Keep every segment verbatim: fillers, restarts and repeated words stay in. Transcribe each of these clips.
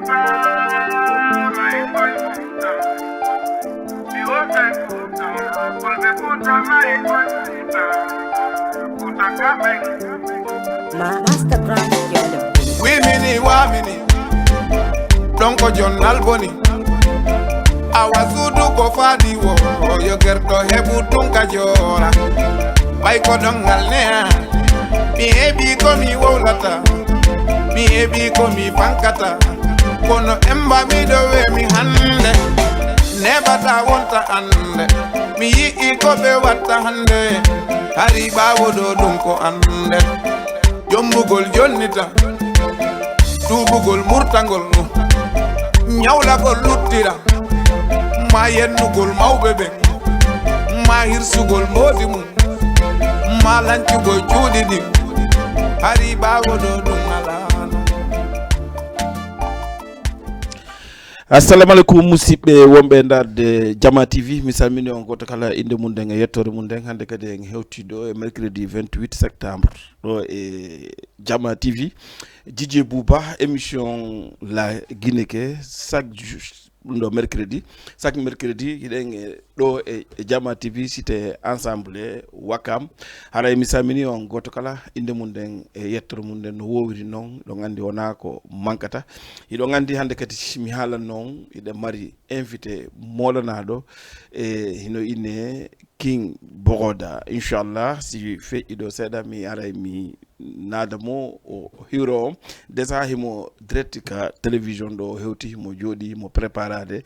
Ma Master Brand, you're the best. Wimini wamini, ɗon ko jonnal boni. Awa suudu ko faadi wo, yo gerto heɓu tun ka joora. Ɓay ko ɗon ngal neha, mi heɓi ko mi wowlata, mi heɓi ko mi fankata. Kono emba miɗo wemi hannde, neɓata wonta annde. Mi yi'i ko ɓe watta hannde, hari ɓaawo ɗo ɗum ko annde. Jombugol jonnita, tuubugol murtangol, ñawlagol luttira, ma yennugol mawɓe ɓen, ma hirsugol mboodi mum, ma lancugol cuuɗi ɗin, hari ɓaawo ɗo ɗum alaano. Assalamu aleykum, musidɓe wonɓe e ndaarde Jama T V. Mi salmini on gooto kala innde mum nden e yettoore mum nden. Hannde kadi en hewtii ɗo e mercredi vingt-huit septembre, ɗo e Jama T V. Didier Bouba, émission La Guinée ke, chaque jou-, ɗum ɗo mercredi. Chaque mercredi, hiɗen e ɗo e, e Jama T V, site Ensemble Wakam. Haray mi salmini on gooto kala innde mum nden e yettoore mum nden no woowiri non. Hiɗon anndi wonaa ko mankata. Hiɗon anndi hannde kadi mi haalan non, hiɗen mari invité moolanaaɗo, e hino innee King Bogoda. Inchallah, si feƴƴi ɗo seeɗa, mi aray mi naada mo o hiwro on. Déjà himo direct ka télévision ɗo o hewti, himo jooɗi, himo préparade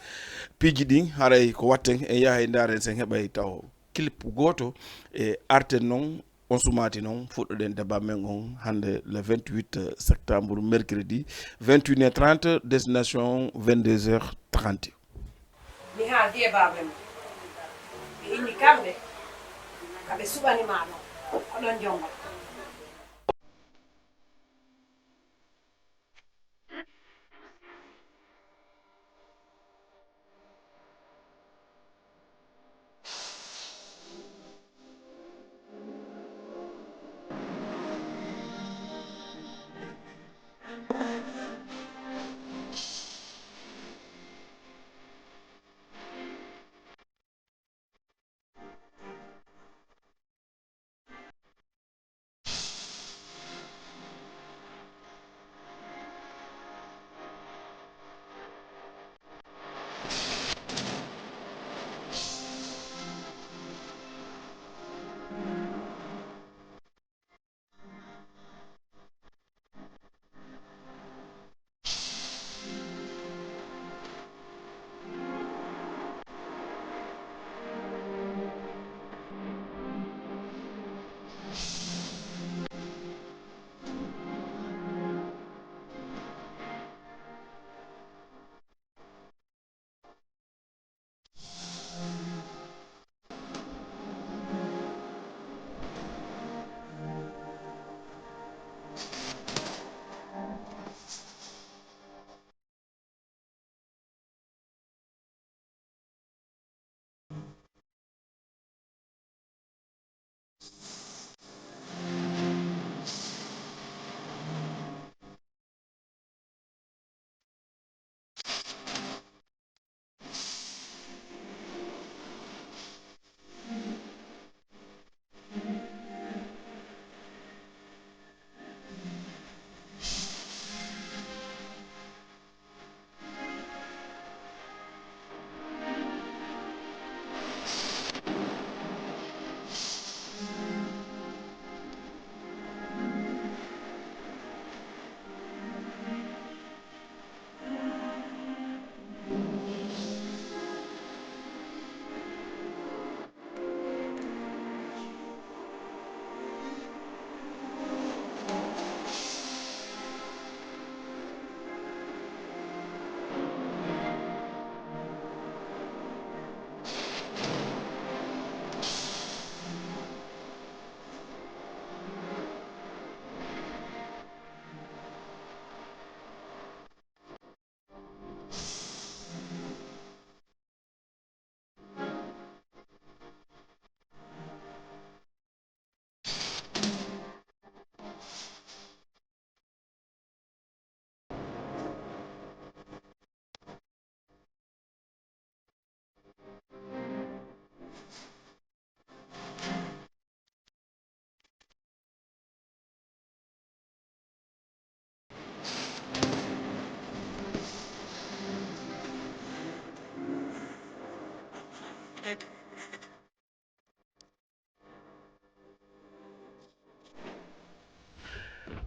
piiji ɗin. Haray ko watten, en yahay ndaaren sen heɓay taw clip gooto e arten non. On sumaati non, fuɗɗoɗen débat men on hannde le vingt-huit septembre, mercredi, vingt et une heures trente, destination vingt-deux heures trente. Mi haaldi e baaba mum. Ɓe inni kamɓe, ka ɓe suɓani ma ɗon, ko ɗon jonga.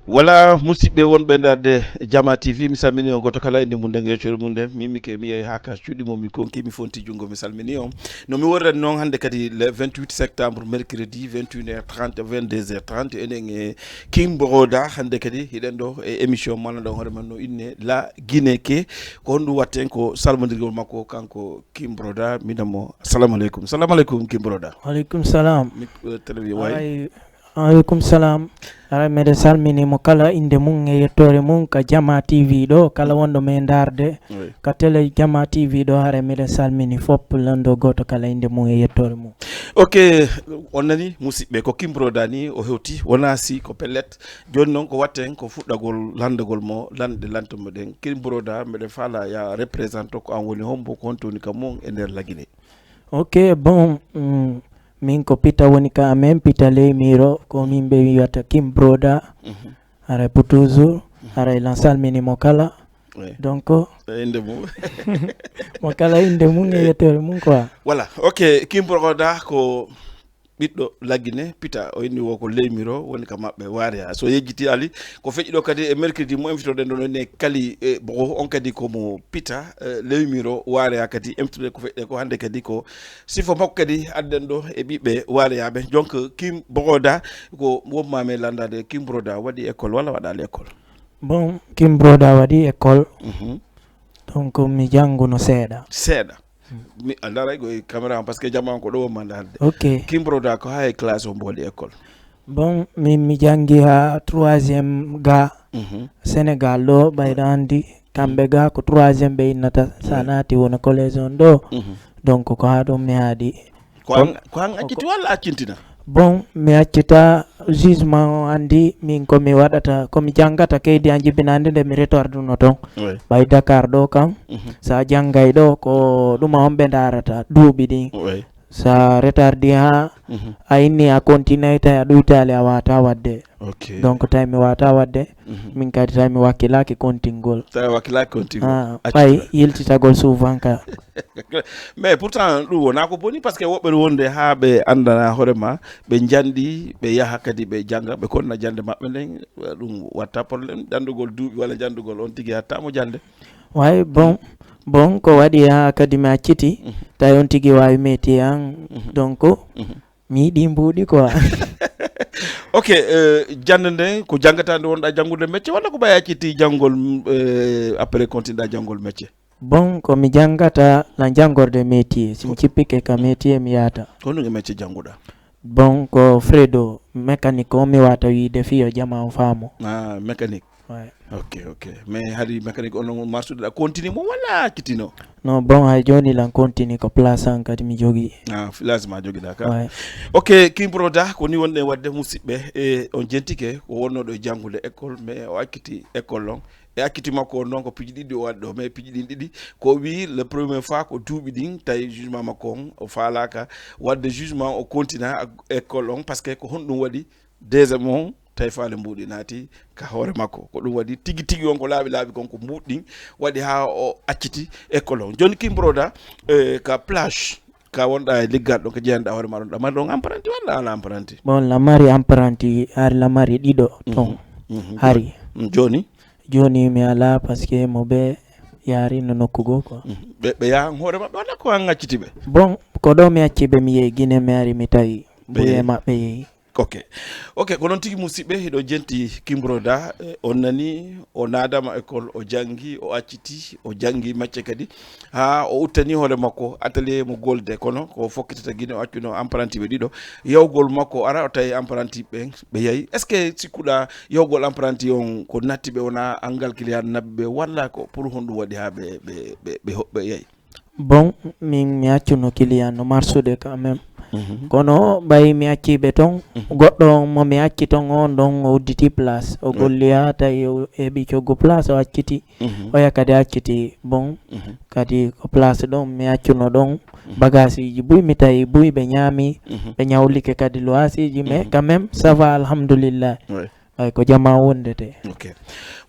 Wala musidɓe wonɓe ndaarde Jama T V, mi salmini on gooto kala e nde mum nden, yeccere mum nden. Min mi ke mi yehi haa ka cuuɗi mo mi konki mi fonti junngo, mi salmini on. No mi worrani noon hannde kadi le vingt-huit septembre, mercredi, vingt et une heures trente, vingt-deux heures trente, enen e King Broda hannde kadi hiɗen ɗo e émission mana ɗon hoore man no inne La Guinée ke. Ko honɗum watten ko salmondirgol makko kanko King Broda, miɗen mo. Assalamu aleykum. Assalamu aleykum King Broda. Waaleykum salaam. Mi, eh, télé wi wayi. Ay, Waaleykum salaam. Aray, miɗen salmini mo kala innde mum e yettoore mum ka Jama T V ɗo, kala wonɗo men ndaarde Oui. ka télé Jama T V ɗo, haray miɗen salmini fof, lanndo gooto kala innde mum e yettoore mum. Ok, on nani musidɓe, ko King Broda ni o hewti, wona si ko pellet. Jooni noon ko watten ko fuɗɗagol lanndagol mo, lanɗe lanto mo ɗen. King Broda, mbeɗen faala ya représente ko an woni hombo, ko honto woni ka mum e nder La Guinée. Ok, bon, mm, min ko Pita woni ka amen, Pita Leymiro, ko min ɓe wiyata King Broda. Mhm. Haray pour toujours, haray lan salmini mo kala. Oui. Donc, e innde mum. Mo kala innde mum e yettoore mum quoi. Voilà, ok, King Broda ko ɓiɗɗo La Guinée, Pita, o inni wo ko Leymiro, woni ka maɓɓe Wareya. So yejjiti Ali, ko feƴƴi ɗo kadi e mercredi mo invitoɗen ɗon, ne Kali, e, Bogo, on kadi ko mo Pita, e, Leymiro Wareya kadi, invitoɗen ko feƴƴi ko hannde kadi ko sifo makko kadi adden ɗo e ɓiɓɓe Wareyaaɓe. Donc, King Broda, ko wonma men lanndade, King Broda waɗi école walla waɗaali école? Bon, King Broda waɗi école. Mhm. Donc, mi jannguno seeɗa. Seeɗa? Mi a ndaray ko e caméra am, parce que jama on ko ɗo wonma ndaarde. Ok. King Broda ko haa e classe on mbo waɗi école? Bon, min mi janngi haa troisième ga Mhm. Sénégal ɗo, ɓayɗa anndi, kamɓe ga ko troisième ɓe innata, sa Ouais. naati wona collège on ɗo. Mhm. Donc, ko haa ɗum mi haaɗi. Ko an, ko an acciti walla accintina? Bon, mi accita jugement o anndi min ko mi waɗata, ko mi janngata kaydi an jibinaande nde mi retarduno toon. Oui. Ɓay Dakar ɗo kam, Mhm. sa janngay ɗo ko ɗum on ɓe ndaarata duuɓi ɗin. Oui. Sa retardi ha Mhm. a inni a continue tawi a ɗuytaali a wata waɗde. Ok. Donc tawi mi wata waɗde, Mhm. min kadi tawi mi wakkilaaki kontingol. Tawi a wakkilaaki kontingol. Ah, Accu ɓay tawi. Yiltitagol souvent ka. Mais pourtant ɗum wona ko boni, parce que woɓɓe wonde ha ɓe andana hoore ma, ɓe jandi, ɓe yaha kadi ɓe janga, ɓe konna jande maɓɓe nden, ɗum watta problème, jandugol duuɓi walla jandugol on tigi hatta mo jande. Way, bon, bon, ko waɗi ha kadi mi acciti, Mhm. tawi on tigi wawi métier an, Mhm. donc, Mhm. mi yiɗi mbuuɗi quoi. Ok, euh, jande nden ko jangata nde wonɗa jangude métier walla ko ɓay acciti jangol, mm, euh, après continueɗa jangol métier? Bon, ko mi jangata la jangorde métier, si mi Ko cippike ka métier mi yata. Ko honɗum e métier janguɗa? Bon, ko Fredo, mécanique o mi wata wiide fiyo jama o faamo. Ah, mécanique. Ouais. Ok, ok. Mais hari mécanique on marsude ɗa continue mo walla accitino? Non, bon, hay joni lan continue ko place an kadi mi jogi. Ah, place ma jogiɗa ka. Ouais. Ok, King Broda, ko ni wonɗen wadde musidɓe, e on jentike ko wonnoɗo e jangude école, mais o acciti école on. E acciti makko on noon ko piiji ɗiɗi o waɗi ɗo, mais piiji ɗin ɗiɗi ko o wi le premier fois ko duuɓi ɗin tawi jugement makko on o faalaka wadde jugement o continue ak école on, parce que ko honɗum waɗi deuxième on tawi faale mbuuɗi naati ka hoore makko. Ko ɗum waɗi tigi tigi on ko laaɓi laaɓi kon ko mbuuɗi ɗin waɗi ha o acciti école on. Joni King Broda, eh, ka place ka wonɗa e liggal ɗon, ka jeyanɗa hoore ma ɗon, ɗa mari ɗon apprenti walla ala apprenti? Bon, la mari apprenti, hari la mari ɗiɗo ton. Mhm. Mhm. Hari. Mm, joni? Joni mi ala parce que mo ɓe yaari no nokku goo quoi. Mhm. Ɓe, ɓe yahan hoore maɓɓe walla ko an acciti ɓe? Bon, ko ɗo mi acci ɓe mi yehi Guinée mi ari mi tawi buye maɓɓe yehi. Ok. Ok, ko noon tigi musidɓe, hiɗo jenti King Broda, eh, on nani, o naadama école, o jangi, o acciti, o jangi macce kadi. Ha o uttani hoore makko atelier mo golde, kono ko fokkitata Guinée, o accuno apprenti ɓe ɗiɗo. Yawgol makko ara, o tawi apprenti ɓen, ɓe yahi. Est-ce que sikkuɗa yawgol apprenti on ko natti ɓe, wona angal client nabbi ɓe, walla ko pour honɗum waɗi ha ɓe, ɓe, ɓe, ɓe, ɓe yahi? Bon, min mi accuno client no marsude quand même. Mhm. Kono ɓay mi acci ɓe ton, Mhm. goɗɗo mo mi acci ton on ɗon o udditi place. O Ouais. golli ha tawi o heɓi coggu place o acciti. Mhm. Oya kadi acciti. Bon, Mhm. kadi ko place ɗon mi accuno ɗon Mhm. bagaasiji buy mi tawi buy ɓe ñaami, Mhm. ɓe ñawlike kadi loisiji, mais Mhm. quand même ça va, alhamdulillah. Ouais. Ay, ko jama wondete. Ok.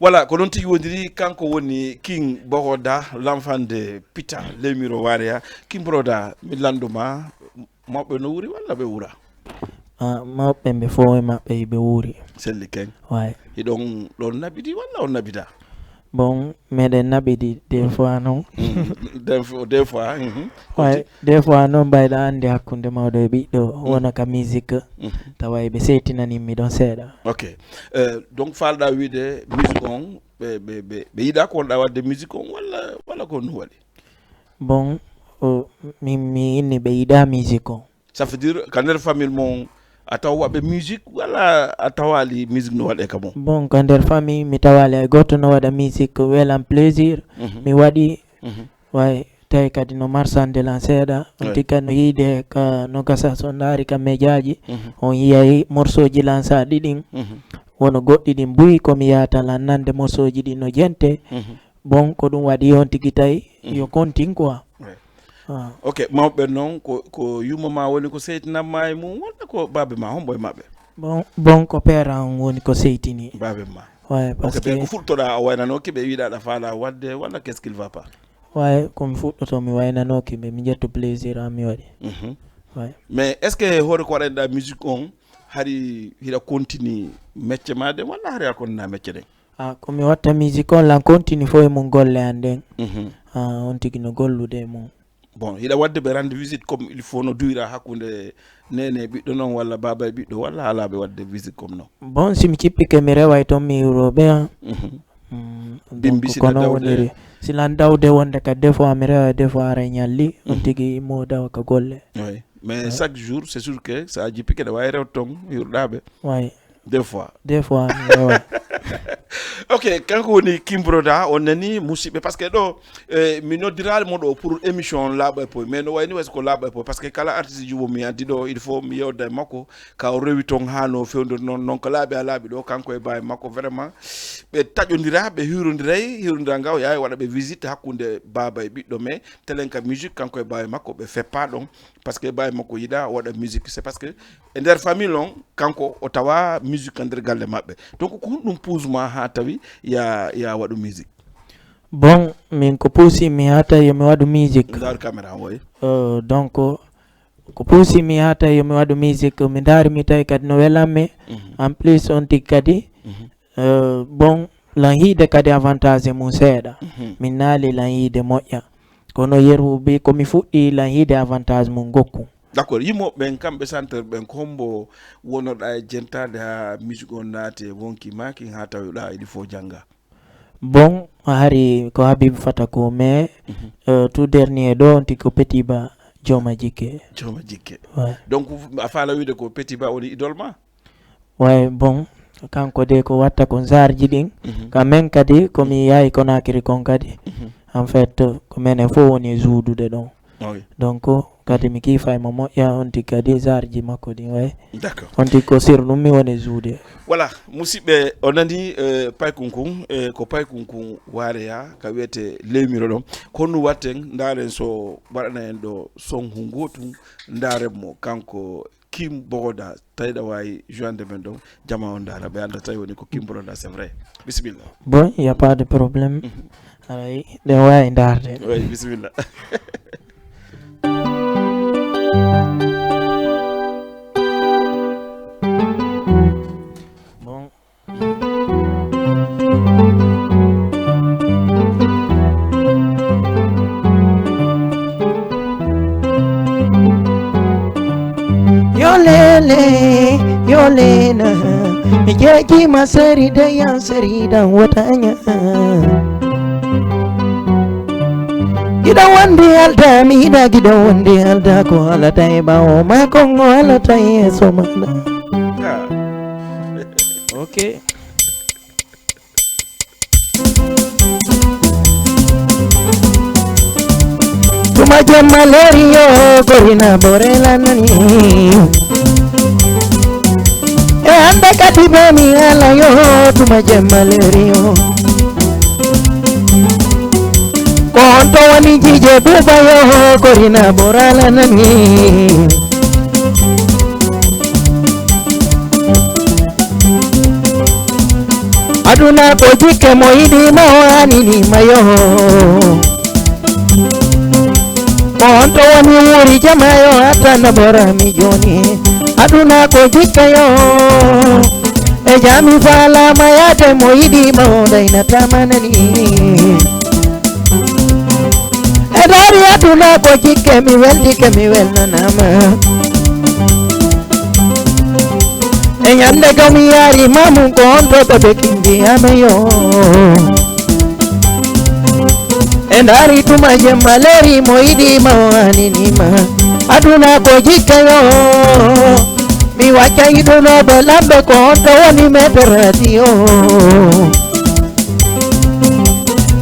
Voilà, ko noon tigi wondiri, kanko woni King Bogoda, l'enfant de Pita, Lemiro Warea. King Broda, mi lannduma, mawɓe no wuri walla ɓe wura? Ah, mawɓe ɓe fof e maɓɓe hiɓe wuuri. Selli ken. Way. Hiɗon ɗon naɓidi walla on naɓida? Bon, meɗen naɓidi des fois non. Mm, des fois, des fois, mhm. Way, des fois non mbayɗa anndi hakkunde mawɗo e ɓiɗɗo, mm, wona ka musique, mhm, tawa eɓe seytinani mi ɗon seeɗa. Ok. Euh, donc falɗa wiide musique on, ɓe, ɓe, ɓe, ɓe yiɗa ko wonɗa waɗde musique on walla, walla ko no waɗi? Bon, o, min mi inni ɓe yiɗa musique on. Ça veut dire ka nder famille mon a tawa waɗɓe musique walla a tawali musique no waɗe ka mon? Bon, ka nder famille mi tawali hay goto no waɗa musique welan plaisir. Mhm. Mi waɗi. Mhm. Way, tawi kadi no marchande lan seeɗa. On, ouais, tikka no yiide ka no gasa so ndaari ka médiaji. Mhm. On yiyay morceauji lan sa ɗiɗin. Mhm. Wono goɗɗi ɗin buy ko mi yata lan nande morceauji ɗin no jente. Mhm. Bon, ko ɗum waɗi on tigi tawi, mhm, yo kontin quoi. Ouais. Ah. Ok, mawɓe noon ko, ko yumma ma woni ko seytinamma e mum walla ko baabe ma, hombo e maɓɓe? Bon, bon, ko père an woni ko seytini. Baabe ma. Ouais, parce que ɓe ko fuɗɗoɗa a waynanoki ɓe wiɗa aɗa faala wadde walla qu'est-ce qu'il va pas? Ouais, ko mi fuɗɗoto mi waynanoki ɓe mi ƴetto plaisir am mi waɗi. Mhm. Ouais. Mais est-ce que hoore ko waɗanɗa musique on hari hiɗa continue mecce ma ɗen walla hari a konna mecce ɗen? Ah, ko mi watta musique on lan continue fof e mum golle an ɗen. Mhm. Ah, on tigi no gollude e mum. Bon, hiɗa wadde ɓe rendre visite comme il faut no duwira hakkunde nene e ɓiɗɗo noon walla baaba e ɓiɗɗo walla alaa ɓe wadde visite comme noon? Bon, si mi cippike mi reway toon mi iwroɓe an. Mhm. Mm, donc bimbi si kono dawde woniri. Si lan dawde wonde ka des fois mi rewa des fois ara ñalli, on, mhm, tigi immo dawa ka golle. Oui. Mais, ouais, chaque jour c'est sûr que sa jippike ɗa wawi rewde toon yurɗaɓe. Oui. Des fois. Des fois mi rewa. Ok, kanko woni King Broda, on nani musidɓe, parce que ɗo, eh, mi noddirali mo ɗo pour émission laaɓa e poy, mais no wayni wayso ko laaɓa e poy, parce que kala artiste jubo mi addi ɗo il faut mi yewda e makko ka o rewi toon ha no fewndori noon, noon ko laaɓi a laaɓi ɗo kanko e bawi makko vraiment ɓe taƴodira, ɓe hirondiray, hirondiral ngal yawi waɗa ɓe visite hakkunde baaba e ɓiɗɗo, mais telen ka musique kanko e bawi makko ɓe feppa ɗon. Parce que bawi makko yiɗa waɗa musique c'est parce que e nder famille on kanko o tawa musique ka nder galle maɓɓe. Donc ko honɗum puusma ha tawi ya ya waɗu musique? Bon, min ko puusi mi ha tawi yomi waɗu musique. Ndar caméra woy. Euh, donc ko puusi mi ha tawi yomi waɗu musique mi ndaari mi tawi kadi no welanmi. Mhm. En plus on tigi kadi, mhm, euh, bon, lan yiide kadi avantage e mum seeɗa. Mhm. Min naali lan yiide moƴƴa. Kono yeru bi ko mi fuɗɗi lan yiide avantage mum gokku. D'accord, yimooɓe ɓen kamɓe chanteur ɓen ko hombo wonoɗa e jentaade ha musique on naati e wonki maaki ha tawiɗa iɗi fof jannga? Bon, hari ko Habib Fata ko mais, mhm, euh, tout dernier ɗo on tigi ko Petit Ba Jooma Jikke. Jooma Jikke. Ouais. Donc a faala wiide ko Petit Ba woni idole ma? Way bon, kanko de ko watta kon sarji ɗin. Mhm. Ka men kadi ko mi yahi Conakry kon kadi. Mhm. En fait ko menen fof woni e juudude ɗon. Ah oui. Donc kadi mi kiifa e mo moƴƴa on tigi kadi sarji makko ɗin way. D'accord. On tigi ko sir ɗum mi woni e juude. Voilà, musidɓe o nani, eh, paykun kun, eh, ko paykun kun waareya ka wiyete lewmiro ɗon. Ko honɗum watten ndaaren so waɗana en ɗo son hu gotum ndaaren mo kanko King Broda, tawi ɗa wawi joinde men ɗon, jama on ndaara, ɓe anda tawi woni ko King Broda, c'est vrai. Bisimilla. Bon, y a pas de problème. Mhm. Aray, ɗe wawi ndaarde. Oui, bisimilla. Bon. Yo lele, yo lena, mi jeejima seri de yan seri dan wotanya. Ida wandi alda mi ida gida wandi alda ko alata e bawo ma kongo alata e somana. Ok. Tuma jemma leri yo gorina borela nani. E anda kati be mi ala yo tuma jemma leri yo. Ko on to woni jije buba yo gorina borala nani. Aduna ko jikke mo yiɗi mo anini mayo. Ko on To woni wuri jamayo, attana borami joni. Aduna ko jikkayo. E jami falama yade mo yiɗi ma o daynata manani. E dari aduna ko jikke, mi weldike mi welnanama. E ñande gami yari mamu ko on to ɓe ɓe kindi ameyo. E ndaari tuma jemma leeri mo yiɗi ma o anini ma. Aduna ko jikkayo. Mi wacca yiɗunooɓe lamɓe ko on to woni meterati o.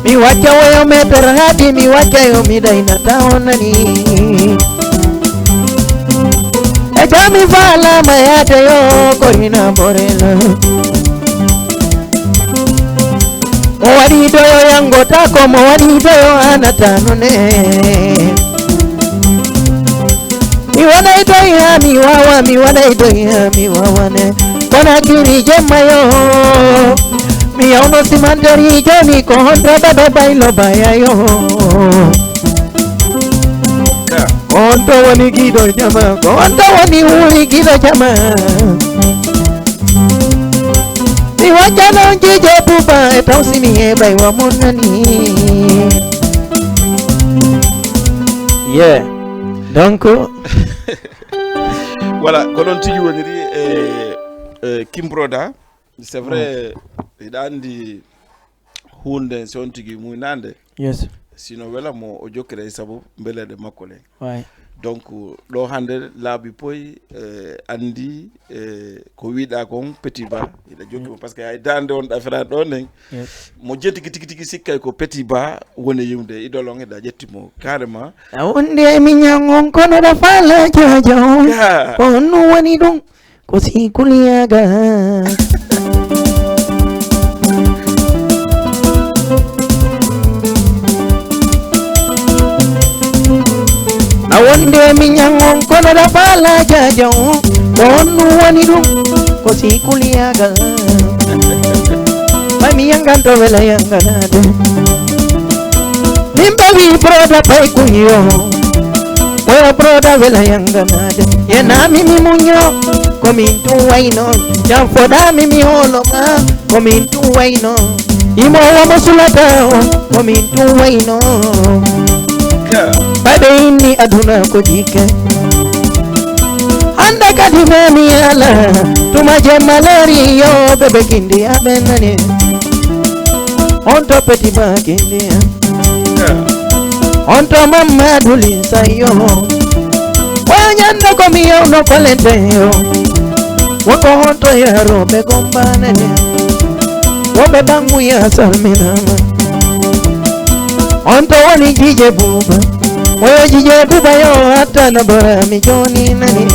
Mi wacca woyo meterati mi wacca yo mi daynata on nani. E jami falama yaade yo korina borela. Mo waɗi doyo yangota ko mo waɗi doyo anata none. Mi waɗay doy ha mi wawa mi waɗay doy ha mi wawane. Kono kiri jemma yo. Mi yawno simanteri joni ko honto ɓeɗo baylo bayayo. Ko honto woni giɗo jama ko honto woni wuri giɗo jama. Mi wacca noon jiije buba e taw si mi heɓay wa mon nani. Yeah. Donc voilà ko ɗon tigi woniri e, e kimbroda. C'est vrai hiɗa andi hunde si on tigi muynande. Yes. Sino wela mo o jokkira e sabu mbeleɗe makko ɗen. Way. Donc ɗo hande laabi poy e, andi e, ko wiɗa kon petit ba hiɗa jokki mo parce que hay dande on ɗafira ɗo nden. Yes. Mo jetiki tigi tigi sikkay ko petit ba woni yimde idol on eɗa ƴetti mo carrément. A wonde mi ñangon kono ɗa fala jaja on. Ko honno woni ɗum? Ko si kuliyaga. A wonde mi ñangon kono da fala jaja o. Ko honnu woni ɗum? Ko si kuliyaga. Mami yanganto wela yanganade. Mimba wi broda pay kuyo. Oyo broda wela yanganade. Yenami mi munyo. Komin tun wayno. Jam foda mi mi holo ma. Komin tun wayno. Imo wamo sulata. Komin tun wayno. Babe inni aduna ko jike. Hande kadi mami ala. Tuma jemma leri yo bebe kindi abenani. On to petit ba kindi. On to mamma dulin sayo. Wanyanda ko mi yawno kolente yo. Woko honto yaro be gombane. Wobe bangu ya salminama. On to woni jije buba. Woyo jije buba yo hatta na bara mi joni nani.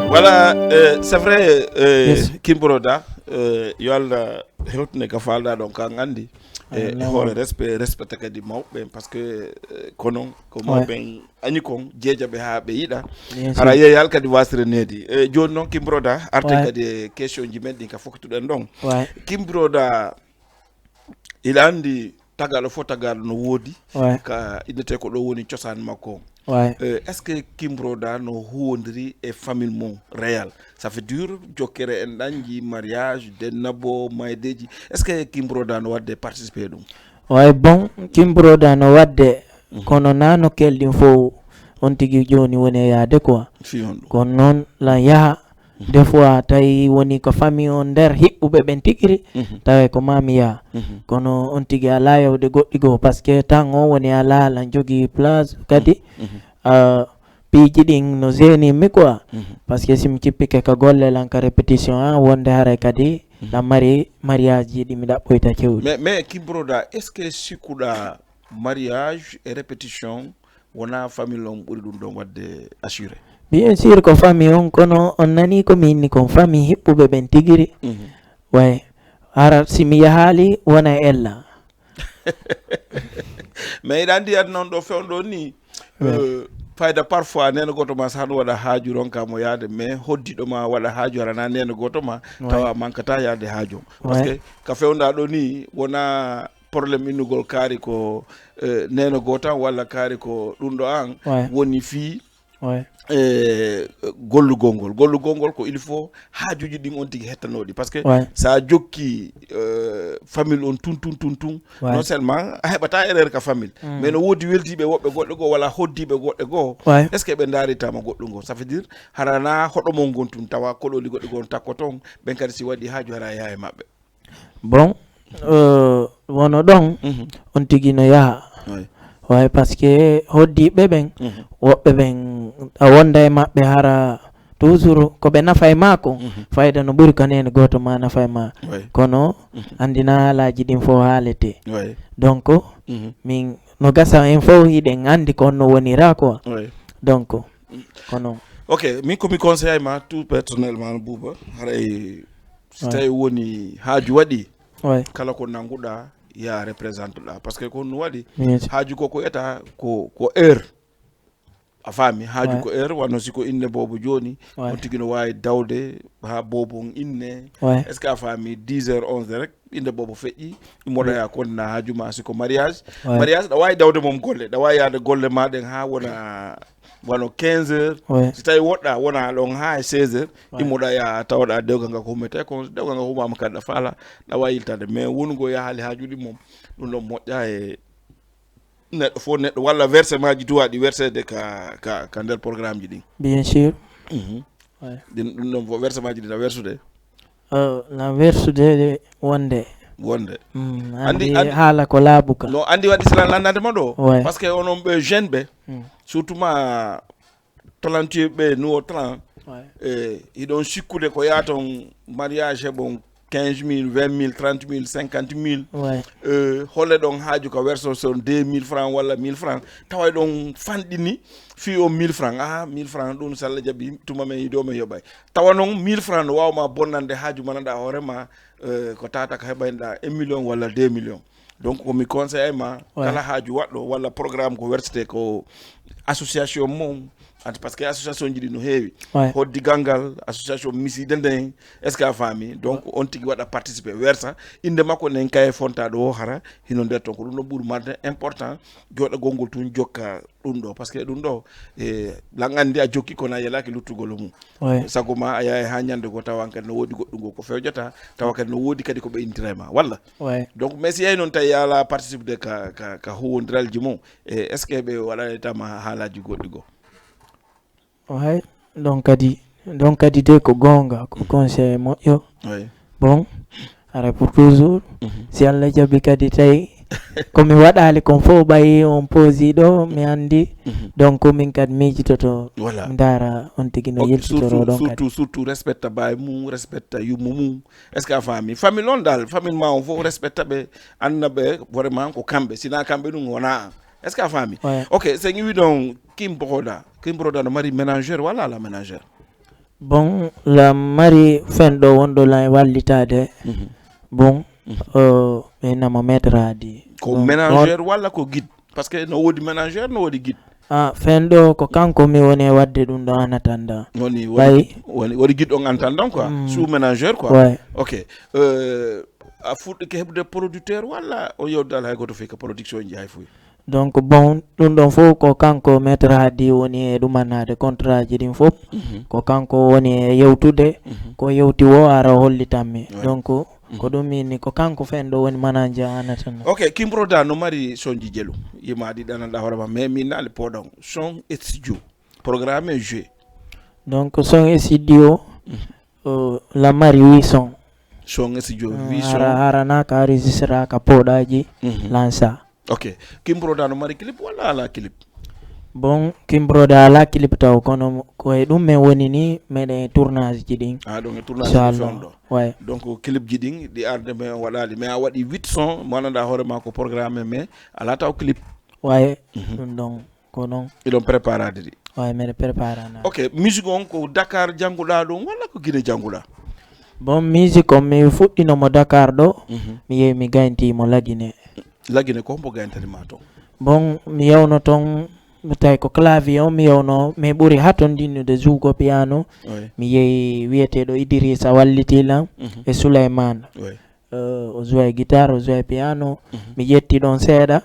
Voilà, euh, c'est vrai, euh, yes. Kimbroda, euh, yo Allah hewtine ka falɗa ɗon ka gandi e hoore respect respecta kadi mawɓe parce que euh, kono ko mawɓe añi kon jeejaɓe ha ɓe yiɗa hara yeeyal kadi wasre needi e joni noon kimbroda arte kadi e question ji men ɗin ka foktuɗen ɗon kimbroda iɗa andi tagaɗo fof tagaɗo no woodi ka innete ko ɗo woni cosaan makko o est ce que kimbroda no huwodiri e famille mum réel ça fait dur jokkere en ɗanji mariage dennabo maydeji est ce que kimbroda no wadde participé ɗum way bon kimbroda no wadde kono na no kelɗin fof on tigi joni woni e yaade quoi kono noon lan yaha Des fois tawi woni ko famille on nder hiɓɓuɓe ɓen tigiri tawi ko mamiya kono on tigi ala yawde goɗɗi goo par ce que tan o woni ala lan jogii place kadi piiji ɗin no gênimmi quoi par ce que simi cippike ka golle lan ka répétition an wonde haray kadi lan mari mariage ji ɗi mi ɗaɓɓoyta cewɗi mais mais kibroda est ce que sikkuɗa mariage e répétition wona famille on ɓuri ɗum ɗon wadde assuré bien sûr ko famille on kono on nani ko mi inni kon famille hiɓɓuɓe ɓen tigiri way hara si mi yahaali wona e ella mais iɗa andi aduna on ɗo fewndo ɗo ni euh, fayda parfois nene goto ma sahano waɗa haaju ronka mo yaade mais hoddiɗo ma waɗa haaju harana nene goto ma tawa mankata yaade haaju on parce que ka fewda ɗo ni wona Problème innugol kaari ko eh, neene goo tan walla kaari ko ɗum ɗo an Ouais. Woni fii Ouais. eh, gollugol ngol gollugol ngol ko il faut haajuuji ɗin on tigi hettanooɗi parce que Ouais. so a jokki eh, famille on tun tun tun tun Ouais. Non seulement a heɓata erreur ka famille Mm. mais no woodi weltiiɓe woɓɓe goɗɗe goo walla hoddiiɓe goɗɗe goo Ouais. Est ce que ɓe ndaaritama goɗɗum ngol ça veut dire hara na hoɗo mon gon tun tawa koɗoli goɗɗe goo takko toon ɓen kadi si waɗi haaju hara yaha e maɓɓe Bon, euh, wono ɗon Mhm. on tigi no yaha. Oui. Ouais, parce que hoddiiɓe ɓen, Mhm. woɓɓe ɓen a wonda e maɓɓe hara toujours ko ɓe nafa e maako. Mhm. Fayda no ɓuri ka neene gooto ma nafa e ma. Oui. Kono Mhm. anndina haalaaji ɗin fof haalete. Oui. Donc, Mhm. min no gasa en fof hiɗen anndi ko on no wonira quoi. Oui. Donc, kono Ok, min ko mi conseille ma tout personnellement Bouba haray si Ouais. tawi woni haaju waɗi Ouais. kala ko nanguɗa ya représente ɗa parce que ko no waɗi Bien sûr. haaju ko ko eta ko ko heure a faami haaju Ouais. ko heure wano si ko inde boobo jooni Ouais. on tigi no waawi dawde haa boobo on inne Ouais. Est ce que a faami dix heures onze heures rek inde boobo feƴƴi immoɗa ya konna haaju ma si ko mariage Ouais. Mariage ɗa waawi dawde mom golle ɗa waawi yaade golle ma ɗen haa wona wano quinze heures Ouais. si tawi woɗɗa wona ɗon haa e seize heures Ouais. immoɗa ya tawaɗa dewgal ngal ko humete kon dewgal ngal humama kadi ɗa faala ɗa waawi yiltade mais wonugol yahaali haajuɗi mom ɗum ɗon moƴƴa e neɗɗo fof neɗɗo walla verse maji duwaɗi versede ka ka ka nder programme ji ɗin Bien sûr. Mhm. Ouais. ɗin ɗum ɗon fof verse maji ɗi na versude Euh, na versude wonde wonde Mm, Andi- anndi andi- haala ko laaɓuka. No anndi waɗi sila landade ma ɗo Ouais. Parce que onon ɓe jeune ɓe Mm. Surtout ma talentueux ɓe nouveau talent Ouais. e hiɗon sikkude ko yaton mariage heɓon quinze mille vingt mille trente mille cinquante mille Ouais. euh, hole ɗon haaju ka verso son deux mille francs walla mille francs tawa ɗon fanɗini fii on mille francs aha mille francs ɗum salla jaɓi tuma men yido men yoɓay tawa noon mille francs no waawma bonnande haaju manaɗa hoorema euh, ko tata ka heɓaynoɗa un million walla deux millions donc komi conseil ay ma Ouais. Kala haaju waɗɗo walla programme ko wertete ko association mum ante parce que association ji ɗi no heewi Ouais. Hoddigal ngal association misiide nden est ce que a faami donc on tigi waɗa participer wersa inde makko nden kaye fontaɗo o hara hino nder ton ko ɗum ɗo ɓuri marde important joɗagol ngol tun jokka ɗum ɗo parce que ɗum ɗo e lan andi a jokki kono a yalaki luttugol o mum Ouais. sago ma a yahay ha ñande goo tawa kadi no woodi goɗɗum goo ko fewjata tawa kadi no woodi kadi ko ɓe intira e ma walla Ouais. donc mais si yahi noon tawi ala participe de ka ka ka huwondiralji mum e est ce que ɓe waɗanetama haalaji goɗɗi goo Ouais. Donc kadi donc kadi de ko goonga ko conseil moƴƴo. oui Bon, hara pour toujours. Mhm. Si Allah jaɓi kadi tawi komi waɗali kon fof ɓayi on posi ɗo mi andi. Mhm. Donc min kadi miijitoto Voilà. Mi ndaara on tigi no Ok, yiltitoro surtout, ɗon kadi. Surtout, surtout respecta baay mum, respecta yummu mum. Est ce que a faami? Famille on dal, famille ma on fof respecta ɓe, anna ɓe vraiment ko kamɓe. Sina kamɓe ɗum wona an. Est ce que a faami? Ouais. Ok, so en iwi ɗon Kim Broda. Kim Broda no mari ménageur walla ala ménageur? Bon, la mari fenɗo wonɗo lan e wallitade. Mhm. Bon, Mhm. o ɓe namo maître hadi. Ko Bon, ménageur walla ko guide? Parce que no woodi ménageur, no woodi guide. Ah, fenɗo ko kanko mi woni e wadde ɗum ɗo en attendant. Woni Ɓay. woni woni guide on en attendant quoi. Mm. Sous ménageur quoi. Ouais. Ok. Euh, a fuɗɗike heɓude producteur walla o yewdal hay goto fii ka production ji hay fuy? Donc bon, ɗum ɗon fof ko kanko maître hadi woni e ɗumannade contrat ji ɗin fof. Mhm. Ko kanko woni e yewtude. Mhm. Ko yewti wo ara hollitanmi. Ouais. Donc ko ɗum min ni ko kanko fenɗo woni manager en attendant. Ok, Kim Broda no mari sonji jelu. Yima ɗi ɗananɗa hoore ma mais min naali poɗon. Son et studio. Programme et jeu. Donc son et studio, Mhm. euh, la mari huit son. Son et studio Mm, huit son. Hara hara na ka enregistraka poɗaji Mhm. lansa. Ok. Kim Broda no mari clip walla ala clip? Bon, Kim Broda ala clip taw kono ko e ɗum men woni ni meɗen tournage ji ɗin. Ah, donc tournage Inchallah. Fewndo. Ouais. Donc clip ji ɗin ɗi arde mais on waɗali mais a waɗi huit son mo ananɗa hoore ma ko programme mais ala taw clip. Ouais. Mhm. Ɗum ɗon ko non. Iɗon préparade ɗi. Ouais, meɗe préparana. Ok, musique on ko Dakar jannguɗa ɗum walla ko Guinée jannguɗa? Bon, musique on mi fuɗɗino mo Dakar ɗo. Mhm. Mi yehi mi gaynti mo Lagine. Lagine ko hombo gayntani ma toon? Bon, mi yewno toon mi tawi ko clavier on mi yewno mi ɓuri hatondinnude jougo piano. Oui. Mi yehi wiyeteɗo Idrissa walliti lan. Mhm. E Souleymane. Oui. Euh, o jouait guitare, o jouait piano. Mi ƴetti ɗon seeɗa.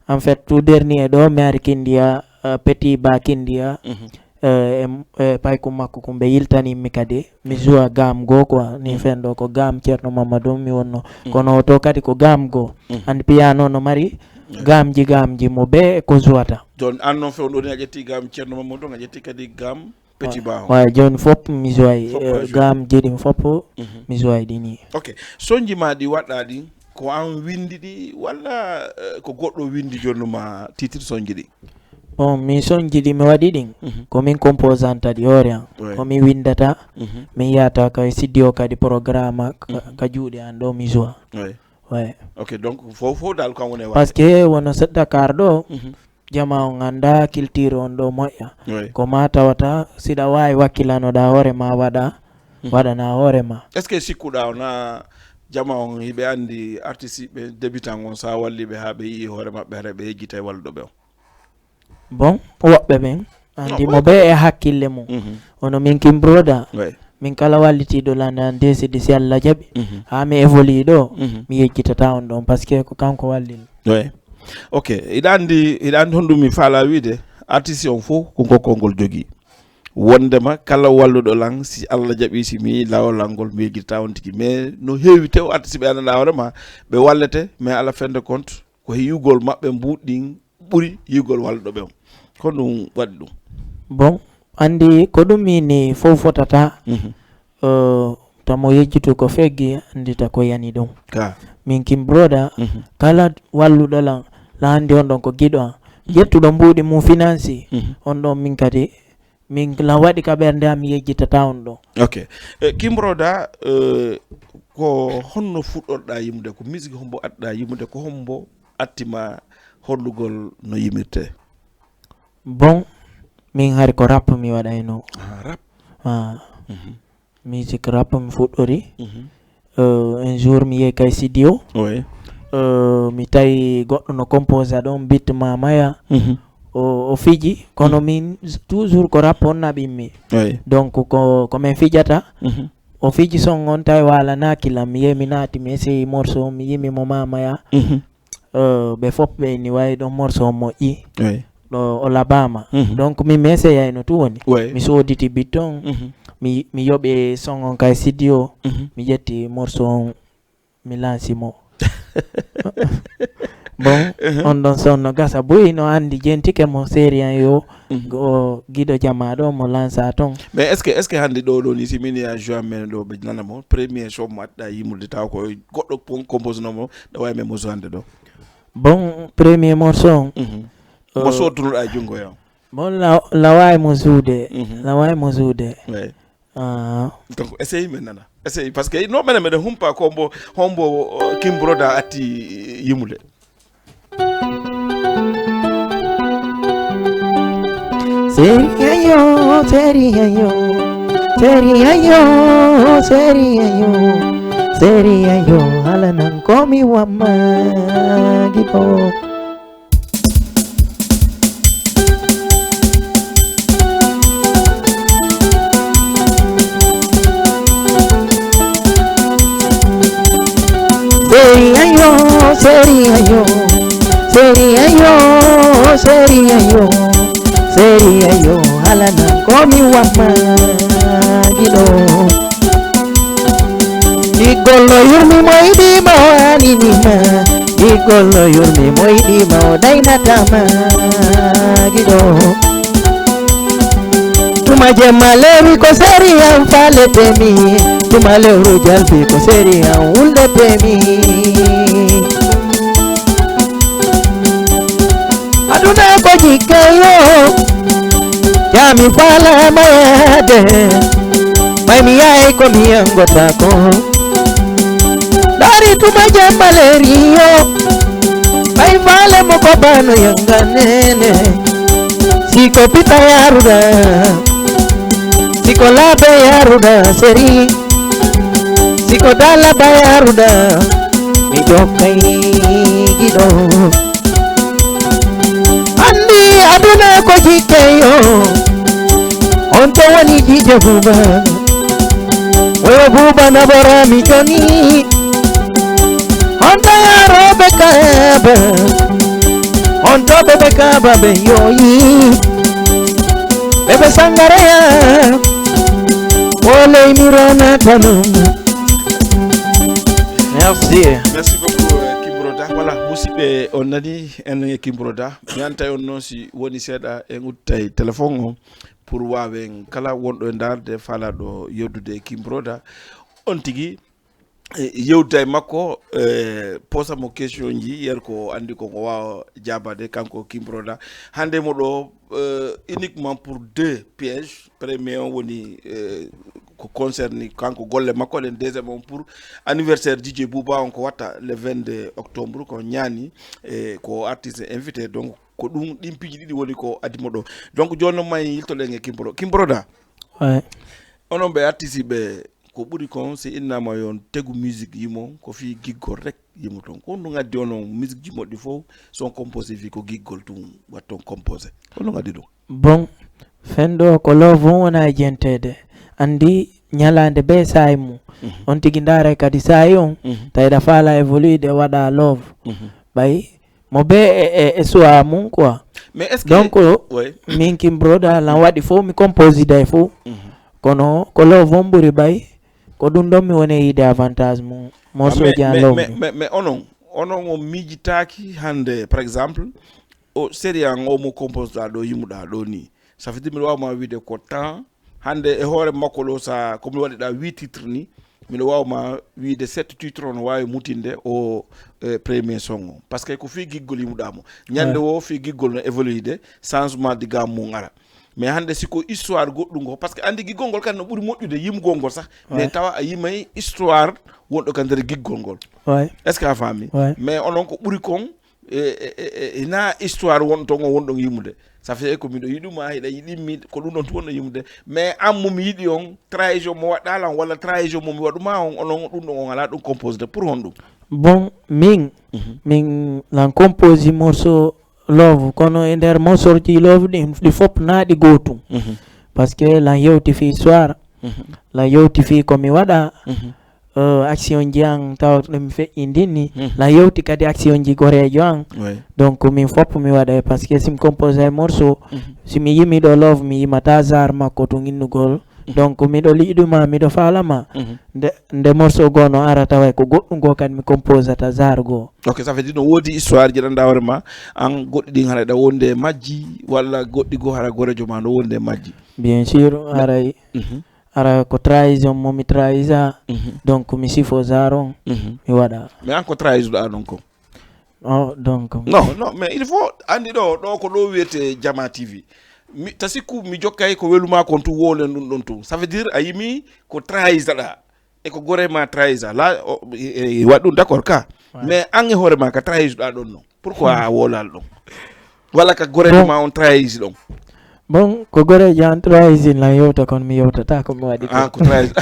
En fait, tout dernier ɗo mi ari Kindiya, euh, petit ba Kindiya. Euh, e, e paykum makko kum ɓe yiltani mi kadi. Mi joua gamme goo quoi, ni fen ɗo ko gamme Ceerno Mamadou mi wonno. Kono o to kadi ko gamme goo. Andi piano no mari gamji gamji mo be ko jouata. Jon an non few ɗoni a ƴetti gamme Ceerno Mamadou, a ƴetti kadi gamme Petit Ba on. Waya joni fop mi joai. Fop a joai. Gam jeɗim fop mi joai ɗini. Ok. Sonji ma ɗi waɗɗa ɗin ko an windi ɗi walla eh, ko goɗɗo windi jonnuma titre sonji ɗi? Bon, mi sonji ɗi mi waɗi ɗin. Ko min composante ɗi hoore an. Oui. Ko mi windata. Mi yata ka studio kadi programme ka, ka juuɗe an ɗo mi joua. Oui. Ouais. Ok, donc fof fof dal ko an woni e waɗde. Parce que wono seɗɗa kar ɗo. Jama on annda culture on ɗo moƴƴa. Oui. Ko ma tawata siɗa wawi wakkilanoɗa hoore ma waɗa waɗana hoore ma. Est ce que sikkuɗa ona jama on hiɓe andi artiste ɓe débutant on sa walliɓe ha ɓe yii hoore maɓɓe hara ɓe yejjitay walluɗo ɓe on? Bon, woɓɓe ɓen andi mo ɓe e hakkille mum. Ono min King Broda. Oui. Min kala wallitiɗo lana décide si Allah jaɓi ha mi évolue ɗo mi yejjitata on ɗon parce que ko kanko wallin. Oui. Ok, hiɗa andi hiɗa andi honɗum mi faala wiide artiste on fof ko gokkol ngol jogii. Wondema kala walluɗo lan si Allah jaɓi si mi lawolal ngol mi yejjitata on tigi mais no heewi tew artiste ɓe anndanɗa hoore ma ɓe wallete mais ala fende compte ko he yugol maɓɓe mbuɗɗin ɓuri yigol walluɗo ɓe on. Ko ɗum waɗi ɗum. Bon, andi ko ɗum min ni fof fotata. Tamo yejjitu ko feggi andita ko yani ɗum. Min King Broda kala walluɗo lan la andi on ɗon ko giɗo an ƴettuɗo mbuuɗi mum financi on ɗon min kadi min la waɗi ka ɓernde am mi yejjitata on ɗo. Ok. Eh, King Broda eh, ko honno fuɗɗorɗa yimude ko musique hombo adɗa yimude ko hombo attima hollugol no yimirte? Bon, min hari ko rap mi waɗayno. Ah, rap. Ah. Musique rap mi fuɗɗori. Euh, un jour mi yehi kay studio. Oui. Euh, mi tawi goɗɗo no composa ɗon beat mamaya. O, o fiji kono min toujours ko rap on naɓimmi. Oui. Donc ko, ko min fijata. O fiji son on tawi walanaki lan mi yehi mi naati mi essayi morceau mi yimi mo mamaya. Euh, ɓe fof ɓe ni wawi ɗon morceau on moƴƴi. Oui. Ɗo o labama. Donc min mi essayayno tu woni. Oui. Mi soditi bit on. Mi, mi yoɓi son on kay studio. Mi ƴetti morceau on mi lanci mo. Bon, on ɗon son no gasa buy no andi jentike mo série an yo o giɗo jama ɗo mo lansa ton. Mais est ce que est ce que hande ɗo ɗo ni si min ya joua men ɗo ɓe nana mo premier show mo adda yimude taw ko goɗɗo pon compose no mo ɗo wawi men mo joande ɗo? Bon, premier morceau on. Mo sottunoɗa e jungo yo? Bon, la, la wawi mo joude. La wawi mo joude. Oui. Ah. Donc essaye men nana essaye parce que no menen meɗen humpa ko mbo hombo King Broda atti yimude. Seria yo, seria yo, seria yo, seria yo, seria yo, ala nan komi wamma gibo. Seria yo, seria yo, seria yo, seria yo, seria yo, ala nan komi wamma giɗo. Giggollo yurmi mo yiɗima o anini ma. Giggollo yurmi mo yiɗima o daynata ma. Giɗo. Tuma jemma lewi ko seri am faletemi. Tuma lewru jalbi ko seri am wulletemi. Aduna ko jikkayo. Jami fala mayade. Mai mi yayi ko mi yangota ko. Dari tuma jemma leriyo. Mai fale mo ko bano yanganene. Siko pita yaruda. Siko labe yaruda seri. Siko dala ba yaruda. Mi jokkai gido. Andi aduna ko jikkeyo. On to woni jije buba. Wewa buba na bara mi joni. On to bebe kaba be yoyi. Bebe sangareya. Ole mi rona tanum. Merci. Merci beaucoup, euh, Kimbroda. Voilà, musidɓe, on nani en e Kimbroda. Mi yanta on noon si woni seeɗa en uttay téléphone o pour waawen kala wonɗo e ndaarde faalaaɗo yewdude e Kimbroda. On tigi, eh, yewta e makko, eh, posa mo question ji, yer ko anndi ko o waawa jaabaade, kanko Kimbroda. Hannde mo ɗo, eh, uniquement pour deux pièges. Premier on woni, eh, ko concerne kanko golle makko ɗen. Deuxième on pour anniversaire D J Bouba on ko watta le vingt-deux octobre, ko ñaani, eh, ko artiste invité. Donc, ko ɗum, ɗin piiji ɗiɗi woni ko addi mo ɗo. Donc, jooni non may yiltoɗen e Kimbro-, Kimbroda. Ouais. Onon ɓe artiste ɓe, ko ɓuri kon, si innama yon tegu musique yimon, ko fii giggol rek yimoton. Ko honɗum addi onon musique ji moɗɗi fof son composé fii ko giggol tun watton composé? Ko honɗum addi ɗum? Bon, fenɗo ko love on wona e jentede. Anndi ñalaande be saa'i mum. Mhm. On tigi ndaara kadi saa'i on, mhm, tawi ɗa faala évoluer ɗe waɗa love. Mhm. Ɓay mo be e, e, e suwa mum quoi. Mais est-ce que Donc, ouais. Min Kimbroda lan waɗi fof, mi composida e fof. Mhm. Kono ko love on ɓuri ɓay. Ko ɗum ɗon mi woni e yiide avantage mum. Morceau mais, ji an mais, love mais, mum. Mais, mais onon, onon on miijitaaki hannde, par exemple, o série an o mo composɗa ɗo, yimuɗa ɗo ni. Ça veut dire miɗo waawa ma wiide ko temps, hannde e hoore makko ɗo, sa, ko mi waɗiɗa huit titres ni, miɗo waawa ma wiide sept titres on no waawi mutinde o, eh, premier song o. Parce que ko fii giggol yimuɗa mo. Ñande Ouais. Wo fii giggol no évoluer de, changement de gamme mum ara. Mais hannde si ko histoire goɗɗum ngo, parce que anndi giggol ngol kadi no ɓuri moƴƴude yimgol ngol sah. Mais Ouais. Tawa a yimay histoire wonɗo ka nder giggol ngol. Ouais. Est-ce que a faami? Ouais. Mais onon ko ɓuri kon, e, e, e, e, na histoire won ton on wonɗon yimude. Ça fait ko miɗo yiɗuma, hiɗa yiɗimmi, ko ɗum ɗon tun wonɗon yimude. Mais an mo mi yiɗi on, trahison mo waɗɗa lan, walla trahison mo mi waɗuma on, onon ɗum ɗon on alaa ɗum composé pour honɗum? Bon, min, Mhm. Min lan composé morceau love, kono e nder morceau ji love ɗin, ɗi fof na ɗi gootum. Mhm. Parce que lan yewti fii histoire, Mhm. Lan yewti fii ko mi waɗa, Mhm. euh, action ji an tawa ɗum mi feƴƴi ndin ni, Mhm. Lan yewti kadi action ji goreejo an. Oui. Donc, min fof mi waɗa, parce que si mi composé morceau, Mhm. Si mi yimi ɗo love, mi yimata genre makko tun innugol. Mhm. Donc, miɗo liƴɗuma, miɗo faalama. Mhm. Nde, nde morceau goo no ara tawa ko goɗɗum goo kadi mi composata genre goo. Ok, ça veut dire no woodi histoire ji ɗan ɗa hoore ma, an goɗɗi ɗin hara ɗa wonde e majji, walla goɗɗi goo hara goreejo ma no wonde e majji? Bien sûr, haray, Mhm. Hara ko trahison mo mi trahisa, Mhm. Donc mi sifo genre on, Mhm. Mi waɗa. Mais an ko trahisoɗa ɗon ko? Oh, donc. Non, non, mais il faut, anndi ɗo, ɗo ko ɗo wiyete Jama T V. Mi, ta sikku mi jokkay ko weluma kon tun wonen ɗum ɗon tun. Ça veut dire a yimi ko trahisaɗa. E ko gore ma trahisa. La, o, e, e, waɗ ɗum d'accord ka. Ouais. Mais an e hoore ma ka trahisoɗa ɗon non. Pourquoi a wolal ɗon? Walla ka goreejo Bon. Ma on trahisi ɗon? Bon, ko goreejo an trahisi lan yewta, kono mi yewtata ko mi waɗi Ah, ko. Ko trahisi.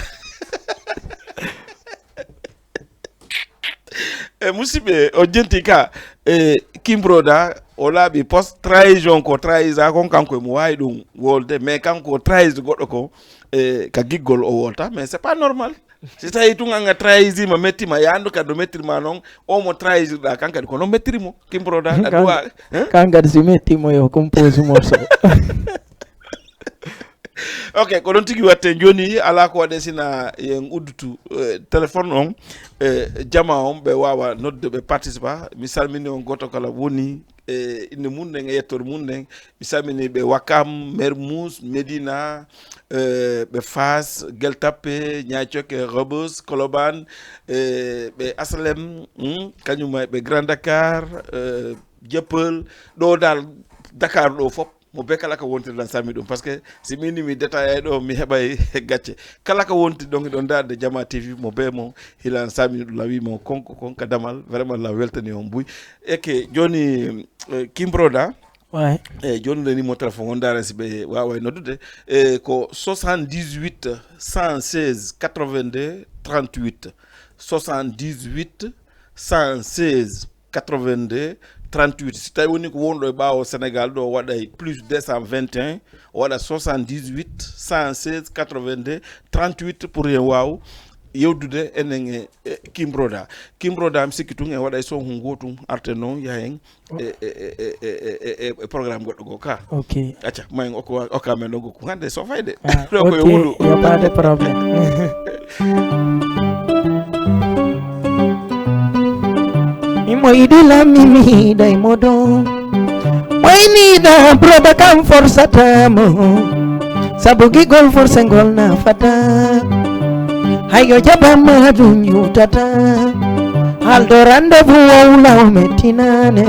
E musidɓe, o jenti ka, e Kimbroda, o laaɓi poste trahison ko trahisa kon, kanko e mo waawi ɗum wolde, mais kanko o trahisi goɗɗo ko, e ka giggol o wolta, mais c'est pas normal. Si tawi tun an a trahisi ma, metti ma, yaandu kadi no mettiri ma non, o mo trahisirɗa kan kadi ko non mettiri mo, Kimbroda, a Kan-, duwa, hein? Kan kadi si metti mo yo compose morceau. Ok, ko ɗon tigi watte joni, ala ko waɗe sina en uddutu, eh, téléphone on, eh, jama on ɓe wawa nodde ɓe participa. Mi salmini on goto kala woni, eh, inde mum nden e yettore mum nden. Mi salmini ɓe Wakam, Mermoz, Médina, eh, ɓe Fass, Gueule Tapée, Niayes Thioké, Rebeuss, Colobane, eh, ɓe Asalem, hmm, kañum e ɓe Grand Dakar, eh, Dieuppeul, ɗo dal Dakar ɗo fop. Mo be kala ka wontiri lan sami ɗum, parce que si mi inni mi détaillé ɗo, mi heɓay gacce. Kala ka wonti ɗon, ɗon darde Jama T V, mo be mo hilan sami ɗum, lan wi mo konko kon ka damal, vraiment lan weltani on buy. Eke, joni, eh, Kimbroda, Ouais. Eh, joni nde ni mo téléphone on, daren si ɓe waway noddude. Eh, ko soixante-dix-huit, cent seize, quatre-vingt-deux, trente-huit. Soixante-dix-huit, cent seize, quatre-vingt-deux, trente-huit. Si tawi woni ko wonɗo e ɓaawo Sénégal ɗo, o waɗay plus deux cent vingt et un, o waɗa soixante-dix-huit, cent seize, quatre-vingt-deux, trente-huit pour yen waaw yewdude enen e, e Kimbroda. Kimbroda, mi sikki tun en waɗay son hun gootum arte non yahen e, e, e, e, e, e, e programme goɗɗo goo ka. Ok. Acca, ma en okka, okka men ɗo gokku hannde so fayde. Ah, ɗo ko yo ok, wulu. Y a pas de problème. Imo yiɗi lammi mi yiɗay mo ɗo. Wayniɗa broda kam forsatamo. Sabu gigol forse ngol nafata. Hayyo jabama ɗum yutata. Haldo rendez-vous wowla o mettinane.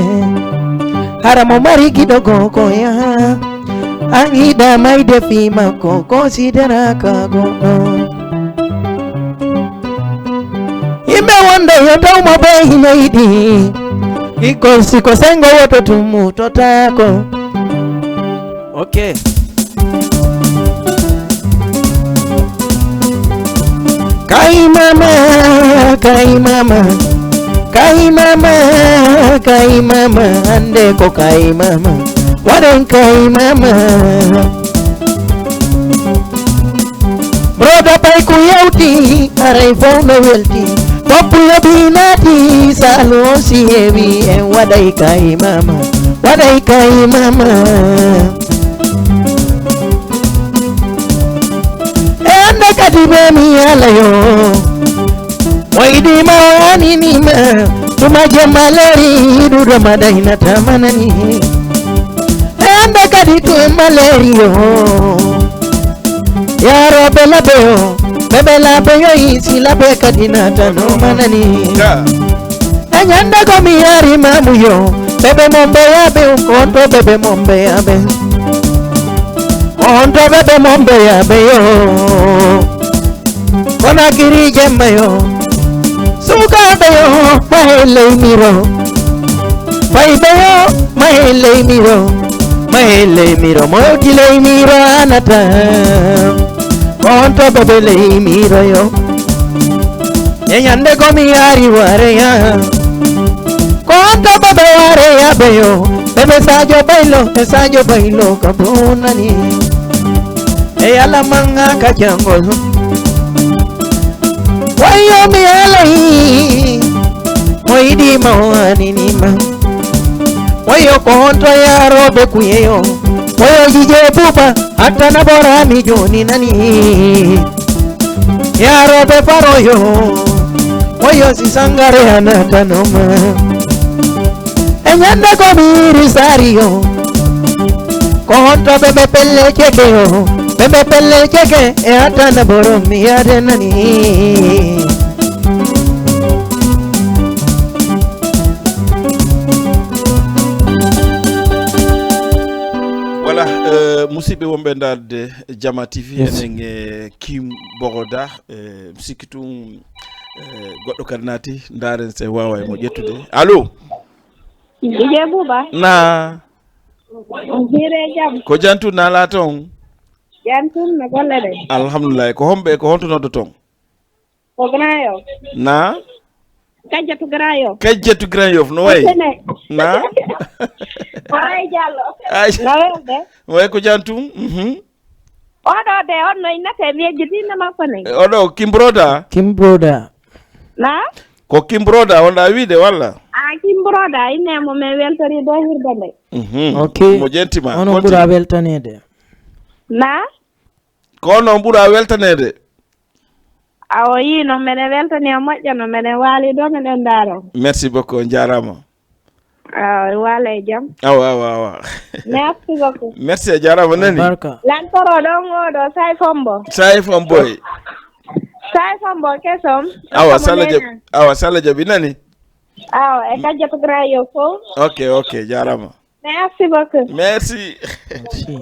Hara mo mari giɗo goo ko yaha. An yiɗa mayde fii makko ko sideraka goɗɗo. Yimɓe wonde yo taw mo ɓe hino yiɗi. Ɓikkol siko sengo woto tum mutotako. Ok. Kay mama, kay mama, kay mama, kay mama, hande ko kay mama, waɗen kay mama. Broda pay ko yewti, aray fof no welti. Poppulo bi naati, salo si heewi, en waɗay kay mama, waɗay kay mama. E hannde kadi ɓe mi yaala yo. Mo yiɗi ma o anini ma. Tuma jemma leeri, ɗuɗo ma daynata manani. E hannde kadi to en ma leeri yo. Yaroɓe labe yo. Ɓe ɓe labe yo, isi labe kadi natano manani. Ga. E ñande ko mi yari mamu yo. Ɓeɓe mombe yaɓe, on to ɓeɓe mombe yaɓe. On to ɓeɓe mombe yaɓe yo. Konakiri jemma yo. Sukaɓe yo, mahe leymiro. Fayɓe yo, mahe leymiro. Mahe leymiro, mowti leymiro anata. On to ɓeɓe leymiro yo. E ñande ko mi yaari wareya. Ko on to ɓeɓe wareya ɓe yo. Ɓeɓe Sadio Baylo, e Sadio Baylo ka bonani. E yala manga ka jangol. Wayo mi yalay. Mo yiɗi ma o anini ma. Wayo ko on to yaroɓe kuyeyo. Wayo jije buba. Attana ɓorami joni nani. Yaroɓe faroyo. Oyo si sangare anatanoma. E ñande ko mi iri sariyo. Ko honto ɓeɓe pelle ceke yo. Ɓeɓe pelle ceke e attana ɓorom mi yade nani. Voilà, euh, musidɓe wonɓe ndaarde Jama T V, yes, enen e Kim Boroda, euh, mi sikki tun, euh, goɗɗo kadi naati, ndaaren se waawa e mo ƴettude. Allo? D J Bouba. Na? On hiire jam? Ko jam tun na laa toon? Jam tun no golle ɗe? Alhamdulillah. Ko homɓe, ko honto noddo toon? Ko Grand Yoff. Na? Kajjatu Grand Yoff. Kajjatu Grand Yoff, no wayi? Sene. Na? Ko Ray Diallo. Ay. No welde? Way ko jam tun? Mhm. Oɗo de, on no innete, mi yejjitiinde makko ne. E, oɗo Kim Broda? Kim Broda. Na? Ko Kim Broda, wonɗa wiide, walla? Ah, Kim Broda, inne mo men weltori do hirde nde. Mhm. Ok. Mo jentima. Onon ɓura weltaneede. Na? Ko onon ɓura weltaneede. Awo, yi no mene weltani o moƴƴa, no mene waali do mene ndaaro. Merci beaucoup, on jaaraama. Awa, waala e jam. Awa, awa, awa. Merci beaucoup. Merci, a jaaraama nani. Barka. Lantoro ɗon oɗo, Sai Fombo. Sai Fomboy. Sai Fombo kesom. Awa, Sala Jabi, awa, Sala Jabi nani. Awa, e Kajjatu Grand Yoff fof. Ok, ok, jaaraama. Merci beaucoup. Merci. Merci.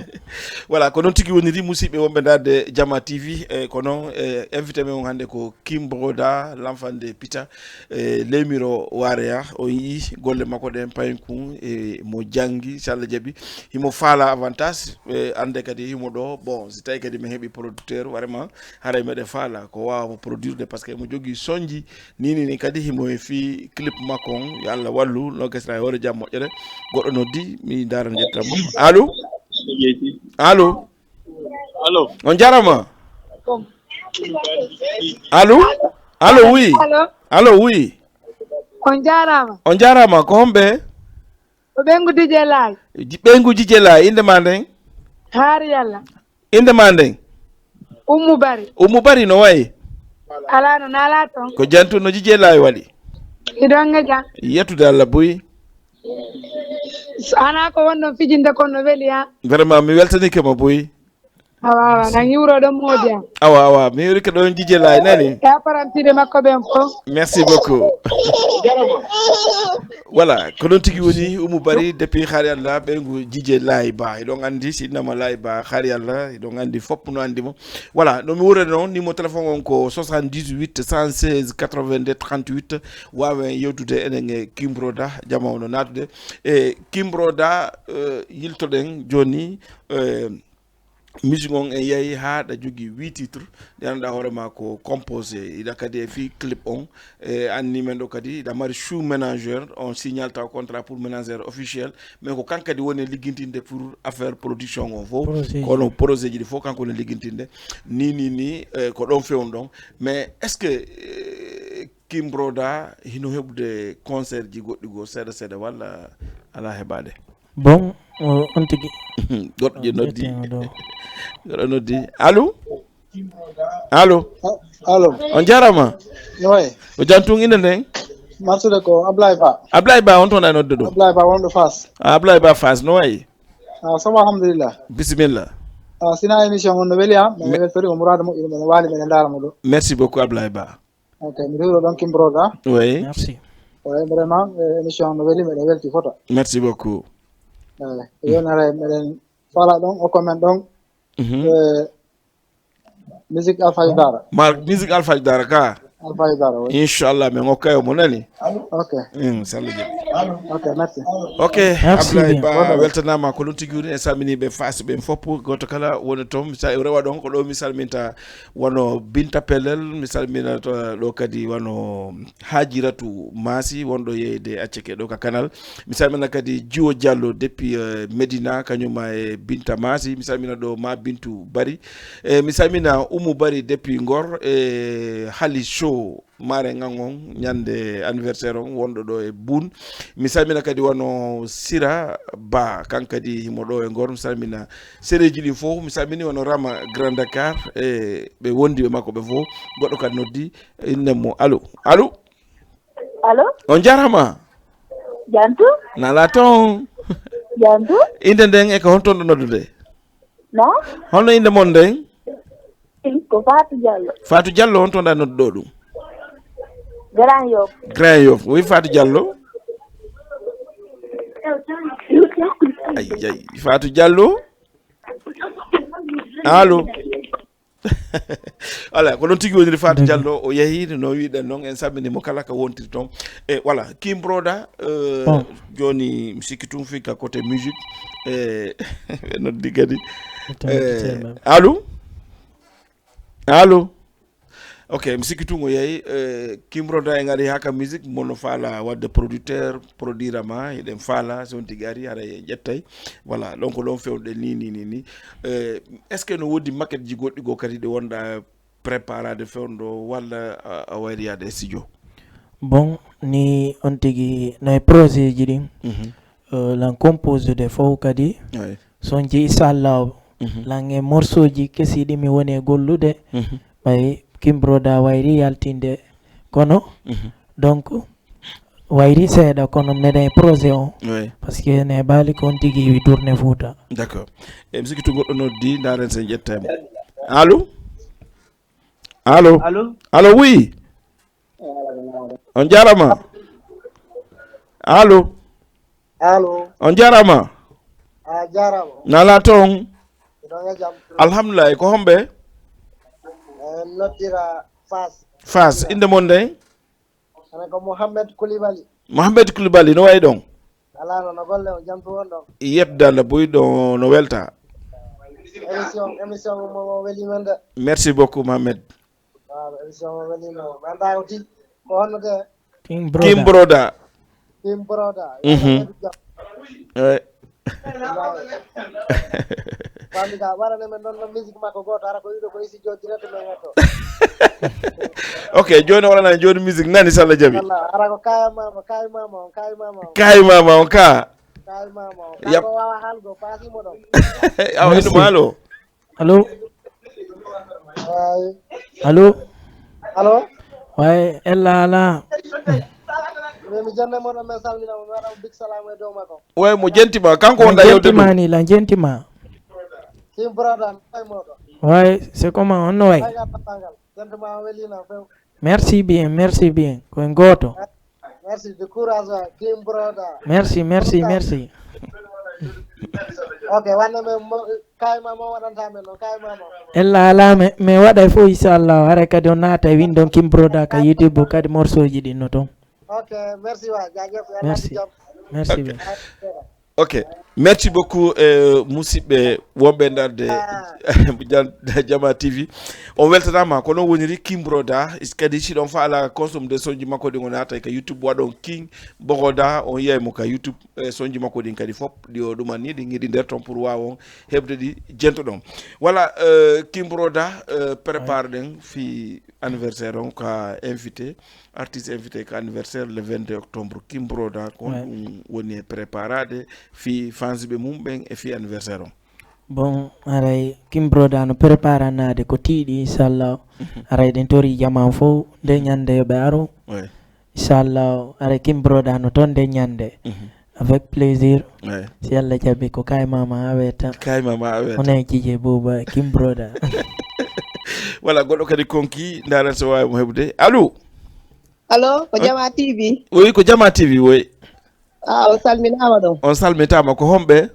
Voilà, ko noon tigi woniri, musidɓe wonɓe ndaarde Jama T V, e, ko noon, e, invité men on hannde ko Kim Broda, l'enfant de Pita, e, leemiro Wareya, o yii golle makko ɗen payinkun, e, mo janngi, si Allah jaɓi, himo faala avantage, e, annde kadi himo ɗo, bon, si tawi kadi mi heɓi producteur, vraiment, haray meɗe faala ko waawa mo produire de, parce que mo jogii sonji, Ni, ni, ni kadi himo e fii clip makko on, yo Allah wallu, no gasira e hoore jam moƴƴere. Goɗɗo noddi, mi ndaara njettam mo. Allo? Allo? Allo? On jarama? Allo? Allo, oui. Allo. Allo, oui. On jaaraama. On jaaraama. Ko homɓe? Ko ɓeyngu D J Laay. Ji- Ɓeyngu D J Laay, innde ma nden? Haari Yalla. Innde ma nden? Ummu Bari. Ummu Bari, no wayi? Alaa no naalaa toon. Ko jantu no D J Laay waɗi? Iɗon e jam. Yettude Allah buy. Anaa ko wonɗon fijinde kon no weli ha. Vraiment, mi weltanike ma buy. Awa awa, nan yiwro ɗon moodi am. Awa awa, mi yewrike ɗon D J Laay nani? E apparantiiɓe makko ɓen fof. Merci beaucoup. Voilà, ko noon tigi woni Oumou Bari depuis Xaari Allah, ɓeyngu D J Laay Ba. Eɗon anndi si innama Laay Ba, Xaari Allah, eɗon anndi fof no anndi mo. Voilà, no mi wuurani noon, numéro téléphone on ko soixante-dix-huit cent seize quatre-vingt-deux trente-huit. Waawen yewtude enen e Kimbroda, jama ono naatude. E Kimbroda, eh, yiltoɗen jooni, eh, musique on en yahi haa ɗa jogii huit titres, ɗi annduɗaa hoore ma ko composé. Iɗa kadi e fii clip on, e anni men ɗo kadi, iɗa mari shoe manager, on signal taw contrat pour manager officiel, mais ko kan kadi woni liggintinde pour affaire production on fof. Projet. Kono projet ji ɗi fof kanko woni liggintinde. Ni, ni, ni, eh, ko ɗon fewndo ɗon. Mais est-ce que, eh, Kimbroda hino heɓude concert ji goɗɗi goo seeɗa seeɗa walla alaa heɓaade? Bon, o- on tigi. Goɗɗo je noddi. Ƴetten o ɗo. Goɗɗo noddi. Allo? Allo? Allo, On jarama. no wayi? O jam tun innde nden? Marsude ko Ablaye Ba. Ablaye Ba, on toon a nodde ɗo? Ablaye Ba wonɗo Fass. Ah, Ablaye Ba Fass, no wayi? Ah, ça va, alhamdulillah. Bisimilla. Ah, sina émission on no weli am, Me- meɗen weltori ko Mourada moƴƴude, meɗen waali, meɗen ndaara mo ɗo. Merci beaucoup Ablaye Ba. Ok, mi rewro ɗon Kimbroda. Oui. Merci. Wayi vraiment, eh, émission on no weli, meɗen welti fota. Merci beaucoup. Eh, yonere meɗen fala ɗon, o comment ɗon. Mhm. Eh, musique Alpha Dara. Ma musique Alpha Dara ka. Alpha Dara, oui. Inchallah, men okkayo mo nani. Ok, Mm, sallude. ok, merci. Ok, Merci Ablaye bien. Ba, Voilà. Weltanama ko ɗum tigi woni. En salmini ɓe Fass ɓen fof, goto kala woni toon. Mi sa- rewa ɗon ko ɗo mi salminta, wano Binta Pelel, mi salmina to- ɗo kadi wano Hajiratu Masi wonɗo yeyde acceke ɗo ka Kanal. Mi salmina kadi Jiwo Diallo depuis, eh, Medina, kañuma e Binta Masi. Mi salmina ɗo ma Bintu Bari. E mi salmina Umu Bari depuis Ngor, e Hali Show Mare Ngangon, ñande anniversaire on wonɗo ɗo e Boune. Mi salmina kadi wano Sira Ba, kan kadi himo ɗo e Ngor. Mi salmina sereji ɗi fof. Mi salmini wano Rama Grand Dakar, e ɓe wondiɓe makko ɓe fof. Goɗɗo kadi noddi, inne mo. Allo? Allo? Allo? On jarama. Jantu? Nala toon. Jantu? Innde nden e ko honto ɗo noddude? No? Honno innde mon nden? Ko Fatou Diallo. Fatou Diallo, honto ɗa nodduɗo ɗum? Grand Yoff. Grand Yoff. Oui, Fatou Diallo. Ay, ay, Fatou Diallo. Allo. Voilà, ko ɗon tigi woniri Fatou Diallo, o yehi no wiɗen noon, en salmini mo kala ka wontiri toon. E voilà, Kimbroda, euh, Bon. Joni mi sikki tun fii ka côté musique. E ɓe noddi kadi. Attends, Eh, attends, même. Allo? Allo? Ok, mi sikki tun o yehi. Eh, Kimbroda en ari haa ka musique, mono faala wadde producteur, produira ma, eɗen faala, si on tigi ari, hara en ƴettay. Voilà, donc ɗon fewɗe ni, ni, ni, ni. Eh, est-ce que no woodi maquette ji goɗɗi goo kadi ɗi wonɗa préparade fewndo walla a, a wayri yaade e studio? Bon, ni on tigi no e projet ji ɗin. Mhm. Euh, lan composé de fof kadi. Ay. Sonji inchallah. Mhm. Lan e morceau ji kesi ɗi mi woni e gollude. Mhm. Ɓay Kimbroda wayri yaltinde. Kono, Mhm. donc, wayri seeɗa kono meɗen e projet on. Oui. Parce que ne baali ko on tigi wi tourné Fouta. D'accord. E mi sikki tun goɗɗo noddi, ndaren sen ƴettay mo. Allo? Allo? Allo? Allo, oui. On jarama. Allo? Allo? On jarama. A jarama. Nala toon. Ɗon e jam. Alhamdulillah, ko homɓe? En noddira Fass. Fass, innde mon nden? Ana ko Mohamed Koulibaly. Mohamed Koulibaly, no wayi ɗon? Alaa no, no golle o jam to won ɗon. Yettude Allah buy ɗo no welta. Émission, émission mo, mo weli men de. Merci beaucoup, Mohamed. Waaw, émission mo weli men. Mi anndaa ko ti, ko honno de? King Brother. Kimbroda. Kimbroda. Mhm. Eh. Wami ka waɗane men noon noon musique makko gooto, ara ko wiɗo ko isi jo direct men hetto. Ok, jooni o waɗana jooni musique nani, so Allah jaɓi. Walla, ara ko kaaya mama, kaaya mama on, kaaya mama on. Kaaya mama on ka. Kaaya mama on. Yap. Kanko wawa haalgo, paasi mo ɗon. Awa, merci. Ɗum haalo. Allo? Ay. Allo? Allo? Way, ella ala. Min mi jande mo ɗon, men salmina mo, mi waɗa mo big salam e dow makko. Way, mo jentima, kanko wonda yewde ɗum. Jentima ni la, jentima. King Brother, no way moɗo? Way, c'est comment, on no way? Ay, gata bangal. Jande ma welina few. Merci bien, merci bien. Ko en gooto. Merci, du courage, King Brother. Merci, merci, merci. Ok, wanne men mo, kaay ma mo waɗanta men noon, kaay ma mo. Ella ala, mi, mi waɗa fof, inchallah. Hara kadi o naata e windon King Brother ka YouTube kadi morceau ji ɗin no toon. Ok, merci wa, jaajëf. Merci. Merci bien. Ok. Merci beaucoup, eh, musidɓe wonɓe e darde Jam-, Jama T V. On weltanama, ko noon woniri King Brother, is-, kadi si ɗon fa ala consomme de sonji makko ɗin o naata ka YouTube waɗon King Brother, on yiyay mo ka YouTube, eh, sonji makko ɗin kadi fop, ɗi o ɗuman ni, ɗi ngiɗi nder ton pour wawon heɓde ɗi jentoɗon. Voilà, eh, King Brother, eh, prépare ɗen fi anniversaire on ka invité. Artiste invité ko anniversaire le vingt-deux octobre, King Brother, ko honɗum woni e préparade fii fans ɓe mum ɓen e fii anniversaire on? Bon, haray King Brother no préparanaade ko tiiɗi, inchallah. Mhm. Haray ɗen tori jaman fof, nde ñande yo ɓe aru. Ouais. Inchallah, haray King Brother no toon nde ñande. Mhm. Avec plaisir. Ouais. Si Allah jaɓi ko kaay mama a weta. Kaay mama a weta. Onon e Jije Buuba, King Brother. Voilà, goɗɗo kadi konki, ndaaren so waawi mo heɓude. Allo? Allo, ko Jama T V? Oui, ko Jama T V, oui. Ah, on salminaama ɗon. On salmitaama, ko homɓe?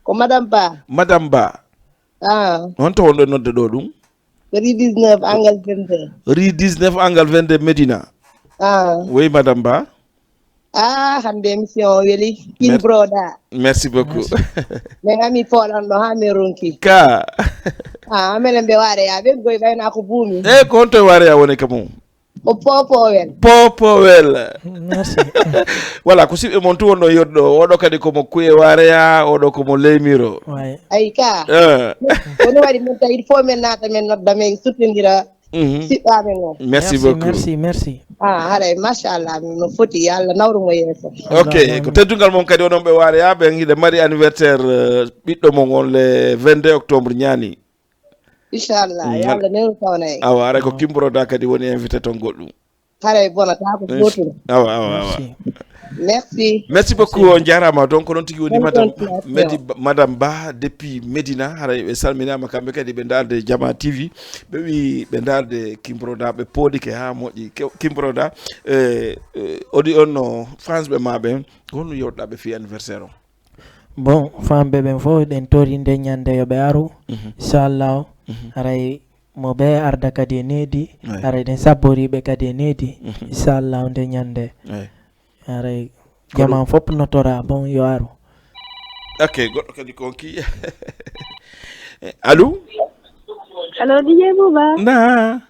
Ko Madame Ba. Madame Ba. Ah. Honto wonɗo nodde ɗo ɗum? Rue dix-neuf, angle vingt-deux. Rue dix-neuf, angle vingt-deux, Médina. Ah. Oui, Madame Ba. Ah, hannde émission o weli. King Mer-, Brother. Merci beaucoup. Merci. Min ami fooɗan ɗo haa min ronki. Ka. Ah, minen ɓe waare ya, ɓe goy ɓayna ko buumi. Eh, ko honto e waare ya woni ka mum? O Popowel. Popowel. Merci. Voilà, ko siɓɓe mon tu wonɗo yoddo. Oɗo kadi ko mo Kuye Wareya, oɗo ko mo Leymiro. Ouais. Ay ka. Eh. Ko no waɗi min tawi il faut min naata min nodda min suttondira. Mhm. Siɓɓaaɓe mon. Merci beaucoup. Merci, merci. Ah, haray, machallah, no foti, yo Allah nawru mo yeeso. Ok, Allahumma ko amin. Teddungal mon kadi onon ɓe Wareya ɓen hiɗe mari anniversaire, euh, ɓiɗɗo mon on le vingt-deux octobre ñaani. Inchallah, mm, yo Allah newnu tawna en. Awa, ara ko King Brother kadi woni invité ton goɗɗum. Haray bonata ko gotum. Awa, awa, awa. Merci. Merci. Merci beaucoup, merci. On jaaraama. Donc, ko noon tigi woni. Bonne Madame continuation. Medi-, Madame Ba depuis Médina. Haray ɓe salminaama kamɓe kadi ɓe ndaarde Jama T V. Ɓe wi ɓe ndaarde King Brother, ɓe pooɗike haa moƴƴi. Ke-, King Brother, eh, eh, odi on no France ɓe ma ɓen. Ko honno yewtoɗaa ɓe fii anniversaire on? Bon, famɓe ɓen fof ɗen tori nde ñande yo ɓe aru. Mhm. Inchallah. Mhm. Haray mo ɓe arda kadi e needi. Ouais. Haray ɗen sabboriɓe kadi e needi. Mhm. Inchallah nde ñande. Ouais. Haray ko jaman ɗum. Fof notora, bon, yo aru. Ok, goɗɗo kadi konki. Allo? Allo, D J Bouba. Na?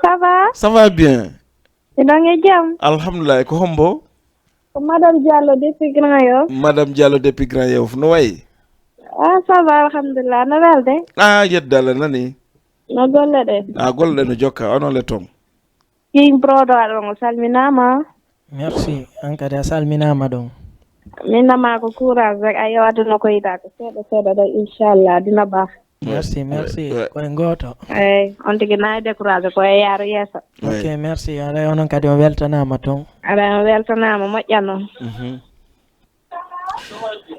Ça va? Ça va bien. Miɗon e jam? Alhamdulillah, ko hombo? Ko Madame Diallo depuis Grand Yoff. Madame Diallo depuis Grand Yoff, no wayi? Ah, ça va, alhamdulillah. No welde? Ah, yedde Allah nani. No golle ɗe? Ah, golle ɗe no jokka, onon le toon. King Brother ɗon, o salminaama. Merci, an kadi a salminaama ɗon. Min nama ko courage rek, a yewata no ko yiɗa ko seeɗa seeɗa ɗo, inchallah, dina ba. Merci, merci. Ouais. Ko en gooto. Eey, on tigi nayi découragé, ko e yaaro yeeso. Ok, ouais. Merci. Aray onon kadi on weltanaama toon. Aray on weltanaama, moƴƴano. Mhm.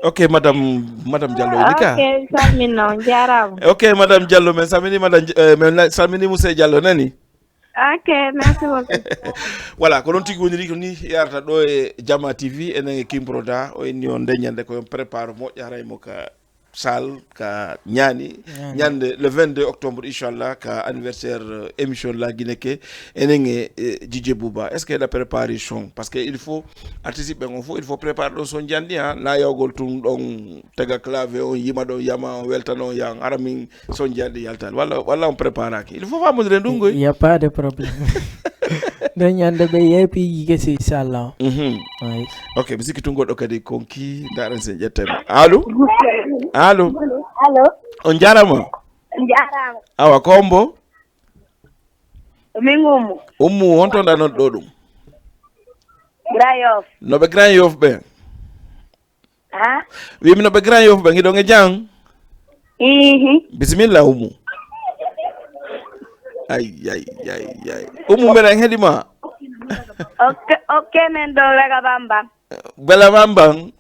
Ok, Madame, Madame Diallo, Elika. Ok, salminno, on jaaraama. Ok, Madame Diallo, men salmini Madame, eh, men na-, salmini Monsieur Diallo, nani? Ok, merci beaucoup. Voilà, ko noon tigi woniri ko ni yarata ɗo e Jama T V, enen e King Brother, o inni on nde ñande ko on prépare moƴƴa haray mo ka salle ka ñaani, ñaani. Ñande le vingt-deux octobre, inchallah, ka anniversaire, euh, émission La Guinée ke, enen e, e Didier Bouba. Est-ce que la préparation? Parce que il faut, artiste ɓen on fof, il faut préparer ɗon son jandi, hein. Na yawgol tun ɗon tega clavier on, yima ɗon, yama on, weltano on, yan. Ara min son jandi yaltal. Walla, walla on préparaki. Il faut famodire ɗum, koy. Il y a pas de problème. Nde ñande ɓe yeepiiji kesi, inchallah. Mhm. Oui. Ok, mi sikki tun goɗɗo kadi konki, ndaaren sen ƴetten. Allo? Allo? Allo. On jarama. Jarama. Awa ko hombo? Min Ummu. Ummu, honto da non do dum? Grand Yoff. No be Grand Yoff be? Ha? Wi mi no be Grand Yoff be ngi do ngi jang. Ihi. Bismillah Ummu. Ay ay ay ay. Ummu mera hedima. Ok, ok, men do raga bamba. Bela bambang.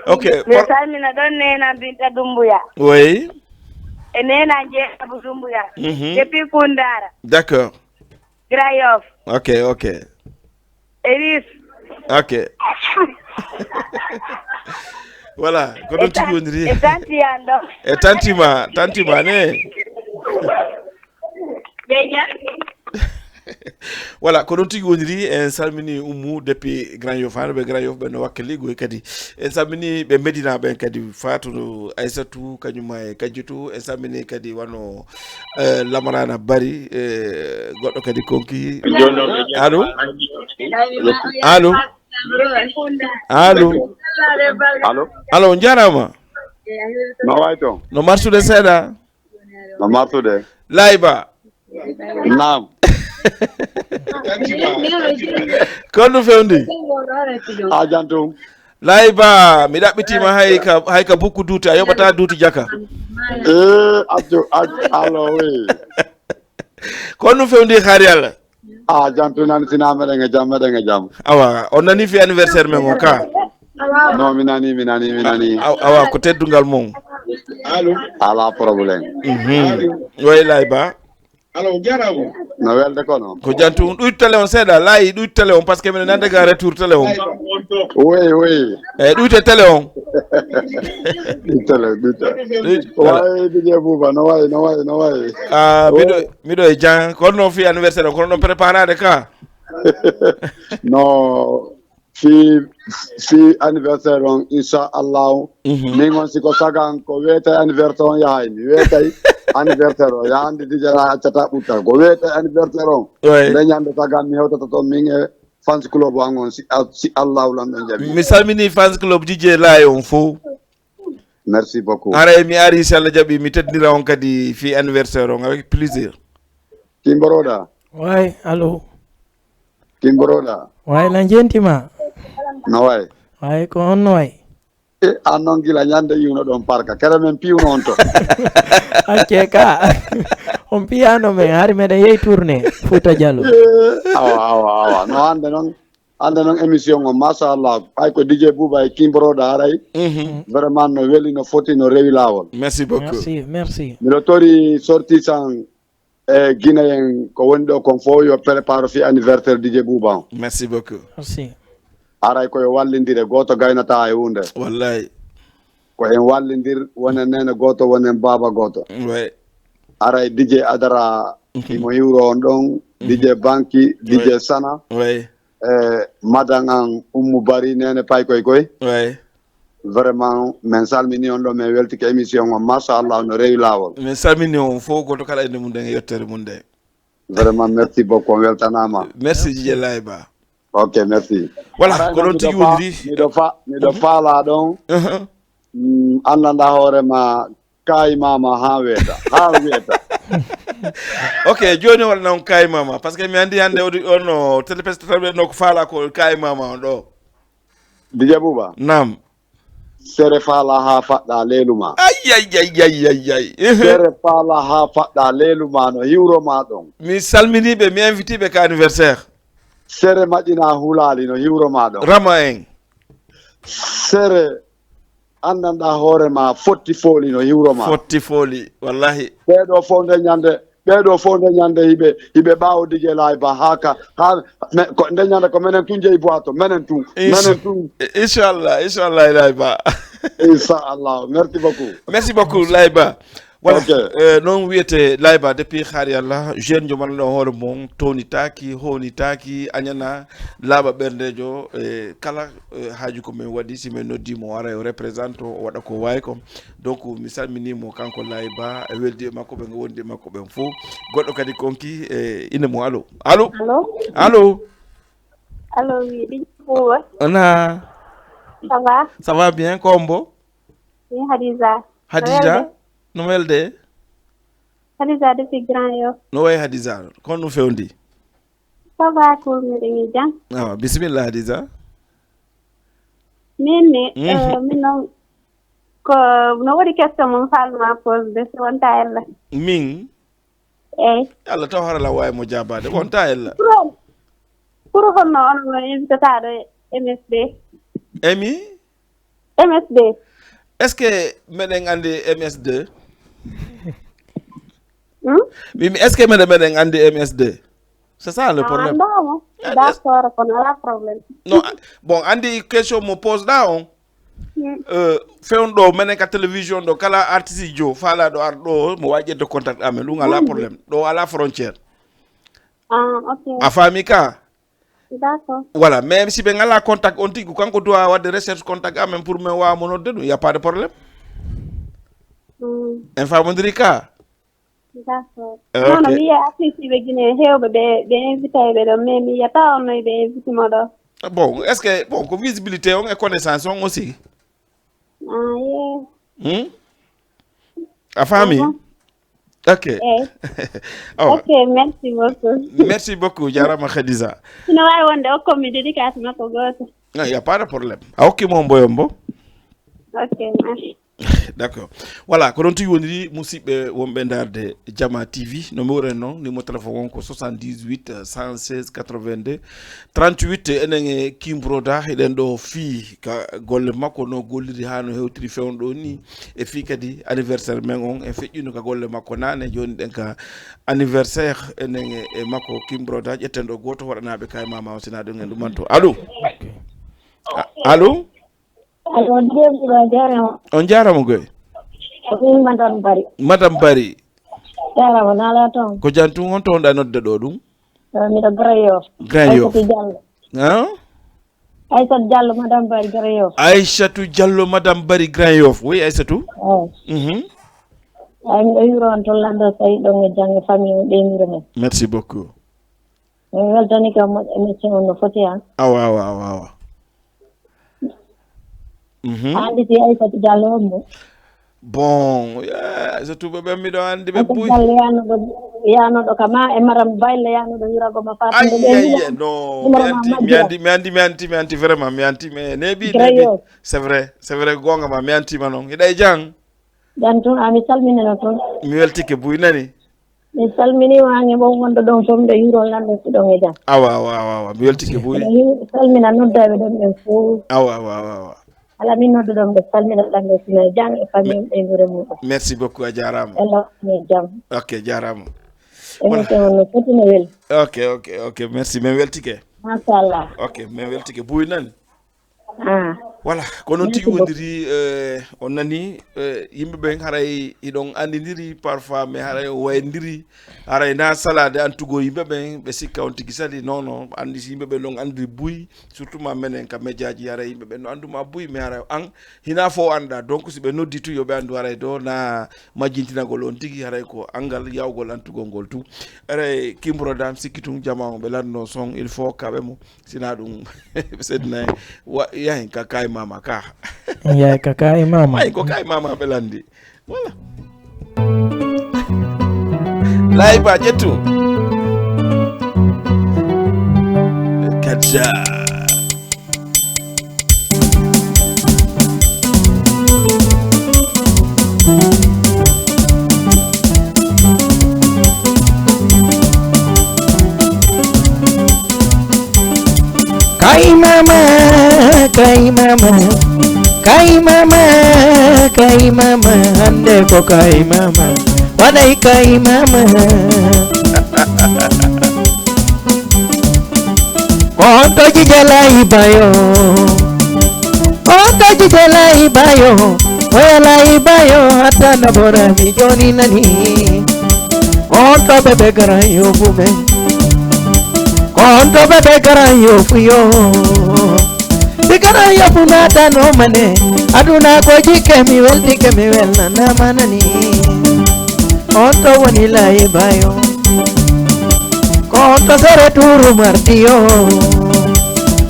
Ok. Mi salmina don nena Binta Dumbuya. Oui. E nena Jeebu Dumbuya. Mhm. Depuis Kundara. D'accord. Grand Yoff. Ok, ok. Eris. Ok. Voilà, ko don tigi woniri. E tanti yando. E tanti ma, tanti ma ne. Beja. Voilà, ko don tigi woniri. En salmini Ummu depuis Grand Yoff, hano be Grand Yoff be no wakkili go kadi. En salmini be Medina ben kadi, Fatou Aissatou kanyuma e Kajutu. En salmini kadi wano eh, Lamarana Bari, eh, goddo kadi konki. Allo? Allo? Allo? Allo? Allo, on jarama. No wayi toon? No marsude seeɗa. No marsude? Layba. Naam. Ko honɗum fewndi? A jantum. Layba, mi ɗaɓɓitima hay ka, hay ka bukku duuti, a yoɓata duuti jaka. Eh, accu, accu, allo, oui. Ko honɗum fewndi, hari Allah? A jantu nan sina meɗen e jam, meɗen e jam. Awa, on nani fi anniversaire men o ka? No, mi nani, mi nani, mi nani. Aw- Awa, ko teddungal mon. Ala problème. Mhm. Way Layba. No welde kono. Ko jantu, ɗuytu télé on seeɗa, laayi ɗuytu télé on, parce que minen nande ga retour télé on. Oui, oui. Eyyi, ɗuyte télé on. Ɗuytu télé, ɗuytu télé. Ɗuytu télé. Wayi, D J Bouba, no wayi, no wayi, no wayi. Ah, miɗo, miɗo e jam, ko honno fi anniversaire on, ko honno préparade ka? No, fi, fi anniversaire on, inchallahu. Mhm. Min on siko sagan ko weetay anniversaire on yahay, mi weetay anniversaire on, yahande D J Laye accata ɓutta, ko weetay anniversaire on. Ouais. Nde ñande sagan mi hewtata toon min e fans club an on, si, si Allahu lan ɗon jaɓi. Mi salmini fans club D J Laye on fof. Merci beaucoup. Haray mi ari, si Allah jaɓi, mi teddinira on kadi fi anniversaire on avec plaisir. Kimboroɗa, Way, allo. Kimboroɗa, Way, na jentima. No wayi? Way, ko on no way? E, an noon gila ñande iwno ɗon parka, kere men piwno on to. Acce ka. On piyano men, hari meɗen yehi tourné Fouta Diallo. E, awa, awa, awa. No hande noon, hande noon émission on, machallah. Ay ko D J Bouba e Kimboroɗa haray. Mhm. Vraiment no weli, no foti, no rewi laawol. Merci beaucoup. Merci, merci. Miɗo tori sorti san e Guinéen ko woni ɗo kon fof yo prépare fi anniversaire D J Bouba on. Merci beaucoup. Merci. Haray ko yo wallindire, gooto gaynata e hunde. Wallahi. Ko en wallindir, wonen nene gooto, wonen baaba gooto. Ouais. Haray D J Adara, imo hiwro on ɗon, D J Banki, D J Sana, Ouais. e madan an Ummu Bari, nene pay koy koy. Ouais. Vraiment, men salmini on ɗo, men weltike émission on. Machallah, no rewi laawol. Min salmini on fof, goto kala inde mum nden e yettere mum nden. Vraiment, merci beaucoup, on weltanama. Merci D J Layba. Ok, merci. Voilà, Haray ko noon ɗon tigi miɗo fa- woniri. Miɗo fa- miɗo faalaa ɗon. Uh-huh. Mm, anndanɗaa hoore ma, kaayi maama haa weeta, haa weeta. Ok, jooni walla non kaayi maama, parce que mi anndi hannde o, on no téléspectateur ɓe no ko faalaa ko kaayi maama on ɗo. D J Bouba, Naam. Sere faalaa haa faɗɗaa leelu ma. Ay, ay, ay, ay, ay, ay. Sere faalaa haa faɗɗaa leelu ma, no hiwro ma ɗon. Mi salminiiɓe, mi invitiiɓe ka anniversaire. Sere maƴinaa hulaali, no hiwro ma ɗon. Rama en. Sere anndanɗaa hoore ma, fotti fooli, no hiwro ma. Fotti fooli, wallahi. Ɓee ɗo fof nde ñande, ɓee ɗo fof nde ñande hiɓe, hiɓe ɓaawo D J Layba haa ka, haa, me, ko, nde ñande ko menen tun jeyi boiton, menen tun, menen tun. Inchallah, inchallah, Layba. Inchallah, merci beaucoup. Merci beaucoup, Layba. Voilà, Ok. Euh, noon wiyete Layba depuis Xaari Allah, jeune jo manno hoore mum, townitaaki, hownitaaki, añana, laaɓa ɓerndeejo, e kala, euh, haaju ko min waɗi, si min noddi mo, o ara o représente, o waɗa ko waawi ko. Donc, mi salminii mo, kanko Layba, e weldi e makko, ɓe wondi e makko ɓen fof. Goɗɗo kadi konki, e ine mo, allo? Allo? Allo. Allo? Allo, wi, D J Bouba. Ana? Ça va? Ça va bien, ko hombo? Min Hadiza. Hadija, no welde? Hadiza depuis Grand Yoff. No wayi Hadija, ko honno ɗum fewndi? Ça va, cool, miɗen e jam. Awa, bisimilla Hadija. Min ne, Mhm. eh, min noon, ko no woodi question mo mi faalnoo posde, so wonta ella. Min? Eyi. Allah taw hara lan waawi mo jaabaade. Wonta ella. Pour, pour honno onon no invitata ɗo e M S D? Emi? M S D. Est-ce que meɗen anndi M S deux? Hmm? Min, est-ce que meɗen, meɗen anndi M S deux? C'est ça le Ah, problème. Anndamo. Eh, D'accord, kono alaa problème. Non, a-, bon, anndi question mo posɗa on. Hmm. Euh, fewndo ɗo, menen ka télévision ɗo, kala artiste jo, faalaɗo ar ɗo, mo wawi ƴettude contact amen, ɗum alaa Hmm. problème. Ɗo alaa frontière. Ah, ok. A faami ka? D'accord. Voilà, mais si ɓe ngala contact on tigi, kanko doit waɗde recherche contact amen pour min waawa mo nodde ɗum, y a pas de problème. Hmm. En faamondiri ka? D'accord. Eh, Non, non, ok. Mi yiya artiste ɓe Guinée heewɓe ɓe, ɓe invité ɓe ɗo, mais mi yiyata on no ɓe invité mo ɗo. Bon, est-ce que, bon, ko visibilité on e connaissance on aussi? Ah, yeah. Hmm? A faami? Mhm. Ok. Eh. Awa. Ok, merci beaucoup. Merci beaucoup, jarama Khadija. Hino wawi wonde okko mi dédicace makko goto. Non, y a pas de problème. A hokki mo mboyo mbo. Ok, merci. D'accord. Voilà, ko ɗon tigi woniri musidɓe wonɓe ndaarde Jama T V. No mbiwren noon, numéro téléphone on ko soixante-dix-huit, cent seize, quatre-vingt-deux, trente-huit. Enen e King Broda, hiɗen ɗo fii ka golle makko, no golliri haa no hewtiri fewndo ɗo ni. E fii kadi anniversaire men on, en feƴƴino ka golle makko naane, jooni ɗen ka anniversaire, enen e, e makko King Broda, ƴetten ɗo gooto waɗanaaɓe kay mama o, sina ɗum en ɗumanto. Allo? A-, allo? Allo, Dieguy, a jaaraama. On jaaraama goy. Ko min Madame Bari. Madame Bari. Jaaraama, naala toon. Ko jam tun, on toon ɗa nodde ɗo ɗum? Eh, miɗo Grand Yoff. Grand Yoff. Aïssatou Diallo. Hein? Aïssatou Diallo, Madame Bari, Grand Yoff. Aïssatou Diallo, Madame Bari, Grand Yoff. Oui, Aïssatou. Eh. Mhm. Ay, miɗo yuro on toon lanndo tawi ɗon e janngo famille mum ɓeynguure mum. Merci beaucoup. Mi weltani kam mo émission on no foti han. Awa, awa, awa, awa. Mhm. A anndi si Aïssatou Diallo on mo? Bon, eh, so tuuɓe ɓen miɗo anndi ɓe Aïssatou buy. Diallo yaanoɗo, yaanoɗo ka ma e Maram Bayle yaanoɗo Hirago ma Fatou Ay, Ndoɓe ay, Hila. Ay, no, mi Numéro ma anndi, mi majjira. Anndi, mi anndi, mi anndi, mi anndi, vraiment, mi anndi, mi neeɓi, Grayo. Neeɓi. C'est vrai, c'est vrai, goonga ma, mi anndi ma noon. Hiɗa e jam? Jam tun, a mi salminino tun. Mi weltike buy nani. Mi salmini ma e mon wonɓe ɗon fof, miɗo yuro lanndo si ɗon e jam. Awa, awa, awa, awa. Mi weltike buy. Miɗo yu-, salmina noddaaɓe ɗon ɓen fof. Awa, awa, awa, awa. Kala min nodduɗon ɓe salmina lanndo sina e jam e famille ɓeynguure muɗum. Merci beaucoup, a jaaraama. Allah waɗan en jam. Ok, jaaraama. Émission on no foti no weli. Ok, ok, ok. Merci. Min weltike. Machallah. Ok, min weltike. Buy nani? Ah. Voilà, ko noon tigi woniri, eh, on nani, eh, yimɓe ɓen haray hiɗon anndindiri parfois, mais haray o wayndiri, haray na salaade anndugol yimɓe ɓen, ɓe sikka on tigi sali, non, non, anndi si yimɓe ɓen ɗon anndiri buy, surtout ma menen ka médiaji, haray yimɓe ɓen no annduma buy, mais haray an, hina fof annda, donc si ɓe noddi tu, yo ɓe anndu haray ɗo na majjintinagol on tigi, haray ko anngal yawgol anndugol ngol tu. Haray King Broda, mi sikki tun jama on ɓe lanndo son, il faut kaɓe mo. Sina ɗum, seedina wa-, yahin ka kay mama ka. Yahi ka kay mama. Ay, ko kay mama ɓe lanndi. Voilà. Layba, ƴettu. Kadja. Kay mama, kay mama, kay mama, kay mama, hannde ko kay mama, waɗay kay mama. Ko on to jije lay bayo. On to jije lay bayo. Oya lay bayo, hatta no ɓorami jooni nani. On to ɓe ɓe garan yo fumen. Ko on to ɓe ɓe garan yo fuyo. Ɓe garan yo fu naatano mane. Aduna ko jikke mi weltike mi welnanama nani. On to woni lay bayo. Ko on to sere tuuru mardi yo.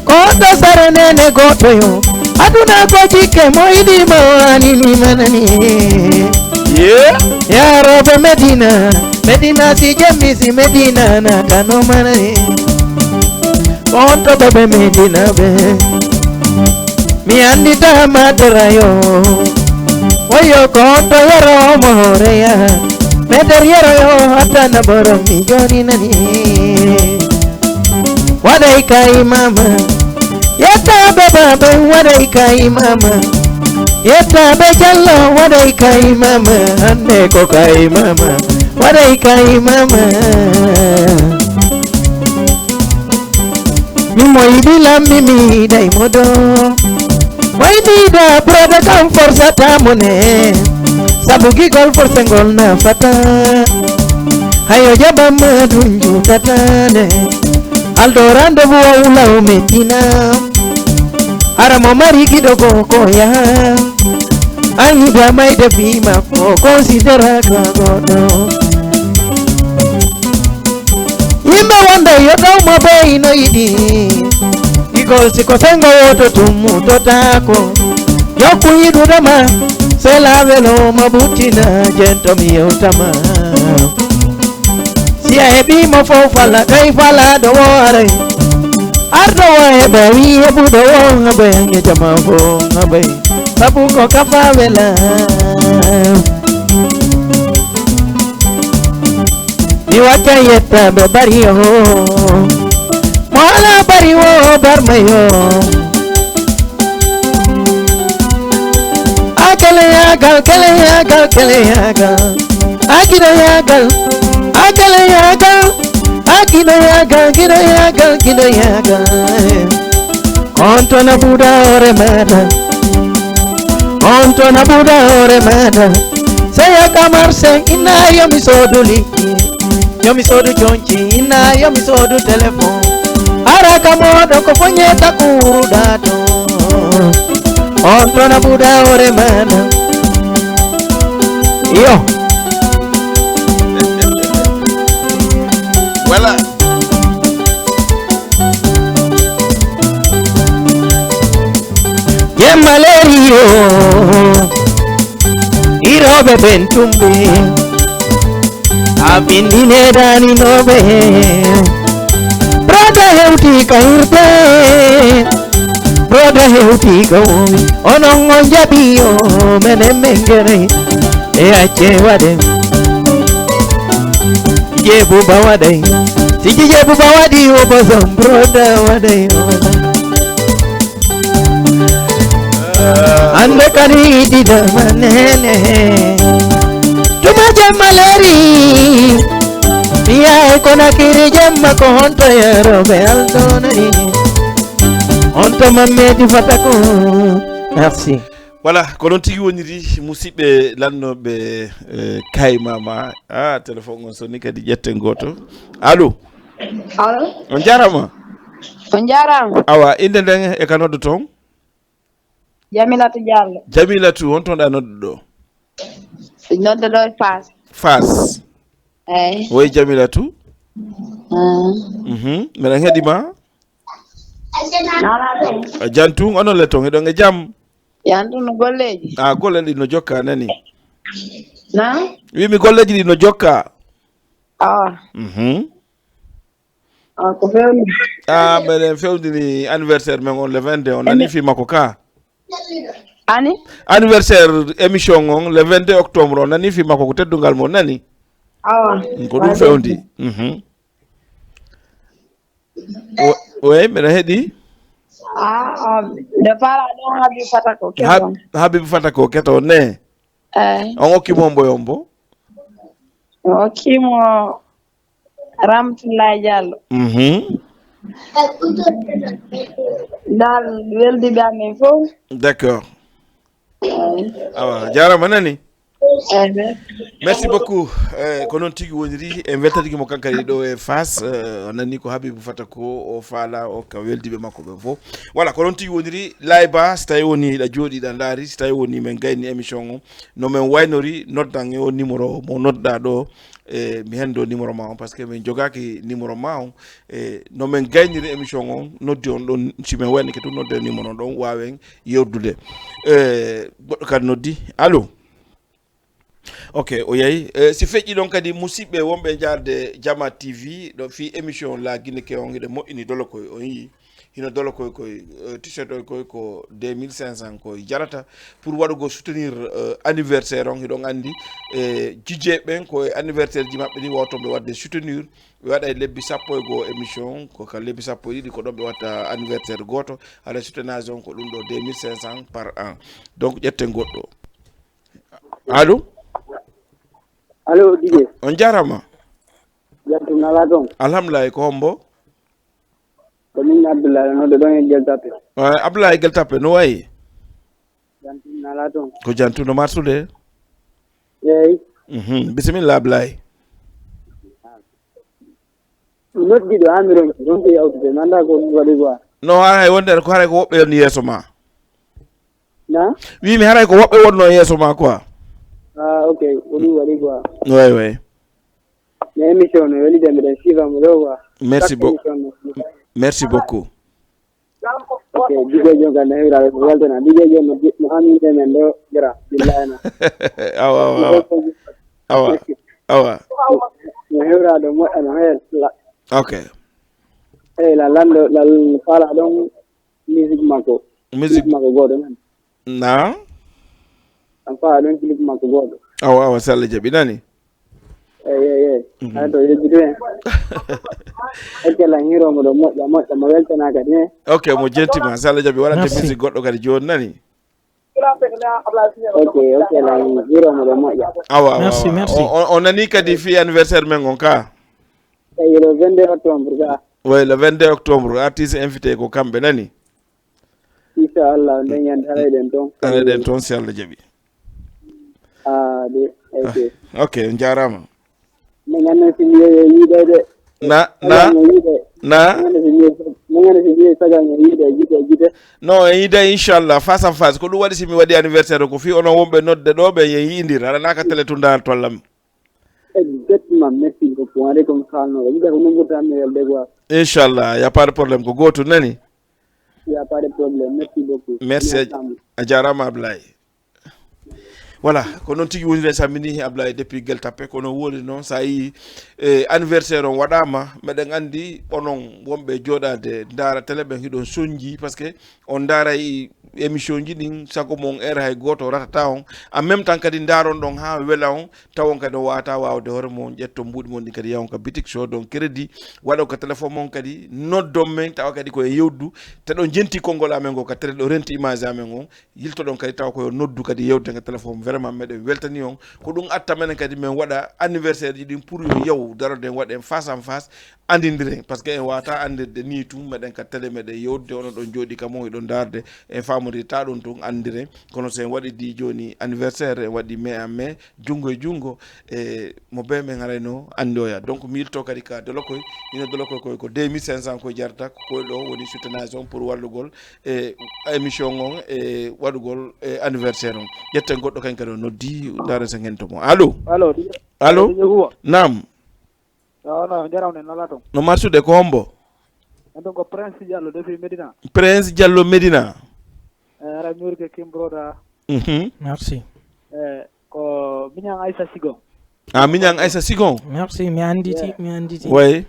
Ko on to sere nene gooto yo. Aduna ko jikke mo yiɗi mo ani mi manani. Ye. Yaroɓe Medina, Medina si jammi si Medina na kano manani. Ko on to ɓe Medina ɓe. Mi andi ta matera yo. Woyo ko on to yero mo horeya. Meter yero yo atana borom mi joni nani. Waɗay kay mama. Yettaaɓe baaɓe waɗay kay mama. Yettaaɓe jallo waɗay kay mama. Hannde ko kay mama. Waɗay kay mama. Min mo yiɗi lammi mi yiɗay mo do. Wayniida brother kam forsata mo ne. Sabu gigol forse ngol na fata. Hayo jabamma ɗum jutatane. Aldo rendez-vous o wulaw mettina. Hara mo mari giɗo ko ko yaha. An yiɗa mayde fi makko considéraka goɗɗo. Yimɓe wonde yo tawma ɓe ino yiɗi. Igol si ko sengo woto tummu totako. Yokku yiɗude ma. Sela welo ma buttina jento mi yewtama. Si a heɓi mo fof fala kay fala ɗo wo aray. Arɗo wo heɓa wi heɓuɗo wo haɓay hange jama fof haɓay. Sabu ko kafa wela. Mi wacca yettaɓe bari o. Mo ala bari wo barmayo. Akele yagal, kele yagal, kele yagal. Akino yagal, akele yagal. Akino yagal, kino yagal, kino yagal. On to na buda ore mata. On to na buda ore mata. Saya kamar se ina yo mi soduli. Yo mi sodu jonci ina yo mi sodu telefon. Ara kamodo ko fonye takuru dato. On to na buda ore mata. Yo. Voilà. Yemma leeri yo. Iroɓe ɓen tumɓe. A bindine daninoɓe. Brother hewti ka hirde. Broda hewti ko wowi onon on jaɓi yo menen men gere e acce waɗe. Jebuba waɗay siji jebuba waɗi o bosom broda waɗay o waɗa. Ande kadi didama nene tuma jemma leri. Miya e kona kiri jemma ko honto yeroɓe aldonani. On to Mammeji fata ko. Merci. Voilà, ko noon tigi woniri, musidɓe lannooɓe, eh, Kaymama. Ah, téléphone on sonni kadi, ƴetten gooto. Allo? Allo? On njaaraama. On njaaraama. Awa, innde nden e ka noddoton? Jamilatu Diallo. Jamilatu, on toon ɗa nodduɗo? Nodduɗo e Faas. Faas. Eyi. Woy Jamilatu. Ah. Mhm. Mbeɗa heɗi ma. Nana ɗum. A jam tun, onon le toon, hiɗon e jam? Yan ɗum no golleeji. Ah, golle ɗi no jokka, nani? Na? Wi mi golleeji ɗi no jokka. Awa. Mhm. Ah, ko fewni. Ah, mbeɗen fewndini anniversaire men on le vingt-deux, on nani fi makko ka? Ani? Anniversaire émission on le vingt-deux octobre, on nani fi makko ko teddungal mo, nani? Awa. Mm, ko ɗum fewndi. Mhm. O-, oye, mbeɗa heɗi. Ah, ah, nde fala ɗon Habib Fata ko keto. Hab-, Habib Fata ko keto, ne? Eh. On okki mo mbo yombo? On okki mo Ramatoulaye Diallo. Mhm. Dal weldiɓe amen fof. D'accord. Eyi. Awa, jarama nani? Merci beaucoup. Eh, ko noon tigi woniri. En weltanike mo kankadi ɗo e Fass. Eh, o nani ko Habibu Fata ko o faala o ka weldiiɓe makko ɓe fof. Voilà, ko noon tigi woniri. Layba, so tawi woni hiɗa jooɗi, ɗa ndaari, so tawi woni min gayni émission o, no min waynori, noddan e o numéro mo nodda ɗo. E mi hendo numéro ma on, parce que min jogaaki numéro ma on. E no min gayniri émission on, noddi on ɗon, si min waynike tun, nodde numéro on ɗon, waawen yewdude. E goɗɗo kadi noddi. Allo? Ok, o yahi. E si feƴƴi ɗon kadi, musidɓe wonɓe jaarde Jama T V, ɗo fii émission La Guinée ke on, hiɗen moƴƴini dolo koy, on yii. Hino dolo koy koy, eh, t-shirt oy koy ko deux mille cinq cents koy jarata. Pour waɗugol soutenir, eh, anniversaire on, hiɗon anndi, eh, J J ɓen ko e anniversaire ji maɓɓe ɗin wawto ɓe waɗde soutenir. Ɓe waɗa e lebbi sappo e goo émission, ko ka lebbi sappo e ɗiɗi ko ɗon ɓe watta anniversaire gooto. Haɗa soutenage on ko ɗum ɗo deux mille cinq cents par an. Donc ƴetten goɗɗo. Allo? Allo, D J. On jarama. Jantum nala ton. Alhamdulillah, ko hombo? Ko min Abdoulaye, no ɗo ɗon e Gueule Tapée. Eh, Abdoulaye Gueule Tapée, no wayi? Jantum nala ton. Ko jantum no marsude? Eyi. Mhm, bisimilla Abdoulaye. Noddiɗo haa mi ronki, ronki yawtude, mi anndaa ko ɗum waɗi quoi. No, haray wonde ko haray ko woɓɓe woni yeeso ma. Na? Wi mi haray ko woɓɓe wonno yeeso ma quoi. Ah, ok, ko ɗum waɗi quoi. Way, way. Mais émission no weli de, mbiɗen suivre mo ɗo quoi. Merci beaucoup. Merci beaucoup. Ok, D J John kan no hewraade ko weltana. D J John no, no anndi men ɗo, jara, billahi na. Awa, awa, awa. Awa, awa. No hewraade moƴƴa no heen. Ok. Eyi, la lanndo, la faala ɗon musique makko. Musique makko gooto nan. Na? An faala ɗon clip makko gooto. Awa, awa, si Allah jaɓi, nani? Eyi, eyi, eyi. Mhm. Hay to yejjiti hen. Ok, lan hiro mo ɗo moƴƴa, moƴƴa, mo weltana kadi hen. Ok, mo jentima, si Allah jaɓi, waɗante musique goɗɗo kadi jooni, nani? Ok, ok, lan hiro mo ɗo moƴƴa. Awa, awa, merci, awa. Merci. O, o, o nani kadi fii anniversaire men on ka? Eyi, le vingt-deux octobre ka. Oui, le vingt-deux octobre, artiste invité ko kamɓe, nani? Inchallah, nden ñande haray ɗen toon. Haray ɗen toon, si Allah jaɓi. Ah, de, ok. Ah, ok, on jaaraama. Min anndi si mi yehi yiide de. Na, na, na. Min anndi si mi yehi, min anndi si mi yehi sagal mi yiide, yiide, yiide. Non, en yiide inchallah, face à face. Ko ɗum waɗi si mi waɗi anniversaire o, ko fii onon wonɓe nodde ɗo, ɓe en yi'indira. Aɗa naaka télé tun ndaar tollam. Exactement, merci beaucoup. Wa aleykum salam. Yiide ko ɗum ɓurta mi welde quoi. Inchallah, y a pas de problème. Ko gooto nani? Y a pas de problème. Merci beaucoup. Merci. On est ensemble. A jaaraama Ablaye. Voilà, ko noon tigi woniri, en salmini Ablaye depuis Gueule Tapée, ko noon woni noon, so a yii, eh, anniversaire on waɗaama, meɗen anndi onon wonɓe jooɗaade ndaara télé ɓen hiɗon sonji, parce que on ndaaray émission ji ɗin, sago mon heure hay gooto ratata on, en même temps kadi ndaaron ɗon haa wela on, tawon kadi on waawata waawde hoore mon, ƴetton mbuuɗi mon ɗin kadi yahon ka bitik, soodon crédit, waɗon ka téléphone mon kadi, noddon men, tawa kadi ko e yewdu, te ɗon jenti konngol amen ngol ka télé, ɗo renti image amen on, yiltoɗon kadi tawa ko yo noddu kadi yewde ka téléphone. Vraiment meɗen weltani on. Ko ɗum atta menen kadi min waɗa anniversaire ji ɗin pour yo yaw daroɗen waɗen face en face, andindiren. Parce que en waawata andirde ni tun, meɗen ka télé, meɗen yewdude, onon ɗon jooɗi ka mon, hiɗon ndaarde, en faamondirta ɗum tun, andiren. Kono so en waɗi di jooni anniversaire, en waɗi mai en mai, junngo e junngo, e mo bee men haray no anndi oya. Donc mi yilto kadi ka Dolokoy, ino Dolokoy koy ko deux mille cinq cents koy jarata, ko koy ɗo woni soutenance on pour wallugol e émission on e waɗugol e anniversaire on. Ƴetten goɗɗo kañ kadi o noddi, ndaaren so ngento mo. Allo? Allo? Allo? Allo, Huwa. Naam. Awa, no, jaram ne, nala ton. No marsude, ko hombo? En ɗon ko Prince Diallo depuis Medina. Prince Diallo Medina. Eh, ara miwrike Kim Broda. Mhm. Merci. Eh, ko Mignane Aïssa Sigon. Ah, Mignane Aïssa Sigon. Merci, mi anditi, yeah, mi anditi. Oui.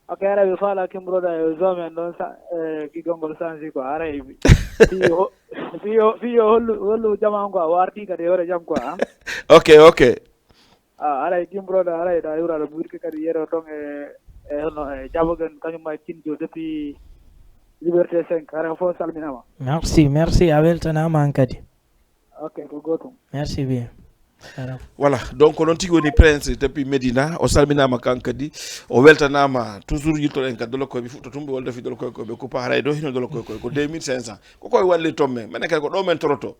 Ok, ara mi faala Kim Broda e zone men ɗon sa-, eh, ki gongol sansi quoi, ara e mi. Fi yo, fi yo, fi yo hollu, hollu jama on quoi, o arti kadi e hoore jam quoi, hein. Ok, ok. Ah, haray Kim Broda, haray ɗa hewraɗo burki kadi yero ton e, e hono e Jabogen, kañum ma Kinjo depuis Liberté cinq, haray fof salminama. Merci, merci, a weltanama an kadi. Ok, ko gootum. Merci bien. Salam. Voilà, donc ko noon tigi woni Prince depuis Medina, o salminama kan kadi, o weltanama, toujours yiltoɗen ka Dolokoy, mi fuɗɗo tumɓe wolde fi Dolokoy koy ɓe kupa, haray ɗo hino Dolokoy koy ko deux mille cinq cents, ko koye wallirton men, menen kadi ko ɗo men toroto.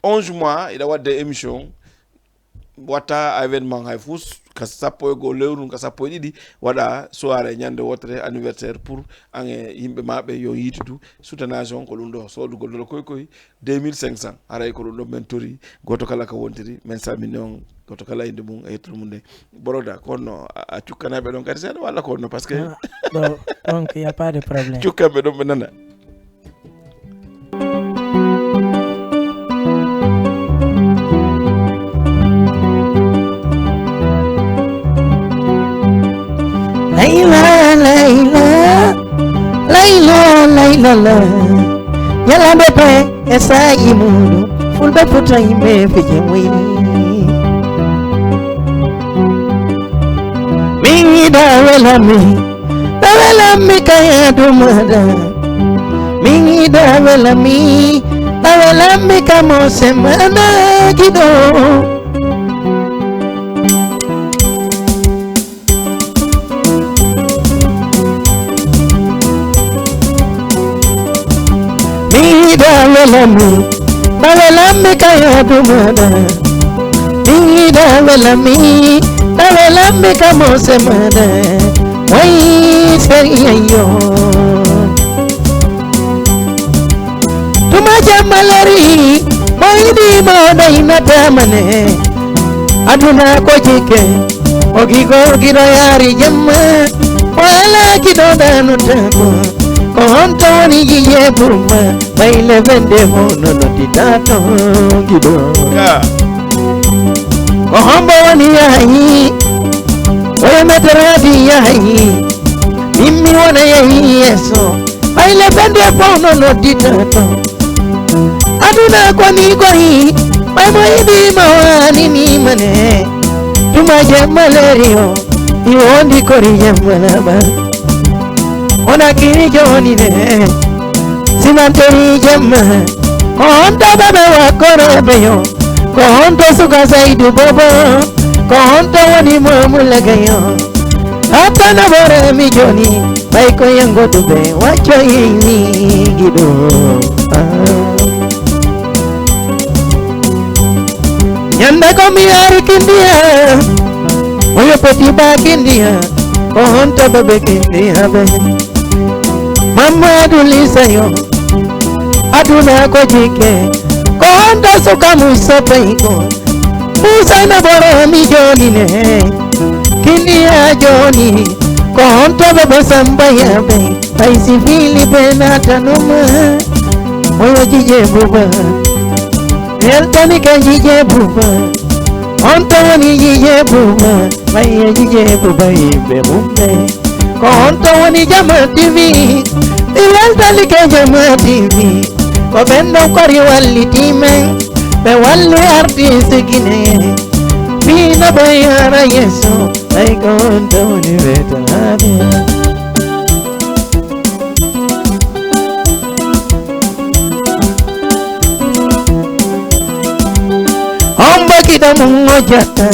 Onze mois, iɗa wadde émission, Watta événement hay fus ka sappo e goo lewru, ka sappo e ɗiɗi, waɗa soirée ñande wotere anniversaire pour an e yimɓe maɓɓe yo yiitudu soutenance on ko ɗum ɗo soodugol ɗo koy koy deux mille cinq cents, haray ko ɗum ɗo men tori. Goto kala ko wontiri, men salmini on goto kala inde mum e yettoode mum nde. Broda, ko honno a, a cukkanaɓe ɗon kadi seeɗa walla ko honno? Parce que ah, bon, donc il y a pas de problème. Cukkanɓe ɗon ɓe nana. Layla, Layla, Layla, Layla, la. Ñalawma pe e saa'i muɗum, fulɓe Fuuta yimɓe fije muyni. Min yiɗa welami, ta welami ka yaadu maɗa. Min yiɗa welami, ta welami ka mose maɗa giɗo. Miɗa welami, ta welami ka yaadu maɗa. Miɗa welami, ta welami ka mose maɗa. Wai seri ayyo. Tuma jamma lori, mo yiɗi mo ɗoynata mane. Aduna ko jikke, o gigo giɗo yaari jemma. Wala giɗo ɗanotako. Ko honto woni jiye bumma, ɓay le bende mo no noddita to giɗo. Ka. Ko hombo woni yahi, oye meteradi yahi. Mimmi wona yehi yeso, ɓay le bende fof no noddita to. Aduna ko ni koyi, ɓay mo yiɗi ma wani ni mane. Tuma jemma leri o, i wondi kori jemma laba. Ona kiri joni ne, sinantori jemma. Ko honto baba wa koro beyo, ko honto suka Saidu bobo, ko honto woni mo mulaga yo. Hatta na bore mi joni, ɓay ko yengoduɓe wacco yeyni giɗo. Ah. Ñande ko mi ari kindiya, oyo peti ba kindiya, ko honto bebe kindiya be. Mamadou Lisa yo, aduna ko jikke, ko honto suka musa pay ko. Musa na boro mi joni ne, kindiya joni, ko honto bebe samba ya be. Ay si fili be natanuma, oyo jije buba. Eltani ka jije buba. Honto woni jije buba. Ay jije buba yimɓe mumɓe. Ko honto woni Jama T V. Eltani ka Jama T V. Ko ɓen ɗon kori walliti men. Ɓe walli artiste Guinée. Fina ɓe yara yeso. Ay ko honto woni wetanaɓe. Hombo kiɗo mum o jata,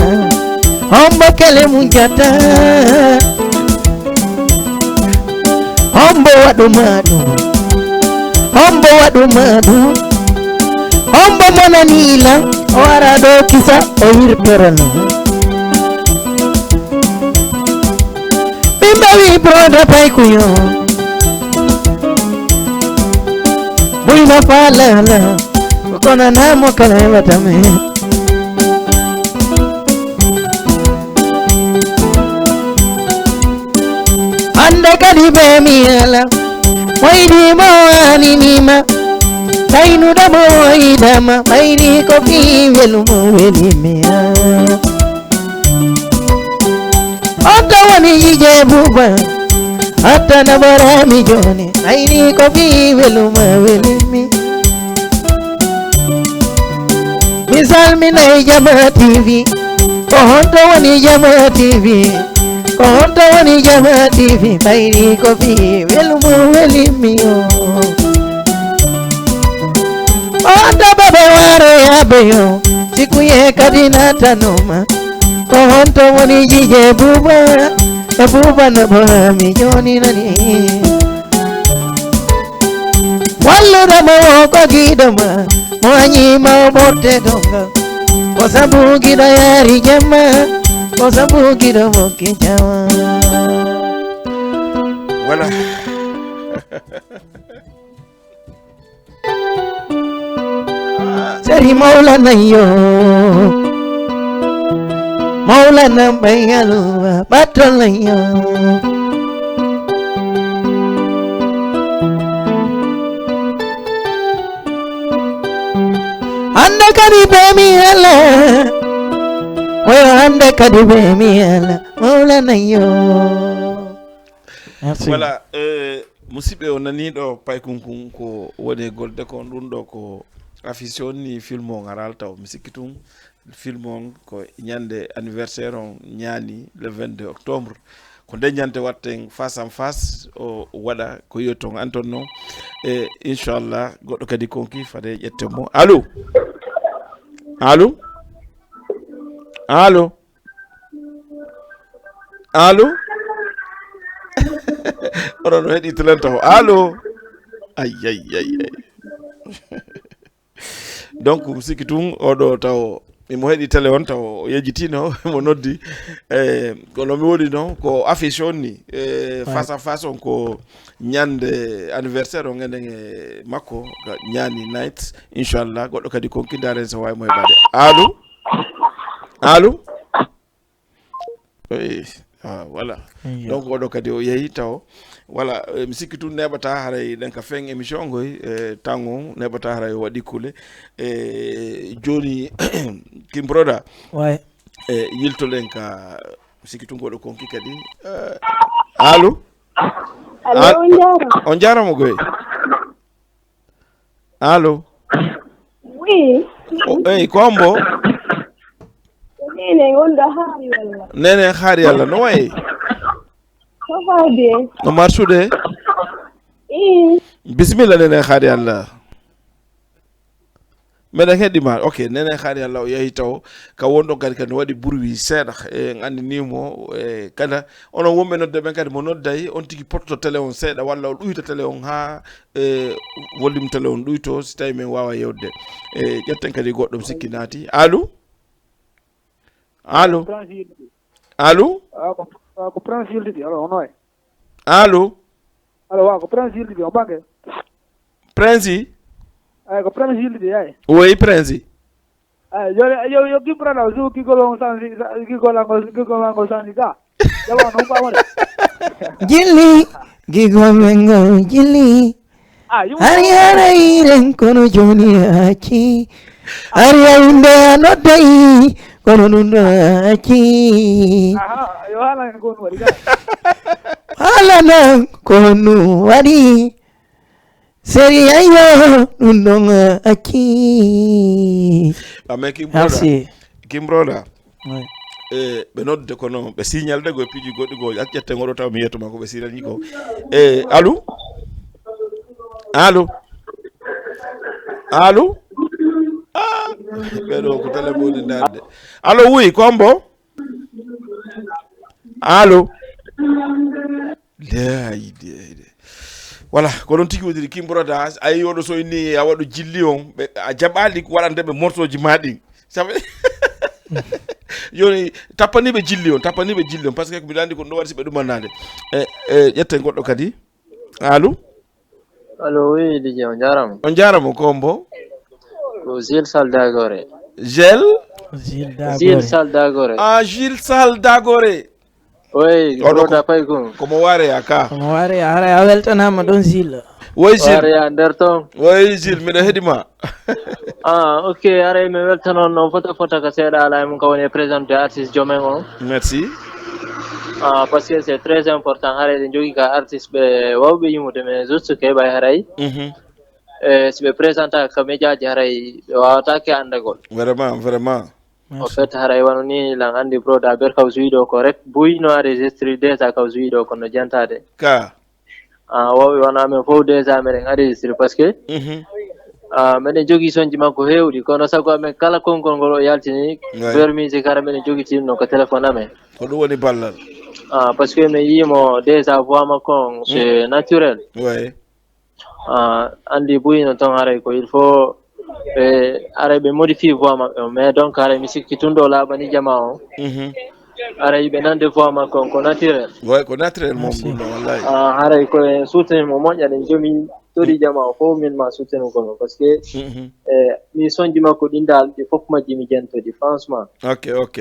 hombo kele mum jata, hombo waɗu ma ɗum, hombo waɗu ma ɗum, hombo monani lan, o ara ɗo kisa, o yirtora non. Min mbawi broda paykuyo. Buyna falala. Kona namo kala heɓata min. Hande kadi be mi ala. Waydi mo anini ma. Kaynuda mo waydama. Mayri ko fi welu mo weli mi ala. Honto woni yije buba. Hatta na barami joni. Ayni ko fi weluma welimi. Mi salminay Jama T V. Ko honto woni Jama T V. Ko honto woni Jama T V. Ayni ko fi weluma welimi o. Honto baba ware abeyo. Sikuye kadi natanoma. Ko honto woni jije buba, e buba no bami joni nani. Walluda mo wo ko giɗo ma, mo anyi ma o ɓorte donga. Ko sabu giɗo yaari jemma, ko sabu giɗo mokki jawa. Voilà. Seri Mawlana yo, Mawlana Baye Aluwa, Batolayo. Hannde kadi ɓe mi ala, oyo hannde kadi ɓe mi ala, Mawlana yo. Merci. Voilà, euh, musidɓe, o naniiɗo paykunkun ko woni e golde kon, ɗum ɗo ko affiche on ni, film on araali taw, mi sikki tun film on ko ñande anniversaire on ñaani le vingt-deux octobre. Ko nde ñande watten face en face, o waɗa ko yo ton anton non. E inchallah goɗɗo kadi konki fade ƴetten mo. Allo? Allo? Allo? Allo? Oɗon no heɗi telen taw. Allo? Ay, ay, ay, ay. Donc mi sikki tun oɗo taw imo heɗi télé on taw o yejjitino mo noddi. E kono mi woni non ko affiche on ni, e face à face on ko ñande anniversaire on enen e makko ga ñaani night. Inchallah goɗɗo kadi konki ndaren so wawi mo heɓade. Allo? Allo? Eyi, ah, voilà. Donc oɗo kadi o yehi taw. Voilà, eh, mi sikki tun neɓata haray ɗen ka fin émission ngoy, eh, tango neɓata haray o waɗi kule. Eh, joni King Brother. Ouais. Eh, yiltoɗen ka mi sikki tun goɗo konki kadi. Eh, allo? Allo, on jarama. On jarama goy. Allo? Oui. O, eyi, ko hombo? Nene, on ɗo haari walla? Nene haari Allah, no wayi? Ko faade? No marsude? Ii. Bisimilla, nene haari Allah. Meɗen heɗi ma. Ok, nene haari Allah o yehi taw ka wonɗon kadi kadi no waɗi bruit seeɗa. E, en anndini mo, e, kala onon wonɓe nodde ɓen kadi mo nodday on tigi potto télé on seeɗa walla o ɗuyta télé on haa, e, volume télé on ɗuyto si tawi min wawa yewde. E, ƴetten kadi goɗɗo mi sikki naati. Allo? Allo? Allo? Ah, ko, ah, ko Prince Yildiɗi, alors, hono e? Allo? Alors, wa ko Prince Yildiɗi, on bange? Prince? Ay, ko Prince Yildiɗi, ay. Oui, Prince. Ay, yo, yo, yo, King Brother, so gigol on sansi, gigol angol, gigol angol sansi ga. Jawa, no ba wala. Jilli, gigol men ngol jilli. Ah, you Hari hara iren kono joni aki. Hari awinde anodai kono nuna aki. Aha, yo hala en kon wari ga. Hala nan kono wari. Seri ayo nunun aki. Amen, King Brother. Merci. King Brother. Ouais. E, ɓe nodde kono ɓe signal de go e piiji goɗɗi go ƴetten oɗo taw mi yetto ma ko ɓe signal ni ko. E, allo? Allo? Allo? Ah, ɓeɗo ko télé moni darde. Allo, oui, ko hombo? Allo? Leydi, leydi. Voilà, ko ɗon tigi wodiri King Brother, a yi oɗo so inni a waɗu jilli on, ɓe, a jaɓali ko waɗande ɓe morceau ji ma ɗin. Sabe? Yoni, tappani ɓe jilli on, tappani ɓe jilli on, parce que ko mbiɗa andi ko ɗum ɗo waɗi si ɓe ɗumannade. E, e, ƴetten goɗɗo kadi. Allo? Allo, oui, D J, on jarama. On jarama, ko hombo? Ko Gilles Saldagore. Gel? Gilles Gilles Dagore. Saldagore. Ah, Gilles Saldagore. Oui, Oɗo Brother ko- Paykun. Komo ware a ka. Komo ware a hara a weltanama ɗon Gilles. Woy Gilles. Ware a nder ton. Woy Gilles, miɗo heɗi ma. Ah, ok, aray mi weltanon no fota fota ka seeɗa ala e mum ka woni e présenté artiste jomen on. Merci. Ah, parce que c'est très important haray ɗe jogui ka artiste ɓe wawɓe yimude mais juste ke ɓay haray. Mhm. E si ɓe présenta ka médiaji haray ɓe wawata ke andagol. Vraiment, vraiment. En fait haray wano ni lan andi Brother Berkaw Zuido ko rek buy no enregistré déjà kaw Zuido kono jantade. Ka. Ah, wawɓe wano amen fof déjà meɗen enregistré parce que Mhm. ah, meɗen jogui sonji makko hewɗi kono sago amen kala konngol ngol o yaltini Ouais. Beurre Music hara meɗen jogitinno ko téléphone amen. Ko ɗum woni ballal. Ah, parce que mi yimo déjà voix makko on c'est naturel. Ouais. Ah, andi buyino ton haray ko il faut E, haray ɓe modifié voix maɓɓe on, mais donc haray mi sikki tun ɗo laaɓani jama on. Mhm. Haray ɓe nande voix makko on ko naturel. Way ko naturel mo. Merci. Ngol ɗo wallahi. Ah, haray ko en soutenu mo moƴƴa, ɗen jomi tori jama o fof min ma soutenu ko mo, parce que Mhm. e, mi sonji makko ɗin dal ɗi fof majji mi jentodi franchement. Ok, ok.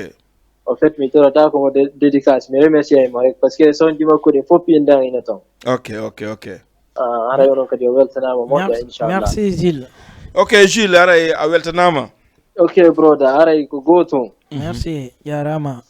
En fait mi torata ko mo dé- dédicace, mi remercie mo rek parce que sonji makko ɗin fof pindan ina ton. Ok, ok, ok. Ah, haray onon kadi o weltanama moƴƴa. Merci, inchallah. Merci Gilles. Ok Gilles, haray a weltanama. Ok broda, haray ko gotum. Mhm. Merci, jarama.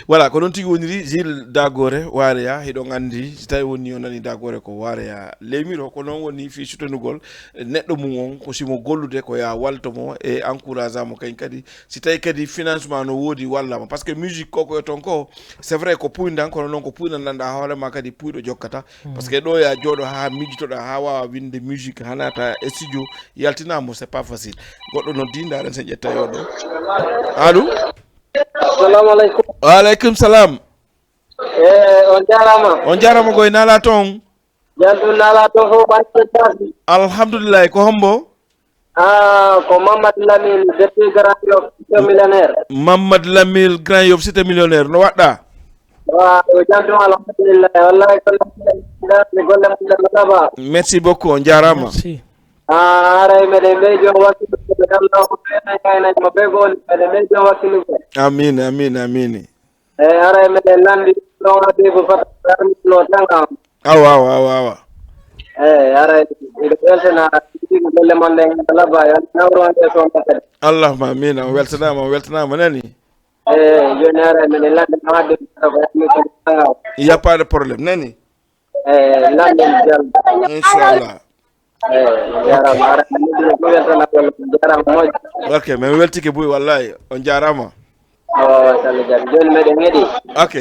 Voilà, ko noon tigi woniri. Gilles Dagore Wareya, hiɗon anndi, si tawi woni o nani Dagore ko Wareya leemiro, ko noon woni fii sutonugol neɗɗo mum on, ko simo gollude ko ya walto mo e encourage mo kañ kadi. Si tawi kadi financement no woodi walla ma, parce que musique ko ko e ton ko, c'est vrai ko puydan, kono noon ko puydan lanɗa hoore ma kadi puyɗo jokkata. Parce que ɗo ya jooɗo haa miijitoɗa haa waawa winde musique haa naata e studio, yaltina mo, c'est pas facile. Goɗɗo noddi, ndaaren sen ƴetta yo ɗo. Allo? Assalamu alaikum. Wa alaikum salam. Eh, on jarama. On jarama koy, nala ton. Jantu nala ton fo ban tasi. Alhamdulillah, ko hombo? Ah, ko Mamadou Lamine, depuis Grand Yoff, cité millionnaire. Mamadou Lamine, Grand Yoff, cité millionnaire, no waɗɗa? Wa, o jantu alhamdulillah. Wallahi ko mi golle mo laba. Merci beaucoup, on jarama. Merci. Ah, haray meɗen ɓe jom wakkilu ko ɓe Allah ko ɓe kayna mo ɓe goni meɗen ɓe jom wakkilu ko. Amin, amin, amin. Eh, haray meɗen landi ɗon Habibu Fata armino tanga. Awa, awa, awa, awa. Eh, haray iɗo weltana ɗiɗi golle mon ɗen laba yo nawro on e son kadi. Allahumma amin, on weltanama, on weltanama nani. Eh, joni haray meɗen landi no Habibu Fata ko armino tanga. Il y a pas de problème nani. Eh, Lamine Diallo. Inchallah. Eh, jarama, ara, mi weltana ko, jarama moƴƴo. Ok, min weltike buy wallahi. On jarama. Awa, awa, salli jam. Joni meɗen heɗi. Ok.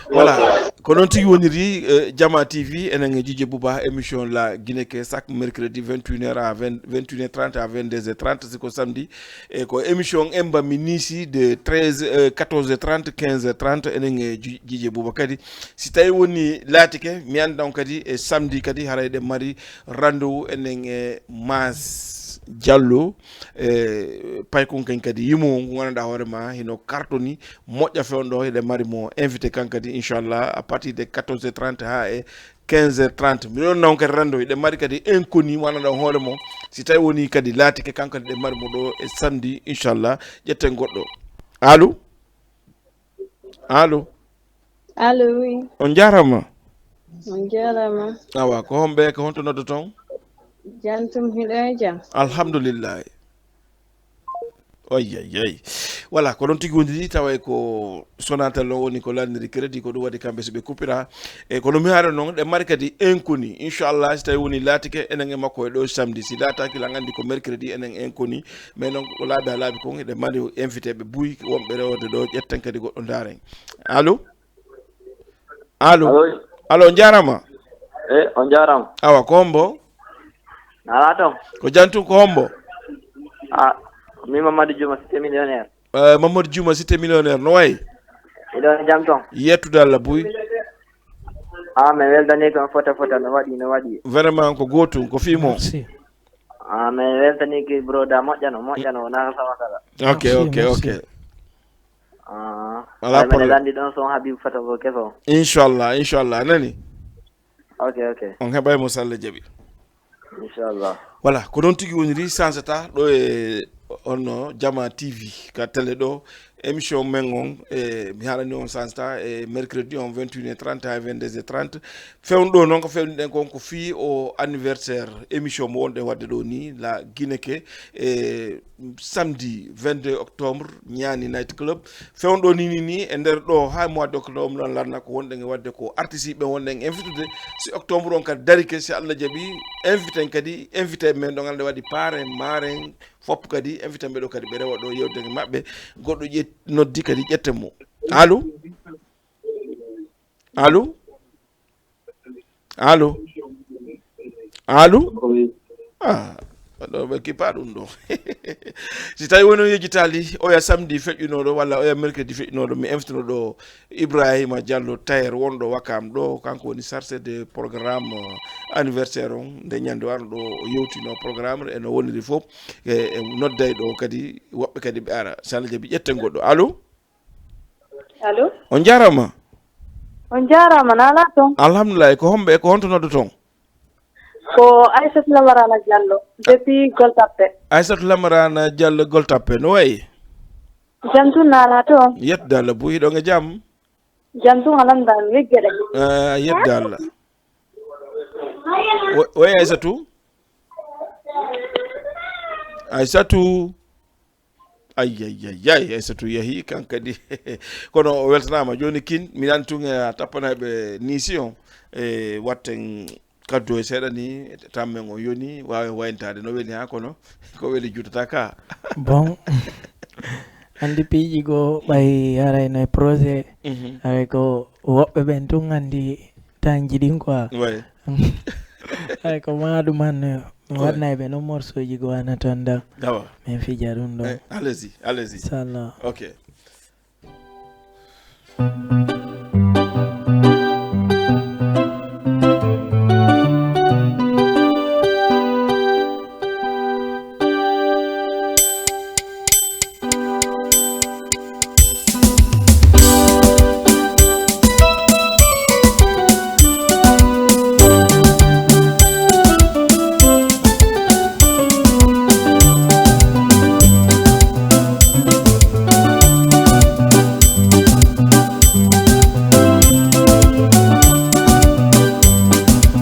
Voilà. Ok. Ko noon tigi woniri, eh, Jama T V, enen e Dj J Bouba, émission La Guinée ke chaque mercredi vingt et une heures à vingt, vingt et une heures trente à vingt-deux heures trente, siko samedi. E ko émission Emba mi Niisi de treize, eh, quatorze heures trente, quinze heures trente, enen e Dj-, Dj J Bouba kadi. Si tawi woni laatike, mi annda on kadi e samedi kadi, haray eɗen mari rendez-vous enen e Mas Diallo, e paykun kañ kadi yimo on, ko ganduɗa hoore ma hino kartoni, moƴƴa fewndo, eɗen mari mo invité kan kadi, inchallah, à partir de quatorze heures trente haa e quinze heures trente. Miɗo non kadi rendo, eɗen mari kadi inconnu, mo ganduɗa hoore mo, si tawi woni kadi laatike kan kadi, eɗen mari mo ɗo e samedi, inchallah, ƴetten goɗɗo. Allo? Allo? Allo, oui. On jarama. On jarama. Awa, ko homɓe, ko honto noddoton? Jantum, hiɗo e jam? Alhamdulillah. Oy, oy, oy. Voilà, ko ɗon tigi wondiri, tawa ko Sonatel o woni ko lanniri crédit, ko ɗum waɗi kamɓe so ɓe coupira. E kono mi haala noon, ɗe mari kadi inconnu. Inchallah, si tawi woni laatike, enen e makko e ɗo samedi. Si laataki, lan anndi ko mercredi, enen inconnu. Mais noon, ko laabi haa laabi kon, eɗen mari invité ɓe buy, wonɓe rewde ɗo, ƴetten kadi goɗɗo ndaaren. Allo? Allo? Allo? Allo, on jarama. Eh, on jarama. Awa, ko hombo? Nala ton. Ko jantum, ko hombo? Ah, mi Mamadou Diouma, cité millionnaire. Eh, Mamadou Diouma, cité millionnaire, no wayi? Iɗo e jam ton. Yettude Allah buy. Ah, mi weltani kon fota fota, no waɗi, no waɗi. Vraiment, ko gotum, ko fimo. Merci. Ah, mi weltani ki broda, moƴƴano, moƴƴano, wona ko sawa kala. Ok, merci, ok, merci. Ok. Ah, wala problème. Ay, meɗen landi ɗon son Habib Fata ko keso. Inchallah, inchallah, nani? Ok, ok. On heɓay mo so Allah jaɓi. Inchallah. Voilà, ko ɗon tigi woniri, sansata ɗo e onno Jama T V, ka télé ɗo, émission men on, e, mi haalani on sansata e mercredi on vingt et une heures trente à vingt-deux heures trente. Fewndo ɗo noon ko fewniɗen kon ko fii o anniversaire émission mo wonɗen waɗde ɗo ni, La Guinée ke, e samedi vingt-deux octobre, Niani Night Club. Fewndo ni, ni, ni, e nder ɗo, haa mois d'octobre noon lanna ko wonɗen e waɗde ko artiste ɓe wonɗen invitude. Si octobre on kadi darike, si Allah jaɓi, invité en kadi, invité men ɗo ngannduɗaa waɗi parrain, marrain, fop kadi, invité ɓe ɗo kadi, ɓe rewa ɗo yewde e maɓɓe. Goɗɗo ƴet-, noddi kadi, ƴetten mo. Allo? Allo? Allo? Allo? Ah, ɗo ɓe kipa ɗum ɗo. Si tawi woni o yejjitaali, oya samedi feƴƴunooɗo, walla oya mercredi feƴƴunooɗo, mi invitino ɗo Ibrahima Diallo Tayer, wonɗo Wakam ɗo, kanko woni chargé de programme, euh, anniversaire on, nde ñande o arno ɗo, o yewtino programme, e no woniri fof, e, e nodday ɗo kadi, woɓɓe kadi ɓe ara. So Allah jaɓi, ƴetten goɗɗo. Allo? Allo? On jaaraama. On jaaraama, naalaa toon? Alhamdulillah, ko homɓe, ko honto noddoton? Ko Aissatou Lamarana Diallo, depuis Goltappe. Aissatou Lamarana Diallo, Goltappe, no wayi? Jam tun, naalaa toon? Yettude Allah, Buy, hiɗon e jam? Jam tun, alhamdulillah, mi wegge de. Ah, yettude Allah. Wo-, woy Aissatou? Aissatou? Ay, ay, ay, ay, Aissatou yahi kan kadi. Kono o weltanaama. Jooni kin, mi nani tun, eh, a tappanay ɓe Niisi on, eh, watten kaddu e seeɗa ni, tammen on yoni, waawi wayntaade no weli haa kono, ko weli juutata ka. Bon, anndi piiji goo ɓay harayno e projet, Mhm. haray ko woɓɓe ɓen tun anndi tanji ɗin quoi. Ouais. Haray ko maa ɗum anne, mi Ouais. waɗnay ɓe non morceauji goo ana tan da. Awa. Min fija ɗum ɗo. Eh, allez-y, allez-y. Inchallah. Ok.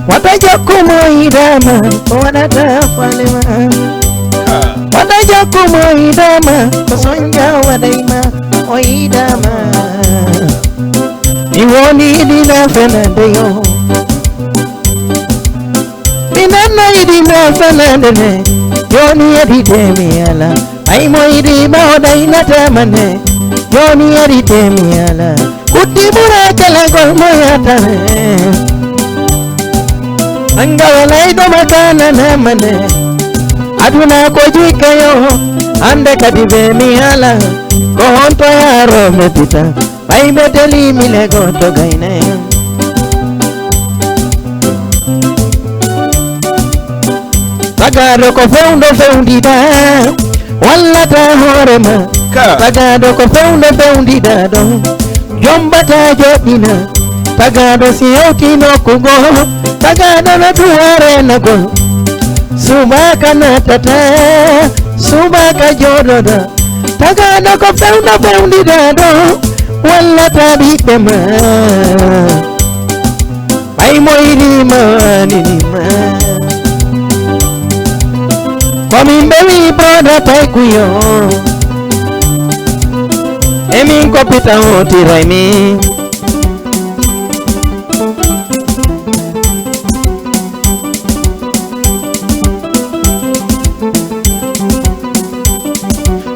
Wata jokkumo yiɗama, o waɗata falima. Wata jokkumo yiɗama, ko sonja waɗayma, o yiɗama. Mi woni ɗina fenande yo. Mi nanno yiɗima fenande ne, joni yeɗite mi ala. Ay mo yiɗi ma o ɗaynatama ne, joni yeɗite mi ala. Kutti ɓura kelagol mo yatane. Anga walay ɗo makananama ne. Aduna ko jikka yo, ande kadi be mi ala. Ko honto yaro me pita. Ɓay ɓe teli mile gooto gayne. Tagaaɗo ko fewndo fewndida, wallata hoorema. Ka. Tagaaɗo ko fewndo fewndida ɗon, jombata joɗɗina. Tagaaɗo si hewti nokku goo, tagaaɗo no duwa renagol. Subaka natata, subaka joɗoɗa. Tagaaɗo ko fewndo fewndida ɗo, wallata ɓiɓɓe ma. Ay mo yiɗima, ninima. Ko min ɓe wi broda paykuyo. E min ko pita hotiray min.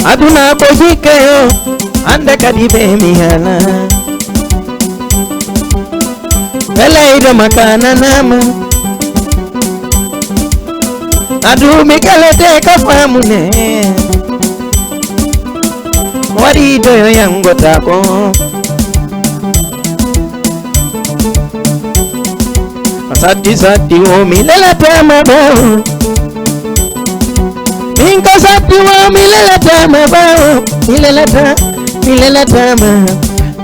Aduna ko jikka yo, ande kadi be mi hala. Belay do makananama. Adu mi kalete ka famune. Waɗi doyo yangotako. Satti satti o mi lelatama ɓawo. Min ko satti o mi lelatama ɓawo. Mi lelata, mi lelatama.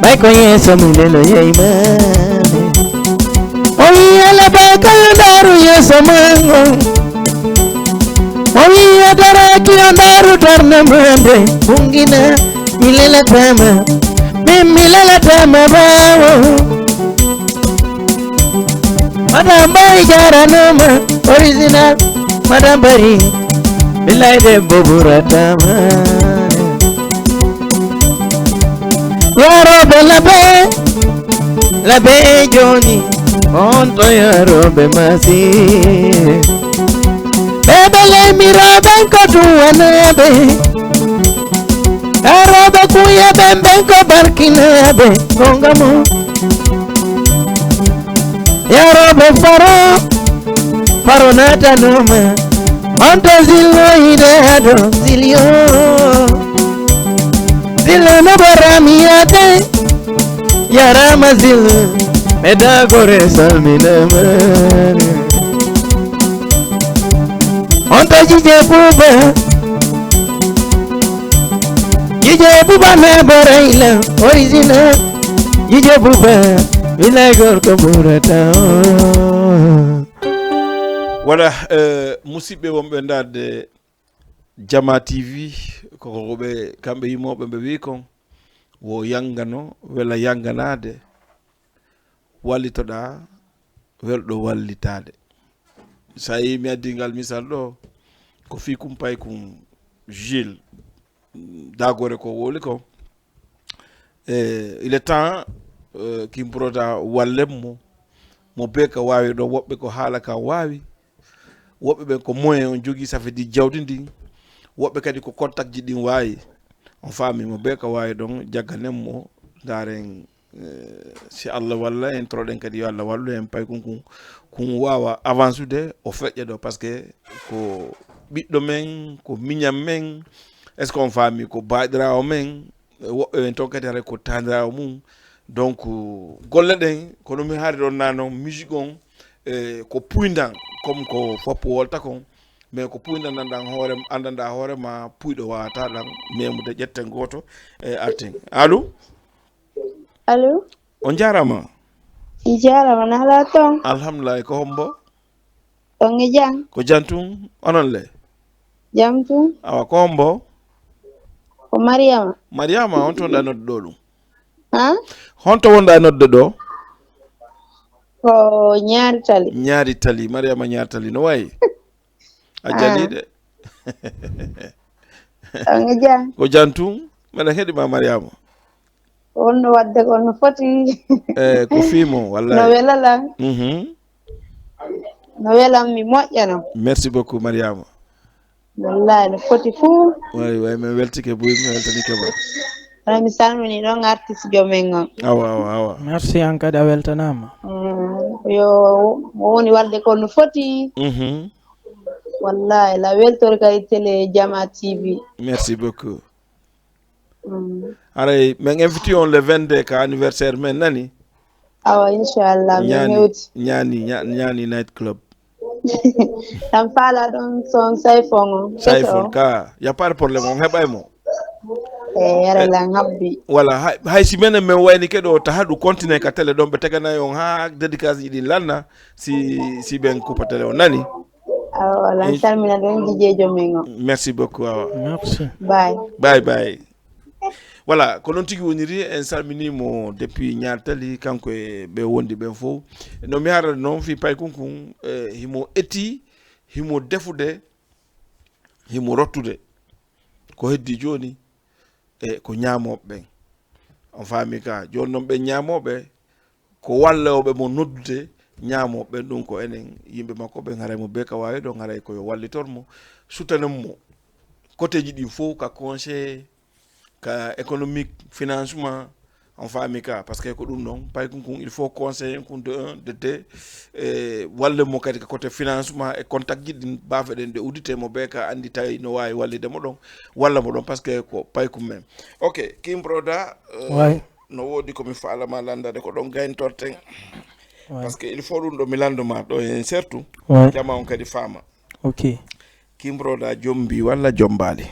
Ɓay ko yeeso mi leloyayma. O wi alaba kayo ndaru yeeso mango. O wi adaraki o ndaru darna mande. Bungina, mi lelatama. Min mi lelatama ɓawo. Madame Bari jaranoma, original. Madame Bari, bilay debbo buratama. Yaroɓe labe, labe joni, on to yaroɓe masi. Ɓe ɓe leymiraɓen ko duwanaɓe. Yaroɓe kuyeɓen ɓen ko barkinaɓe, gonga mo. Yaroɓe faro, faro natanoma. On to zillo yiɗe ado zilio. Zillo no barami yate. Yarama zillo, medagore salminama. Jije Buba, Jije Buba me borayla original. Jije Buba, bilay gorko ɓurata o. Voilà, euh, musidɓe wonɓe ndaarde Jama T V, koko ɓe, kamɓe yimooɓe ɓe wi kon, wo yanngano, wela yannganaade, wallitoɗaa, welɗo wallitaade. So a yii mi addi ngal misal ɗo, ko fii kumpay kun Jules, dagore ko woli ko. Eh, il est temps, eh, King Proda wallen mo, mo bee ka waawi ɗon, woɓɓe ko haala ka waawi, woɓɓe ɓen ko moyen on jogii, ça veut dire jawdi ndin, woɓɓe kadi ko contact ji ɗin waawi. On faami mo bee ka waawi ɗon, jagganen mo, ndaaren, eh, si Allah walla en, toroɗen kadi yo Allah wallu en, pay kun kun, kun waawa avancude, o feƴƴa ɗo, parce que ko ɓiɗɗo men, ko miñan men, est-ce que on faami, ko baaɗiraawo men, woɓɓe ɓen ton kadi haray ko taaniraawo mum. Donc, golle ɗen, kono mi haali ɗon naa non, musique on, eh, ko puyndan, comme ko foppo wolta kon, mais ko puyndan nandan hoore, anndanɗaa hoore ma, puyɗo waawata ɗan memude. Ƴetten gooto, eh, arten. Allo? Allo? On jaaraama. On jaaraama, na alaa ton? Alhamdulillahi, ko hombo? On e jam? Ko jam tun, onon le? Jam tun. Awa, ko hombo? Ko Mariama. Mariama, honto wonɗaa nodde ɗo ɗum? Ha? Honto wonɗaa nodde ɗo? Ko Ñaari Tali. Ñaari Tali, Mariama Ñaari Tali, no wayi? A Ah. Jali de. On e jam? Ko jam tun, meɗen heɗi ma Mariama. Wonno wadde ko no foti. Eh, ko fii mon, wallahi. No wela lan. Mhm. No welan mi moƴƴa non. Merci beaucoup, Mariama. Wallahi, no foti fuu. Way, way, min weltike buy, min weltanike ma. Ay, mi salmini ɗon artiste jo men on. Awa, awa, awa. Merci, an kadi a weltanaama. Mm, yo, mo woni wadde ko no foti. Mhm. Wallahi, la weltori kadi télé Jama T V. Merci beaucoup. Mm. Haray, min invite on le vingt-deux ka anniversaire men, nani? Awa, inchallah, min Ñaani, hewti. Ñaani, Ña-, Ñaani night club. Tan faala ɗon son Sayfon on. Sayfon Keso. Ka, y a pas de problème, on heɓay mo. Eh, yara Eh, lan habbi. Voilà, hay, hay si menen men wayni keɗo ta haɗu continue ka télé ɗon, ɓe teganay on ha dédicace ji ɗin lanna, si, si ɓen kupa télé on, nani? Awa, lan In- salmina ɗon jijeejo men on. Merci beaucoup, awa. Merci. Bye. Bye, bye. Voilà, ko noon tigi woniri, en salminii mo depuis Ñaari Tali, kanko e ɓe wondi ɓen fof. No mi haala noon fii paykun kun, eh, himo eti, himo defude, himo rottude. Ko heddi jooni, e ko ñaamooɓe ɓen. On faami ka, jooni noon ɓen ñaamooɓe, ko wallooɓe mo noddude ñaamo ɓen, ɗum ko enen yimɓe makko ɓen, haray mo bee ka waawi ɗon, haray ko yo wallitor mo, sutanen mo. Koteeji ɗin fof, ka conseil, ka économique, financement, on faami ka, parce que ko ɗum ɗon, paykun kun, il faut conseiller kun de un, de deux, e walle mo kadi ka côté financement e contact ji ɗin, baafe ɗen ɗe uddite mo bee ka anndi tawi no waawi wallide mo ɗon, walla mo ɗon, parce que ko paykun men. Ok, King Proda, euh, Way. No woodi ko mi faalama lanndade, ko ɗon gayntorten. Ouais. Parce que il faut ɗum ɗo mi lanndo ma ɗo hen, surtout. Ouais. Jama on kadi faama. Ok. King Proda jombi walla jombaali?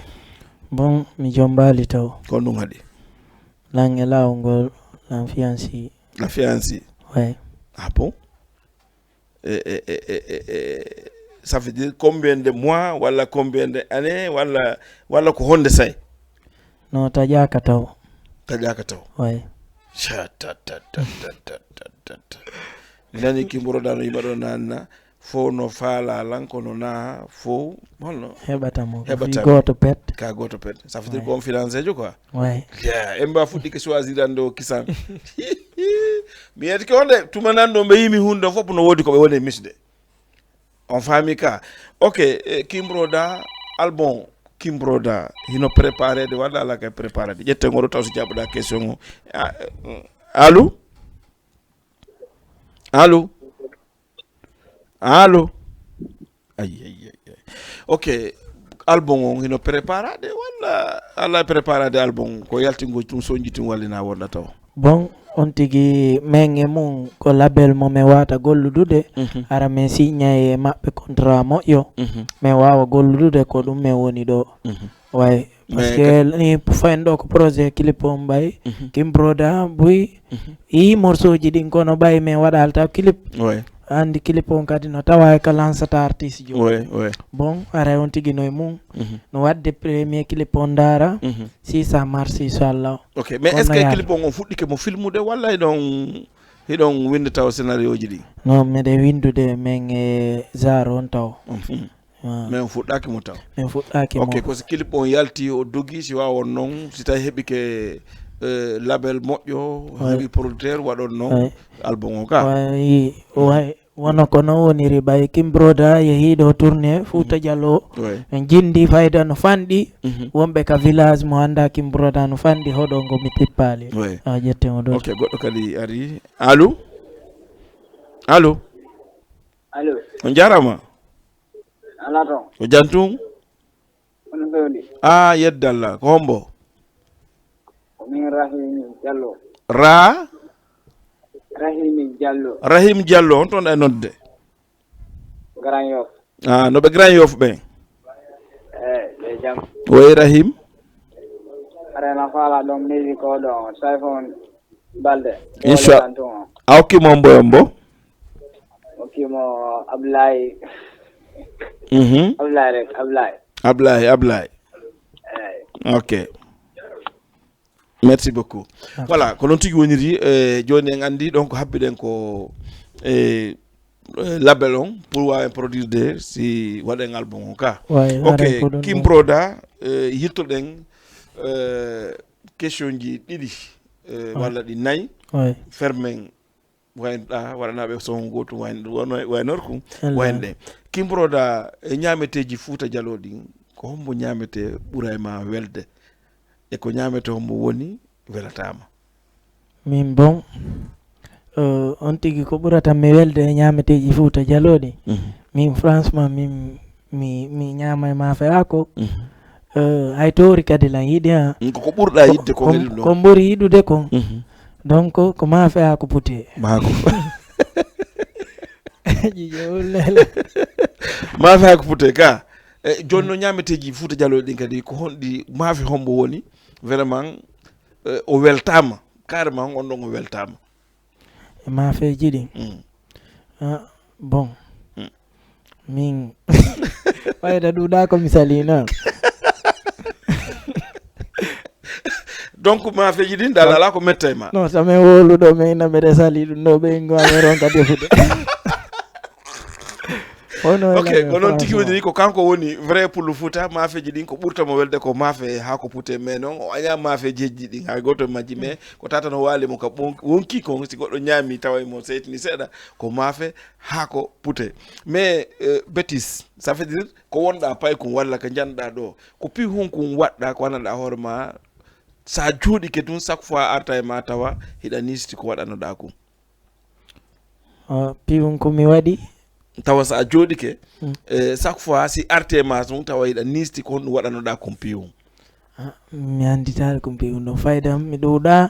Bon, mi jombaali taw. Ko ɗum haɗi? Lan e laawol ngol, lan fiancé. La fiancé? Ouais. Ah bon? E, e, e, e, e, e, ça veut dire combien de mois, walla combien de années, walla, walla ko honde say? Non, taƴaaka taw. Taƴaaka taw? Oui. Cha, ta, ta, ta. Mi nani King Proda no yima ɗo nanna, fof no faala lan, kono na fof, holno? Heɓata mo, ko heɓata fii mo. Gooto pet. Ka gooto pet. Ça veut dire, oui, confidence ejo quoi. Ouais. Ya, en mba fuɗɗike choisir ande o kisan. Mi yetike on de, tuma nan ɗo mbe yimi hunde fof no woodi ko ɓe woni e misde. On faami ka. Ok, eh, King Proda, album King Proda, hino préparé de walla ala kay préparé de? Ƴette ngoɗo taw so jaɓɓuɗa question o. Ah, eh, allo? Allo? Allo? Ay, ay, ay, ay. Ok, album on hino préparade walla ala préparade album? Ko yaltingol tum sonji tum wallina wonda taw? Bon, on tigi men e mum ko label mo men wata golludude. Mhm. Ara men signa e maɓɓe contrat moƴƴo. Mhm. Men wawa golludude ko ɗum men woni ɗo. Mhm. Way. Parce que ni fayen ɗo ko projet clip on ɓay. Mhm. Kim Broda buy. Mhm. Yi morceau ji ɗin kono ɓay men waɗal taw clip. Way. Andi clip on kadi no tawa e ka lansata artiste jo. Way, way. Bon, ara on tigi no e mum. Mhm. No wadde premier clip on dara. Mhm. Six mars, inchallah. Ok, mais est-ce que clip on, on fuɗɗike mo filmude walla hiɗon, hiɗon winda taw scénario ji ɗi? Non, meɗen windude men e genre on taw. Mhm. Ah. Mais on fuɗɗaki mo taw? Min fuɗɗaki mo. Ok, ko si clip on yalti, o dogi, si wawon non, si tawi heɓike, eh, label moƴƴo, heɓi producteur, waɗon non album o ka? Way, way. Wano ko non woniri ɓay Kim Broda yehi ɗo tournée Fouta Diallo. Ouais. En jindi fayda no fanɗi. Mhm. Wonɓe ka village mo anda Kim Broda no fanɗi hoɗo ngo mi tippali. Ouais. A ƴette mo ɗo. Ok, goɗɗo kadi ari. Allo? Allo? Allo? On jarama. Ala to. O jantum? Kono fewndi. Ah, yeddalla. Ko hombo? Ko min Rahimi Diallo. Ra? Rahimi Diallo. Rahim Diallo, on toon e nodde? Grand Yoff. Ah, no ɓe Grand Yoff ɓe? Eh, ɓe jam. Woy Rahim? Arena fala ɗon musique o ɗon, Saifon Balde. Inchallah. A hokkimo hombo e hombo? Hokkimo Ablaye. Mhm. Ablaye rek, Ablaye. Ablaye, Ablaye. Eyi. Ok. Merci beaucoup. Ok. Voilà, ko noon tigi woniri, eh, jooni en anndi ɗon ko habbiɗen ko, eh, eh, label on pour wawen produire de si waɗen album on ka. Ok, Kim Broda, eh, yiltoɗen, eh, question ji ɗiɗi, eh, walla ɗi nayi. Fermen waynoɗa waɗanaɓe sohon gotum waynoɗa waynorkum waynoɗen. Kim Broda, e ñameteji Fouta Diallo ɗin, ko hombo ñamete ɓuray ma welde? E ko ñamete hombo woni welatama? Min bon, eh, on tigi ko ɓurata mi welde e ñameteji Fouta Diallo ɗi. Mhm. Min franchement min mi, mi ñaama e maafe haako. Mhm. Eh, hay toori kadi lan yiɗi, ha. Mm, ko, ko ɓurɗa yiɗde ko, ko, ko ɓuri yiɗude kon. Mhm. Donc, ko maafe haako pute. Maako. Jijo, lele. Maafe haako pute, ka. E, jooni no ñaameteeji Fuuta Jaloo ɗin kadi, ko honɗi maafe hombo woni? Vraiment, eh, o weltaama. Carrément, on ɗon o weltaama. E maafeeji ɗin. Mm. Ah, bon. Mm. Min, fayda ɗuuɗa ko mi salina. Donc, maafeeji ɗin dal alaa ko metta e ma? Non, so min wowluɗo, min ina mbeɗa sali ɗum ɗo, ɓe ngo amen ronka defude. Ok, ko noon tigi woni, ko kanko woni vrai pullo Fuuta, maafeeji ɗin ko ɓurta mo welde ko maafe haako pute, mais noon o añaa maafeeji hejji ɗin, hay gooto e majji, mais ko tata no waali mo ka ɓon-, wonkii kon, si goɗɗo ñaami tawa mo seytini seeɗa, ko maafe haako pute. Mais, euh, Bétis, ça veut dire ko wonɗa paykun walla ko njanɗa ɗo, ko piihun kun waɗɗa ko anndanɗa hoore ma, sa jooɗike tun, chaque fois arta e ma tawa hiɗa nisiti ko waɗanoɗa kun? Ah, piihun ko mi waɗi. Tawa sa jooɗike, mm, eh, chaque fois si arte ma tun, tawa hiɗa nisti ko honɗum waɗanoɗa kon piihun? Ah, mi annditaali kon piihun ɗon. Fayda mi ɗuuɗa,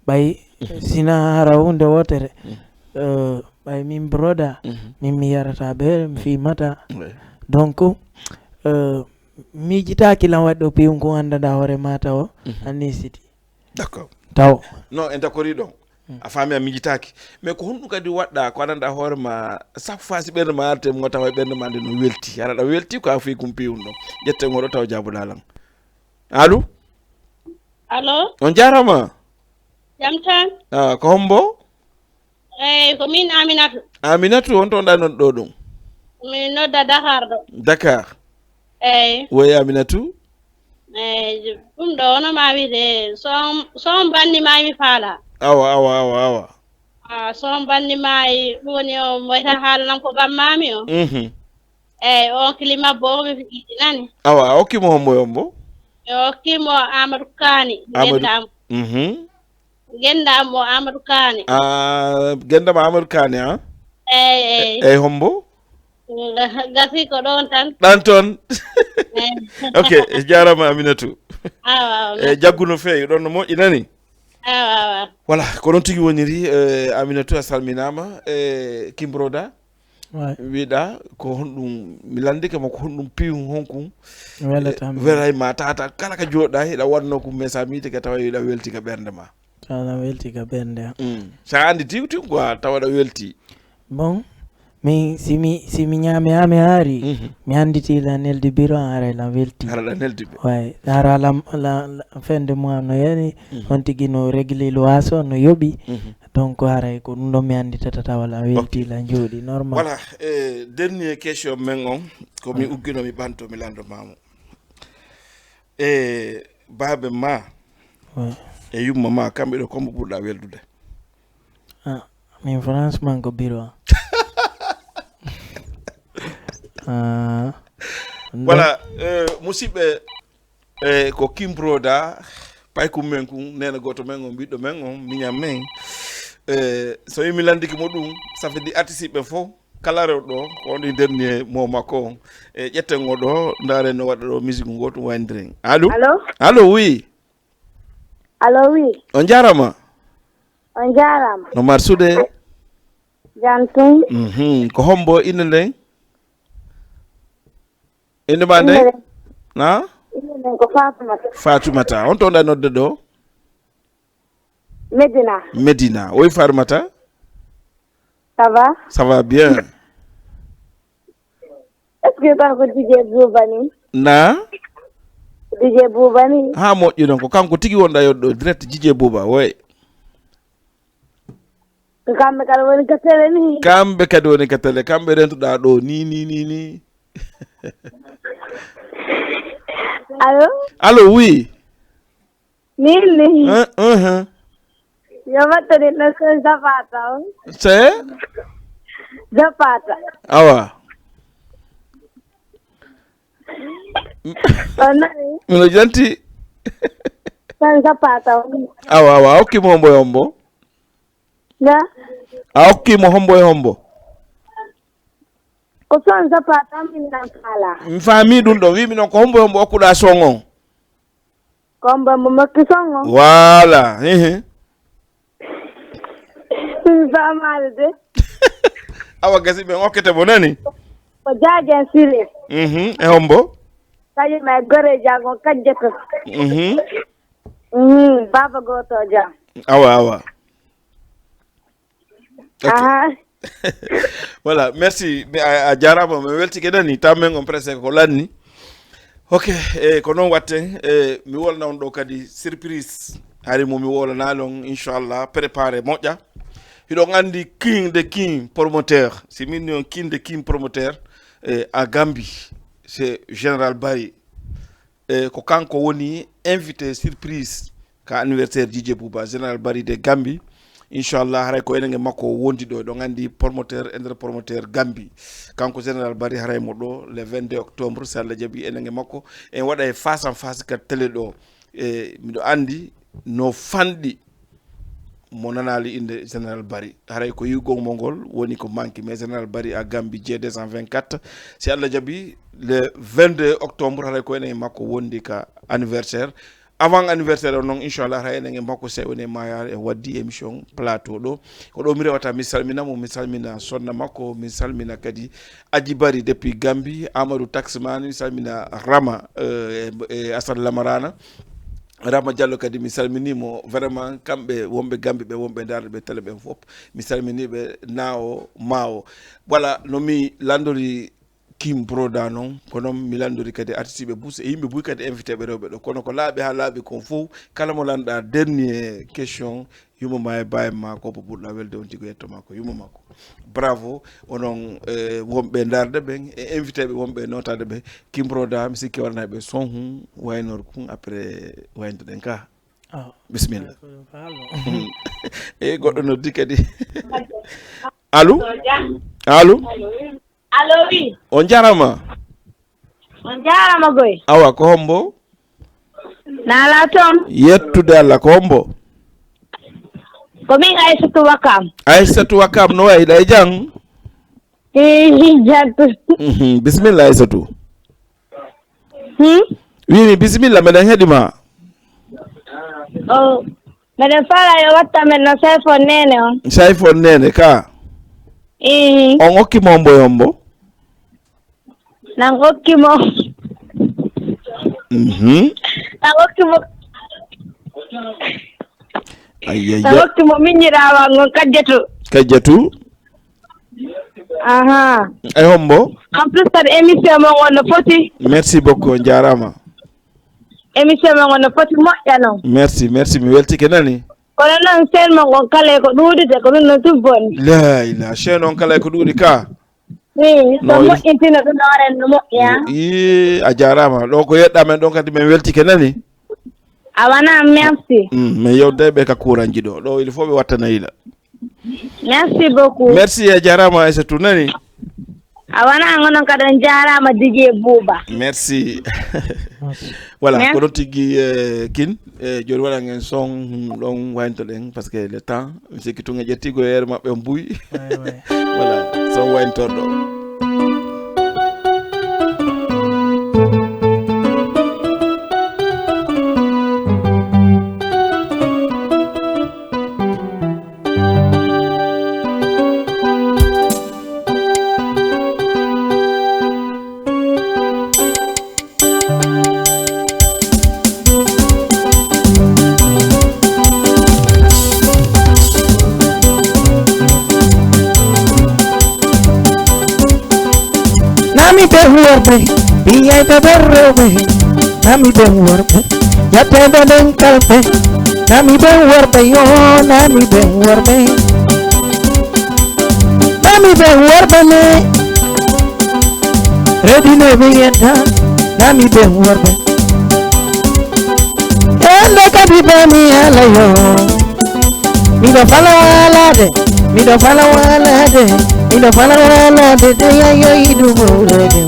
ɓay, mhm, sina hara huunde wootere. Mm. Eh, ɓay min broda, mhm, min mi yarata beere, mi fiimata. Ouais. Donc, eh, miijitaaki lan waɗi ɗo piihun kon anndanɗa hoore ma tawa, mhm, a nisiti. D'accord. Taw. Non, en d'accord ɗon. Hmm. A faami, a miijitaaki. Mais ko honɗum kadi waɗɗa ko anndanɗa hoore ma, chaque fois si ɓernde ma arti e mo tawa ɓernde ma nde no welti. Hara ɗa welti ko a fii kun piihun ɗon. Ƴetten oɗo taw jaabuɗa lan. Allo? Allo? On jaarama. Jam tan? Ah, ko hombo? Eyi, ko min Aminatu. Aminatu, on toon ɗa nodɗo ɗum? Mi nodda Dakar ɗo. Dakar? Eyi. Woy Aminatu? Eyi, ɗum ɗo hono ma wiyde, so on, so on banni maayi mi faala. Awa, awa, awa, awa. Ah, so on banni maayi, ɗum woni o mo wiyata haala lan ko bammami o. Mhm. Eyi, on climat bo mi yiɗi nani. Awa, a hokki mo hombo e hombo? Mi hokki mo Amadou Kani, Amadou. Gendam. Mhm. Genda mo Amadou Kane. Ah, genda mo Amadou Kane, ah? Eyi, eyi. E, eyi, hombo? Nga-, gasi ko ɗon tan. Ɗan ton. Eyi. Ok, jaarama Aminatu. Awa, awa, e, merci. Jaggu no feewi, ɗon no moƴƴi nani? Awa, awa. Voilà, ko noon tigi woniri. Eh, Aminata, a salminaama. Eh, Kimbroda, wiɗa ko honɗum, mi lanndike ma ko honɗum piiw honkum? Welata mi. Welay ma tata kala ka jooɗa hiɗa wanno ko mesa miite ka tawa hiɗa welti ka ɓernde ma. Tawa welti ka ɓernde. Mm. Sa andi tiw tiw quoi tawa ɗa welti. Bon, mi si mi si mi ñaami ha mi haari, mi anditi la neldi biro haara la welti. Haara la neldi ɓe. Way, haara la la fende mois no yani, on tigi no régler loyer o no yoɓi. Donc haray ko ɗum ɗon mi anditata tawa la welti la jooɗi normal. Voilà, eh, dernier question men on ko mi uggino mi ɓanto mi lando mamo. E baabe ma e yumma ma kamɓe ɗo kombo ɓurɗa weldude? Ah, min franchement ko biro. Ah, voilà. Eh, musidɓe, eh, ko Kimbroda paykum men kun nena goto men on ɓiɗɗo men on miñam men. Eh, so yimi landiki mo ɗum ça fait di artiste ɓe fof. Kala rewɗo ɗo ko on dernier mot makko on. E ƴetten o ɗo ndaaren no waɗa ɗo musique ngo ɗum waynidiren. Allo? Allo? Allo, oui. Allo, oui. On jarama. On jarama. No marsude? Jam tun. Mhm. Ko hombo inde nden? Inde ma nden? Na? Inde nden ko Fatumata. Fatumata. On to nda nodde ɗo? Medina. Medina. Oy Farmata? Ça va? Ça va bien. Est-ce que tan ko D J Bouba ni? Na? D J Bouba ni? Ha moƴƴi non ko kanko tigi wonɗa yoddo direct D J Bouba, woy. Ko kamɓe kala woni ka télé ni. Kamɓe kadi woni ka télé, kamɓe rentuɗa ɗo ni, ni, ni, ni. Allo? Allo, oui. Min ni. Hein, hein, hein. Yo wattani no sen Zapata on. Se? Zapata. Awa. On nani? Mino janti. Sen Zapata on. Awa, awa. A hokki mo hombo e hombo? Na? A hokki mo hombo e hombo? Ko son Zapata min nan kala. Mi faami ɗum ɗo. Wiimi noon ko hombo e hombo okkuɗa son on? Kombo mo makki songo. Voilà. Hihi. Famade de. Awa gasi ɓe okkete mo nani? Ko Jajen Sire. Mhm. E hombo? Kañum e gore jango kajjata. Mhm. Mhm. Baba goto jam. Awa, awa. Ok. Aha. Voilà, merci. Mi a, a jarama, mi weltike nani. Tammen on presque ko lanni. Ok, e ko noon watten. E mi wolna on ɗo kadi surprise. Hari mo mi wolana on inchallah préparé moƴƴa. Hiɗon andi king de king promoteur. Si min ni on king de king promoteur, e a Gambie, c'est Général Barry. E ko kanko woni invité surprise ka anniversaire Dj Bouba, Général Barry de Gambie. Inchallah haray ko enen e makko wondi ɗo. Ɗon andi promoteur e nder promoteur Gambie. Kanko Général Barry haray mo ɗo le vingt-deux octobre, si Allah jaɓi enen e makko en waɗa e face en face ka télé ɗo. E miɗo andi no fanɗi mo nanaali innde Général Barry. Haray ko yi'ugol mo ngol woni ko manki. Mais Général Barry a Gambie J deux cent vingt-quatre. Si Allah jaɓi le vingt-deux octobre haray ko enen e makko wondi ka anniversaire. Avant anniversaire o noon inchallah haray enen e makko si woni e maayaare e waddi émission plateau ɗo. Ko ɗo mi rewata mi salmina mo, mi salmina sonna makko, mi salmina kadi Aji Barry depuis Gambie, Amadou Taximan, mi salmina Rama, euh, e, e Assane Lamarana. Rama Diallo kadi mi salminii mo vraiment, kamɓe wonɓe Gambie ɓe wonɓe ndaarde ɓe télé ɓen fof mi salminii ɓe naawo maawo. Voilà no mi lanndori Kim Broda noon, ko noon mi lanndori kadi artiste ɓe buus e yimɓe buy kadi invité ɓe rewɓe ɗo, kono ko laaɓi haa laaɓi kon fof kala mo lanɗa dernier question yumma ma e baay ma ko ɓurɗa welde on tigi yetto ma ko yumma makko. Bravo onon, eh, wonɓe ndaarde ɓen e invité ɓe wonɓe notaade ɓe. Kimbroda mi sikki waɗana ɓe son hum waynor kun après wayntoɗen ka. Ah. Bismillah. E goɗɗo noddi kadi. Allo? Allo? Allo, oui. On jarama. On jarama goy. Awa ko hombo? Nala toon. Yettude Allah ko hombo? Ko min Aissatou Wakam. Aissatou Wakam no wayi ɗa e jang? Hihi jattu. Mhm, bismillah Aissatou. Hmm? Wimi bismillah meɗen heɗi ma. Oh. Mbeɗen fala yo watta men no Sayfon Nene on. Sayfon Nene ka? Ii. On okki mo mbo yo mbo? Nan okki mo. Mhm. Nan okki mo. Ayya. Nan okki mo miñiraawa ngon Kajjatu. Kajjatu. Aha. E hombo? En plus kadi émission mon on no foti. Merci beaucoup, on jaaraama. Émission mon on no foti moƴƴa non. Merci, merci, mi weltike nani. Kono non chaîne mon on kala ko ɗuuɗi de, ko ɗum no tun boni. La ila, chaîne on kala ko ɗuuɗi ka. Wi, so moƴƴintina ɗum hoore no moƴƴa. Ii, a jaaraama. Ɗo ko yeɗɗa men ɗon kadi men weltike nani. A wana, merci. Mm, mais yewde ɓe ka kuranji ɗo. Ɗo il faut ɓe wattana yila. Merci beaucoup. Merci, a jaaraama Aissatou nani. A wana ngonon kadi on jaaraama Didier Bouba. Merci. Voilà, merci. Kono tigi, eh, kin, eh, joni waɗa ngen son, hmm, ɗon waynto ɗen, parce que le temps, mi sikki tun e ƴettigo e heure maɓɓe on buy. Ouais, ouais. Voilà, son wayntorɗo. Nami ɓe worɓe, ɓiyayɓe ɓe rewɓe, nami ɓe worɓe, yatteɓe ɗen kalɓe, nami ɓe worɓe yo, nami ɓe worɓe, nami ɓe worɓe ne, redine ɓe yetta, nami ɓe worɓe, ende kadi ɓe mi ala yo. Miɗo fala walaade, miɗo fala walaade, miɗo fala walaade, de yayoyi ɗum rede.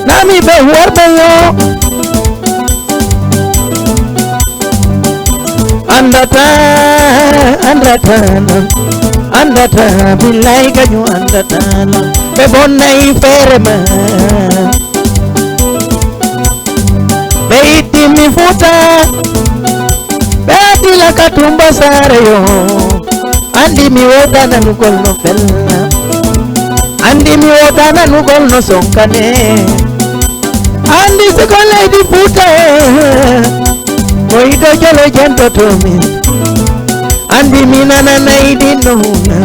Nami ɓe worɓe yo. Andata, andata, no. Andata, billahi kañum andata, no. Ɓe bonnay feere ma. Ɓe itti mi futa. Ɓe addi la ka Tumba Saare yo. Andi mi wota nanugol no fella. Andi mi wota nanugol no sonkane. Andi siko leydi Fuuta. Ko ido jolo jentoto min. Andi mi nana naydi no huna.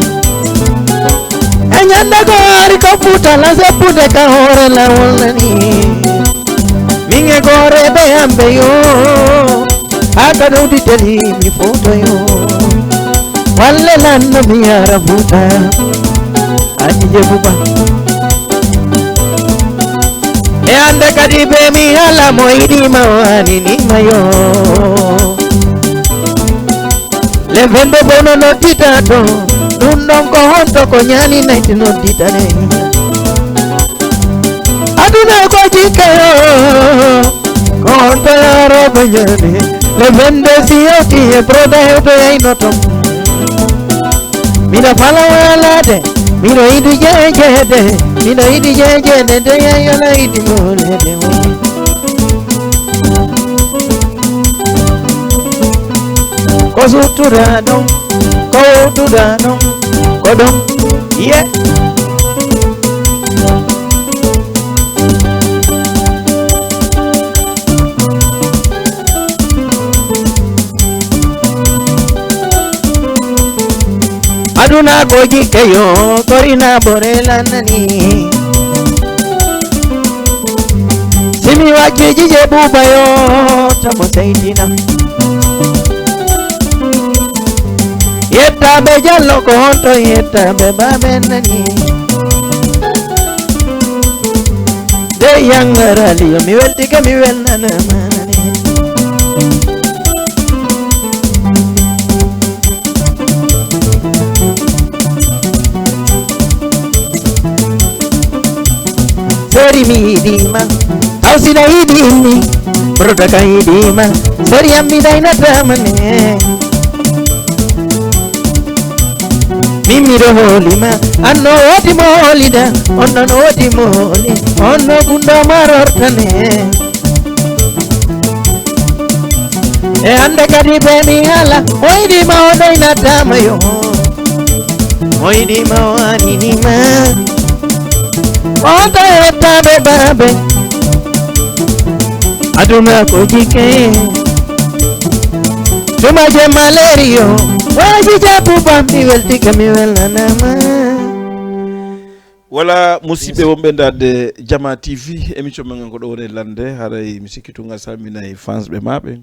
E ñande ko ari ko Fuuta la seppude ka hoore lawol nani. Min e gooreeɓe amɓe yo. Haa ka ɗowdi teli mi footoyo. Walle lanno mi yara Fuuta. Aji je buba. E ande kadi be mi hala mo yiɗi ma wani ni ma yo. Le vendo bono noddita to. Ɗum ɗon ko honto ko ñaani nayti nodditane. Aduna ko jikke yo. Ko honto yaro ko ñaani. Le vendo si yewti e broda hewto yayno ton. Miɗo fala walaade, miɗo yiɗi jeejeede, miɗo yiɗi jeejeede, nde yayona yiɗi mawleede. Ko suttuɗaa ɗon, ko wowtuɗaa ɗon, ko ɗon, ye. Aduna ko jikke yo, korina bore lanani. Simi wajjiji je buba yo, tamo seytina. Yettaɓe Jallo ko honto yettaɓe baben nani. De yangarali yo mi weltike mi welnana manani. Seri mi yiɗima, aw sina yiɗimi. Broda kan yiɗima, sariyam mi daynatama ne. Min miɗo hoolima, anno woodi mo hoolida, on non woodi mo hooli, on no gunɗo marorta ne. E hande kadi be mi haala, o yiɗima o daynatama yo. O yiɗima o aninima. O tayotaɓe babe. Aduna ko jike. Tuma je malaria. Wala jija buba mi weltike mi welnanama. Wala musidɓe wonɓe ndaarde Jama T V, émission men ko ɗo woni lande, haray mi sikki tun a salminay fans ɓe maɓɓe.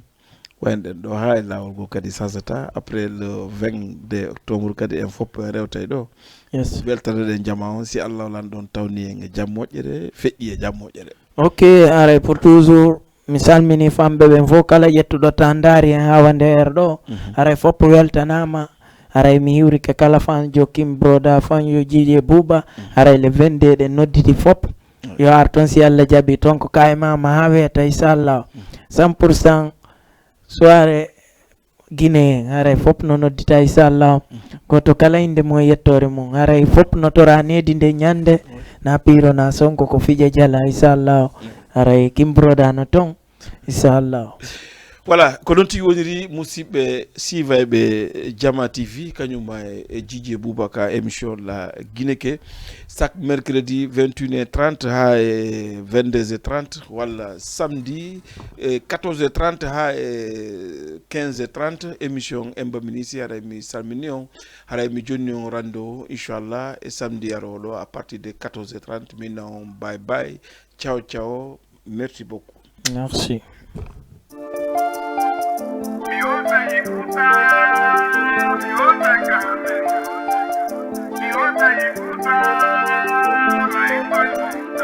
Wayno ɗen ɗo haa e laawol goo kadi sasata. Après le vingt-deux octobre kadi en fof rewtay ɗo. Yes. Weltanoɗen jama on, si Allah lan ɗon tawni en e jam moƴƴere, feƴƴi e jam moƴƴere. Ok, haray pour toujours, mi salmini famɓe ɓen fof, kala ƴettuɗo temps ndaari en haa wande heure ɗo. Mhm. Haray fof weltanama. Haray mi hiwrike kala fan jo Kim Broda, fan yo Jiiɗi e Buuba. Mhm. Haray le vingt-deux ɗen nodditi fof. Yo ar toon si Allah jaɓi, toon ko kay mama haa weeta, inchallah. Mhm. Cent pour cent soirée Guinée, haray fof no noddita, inchallah. Mhm. Gooto kala innde mum e yettoore mum. Haray fof no tora needi nde ñande, na Piiro, na Sonko, ko fija jala, inchallah. Mhm. Haray Kim Broda no toon, inchallah. Voilà, ko noon tigi woniri, musidɓe siivayɓe Jama T V, kañum e, e Jiji e Boubacar, émission La Guinée ke, chaque mercredi vingt et une heures trente haa e vingt-deux heures trente, walla samedi e quatorze heures trente haa e quinze heures trente, émission Emba Minisi. Haray mi salmini on, haray mi jonni on rendez-vous, inchallah, e samedi arooɗo à partir de quatorze heures trente. Min na on, bye bye, ciao ciao, merci beaucoup. Merci.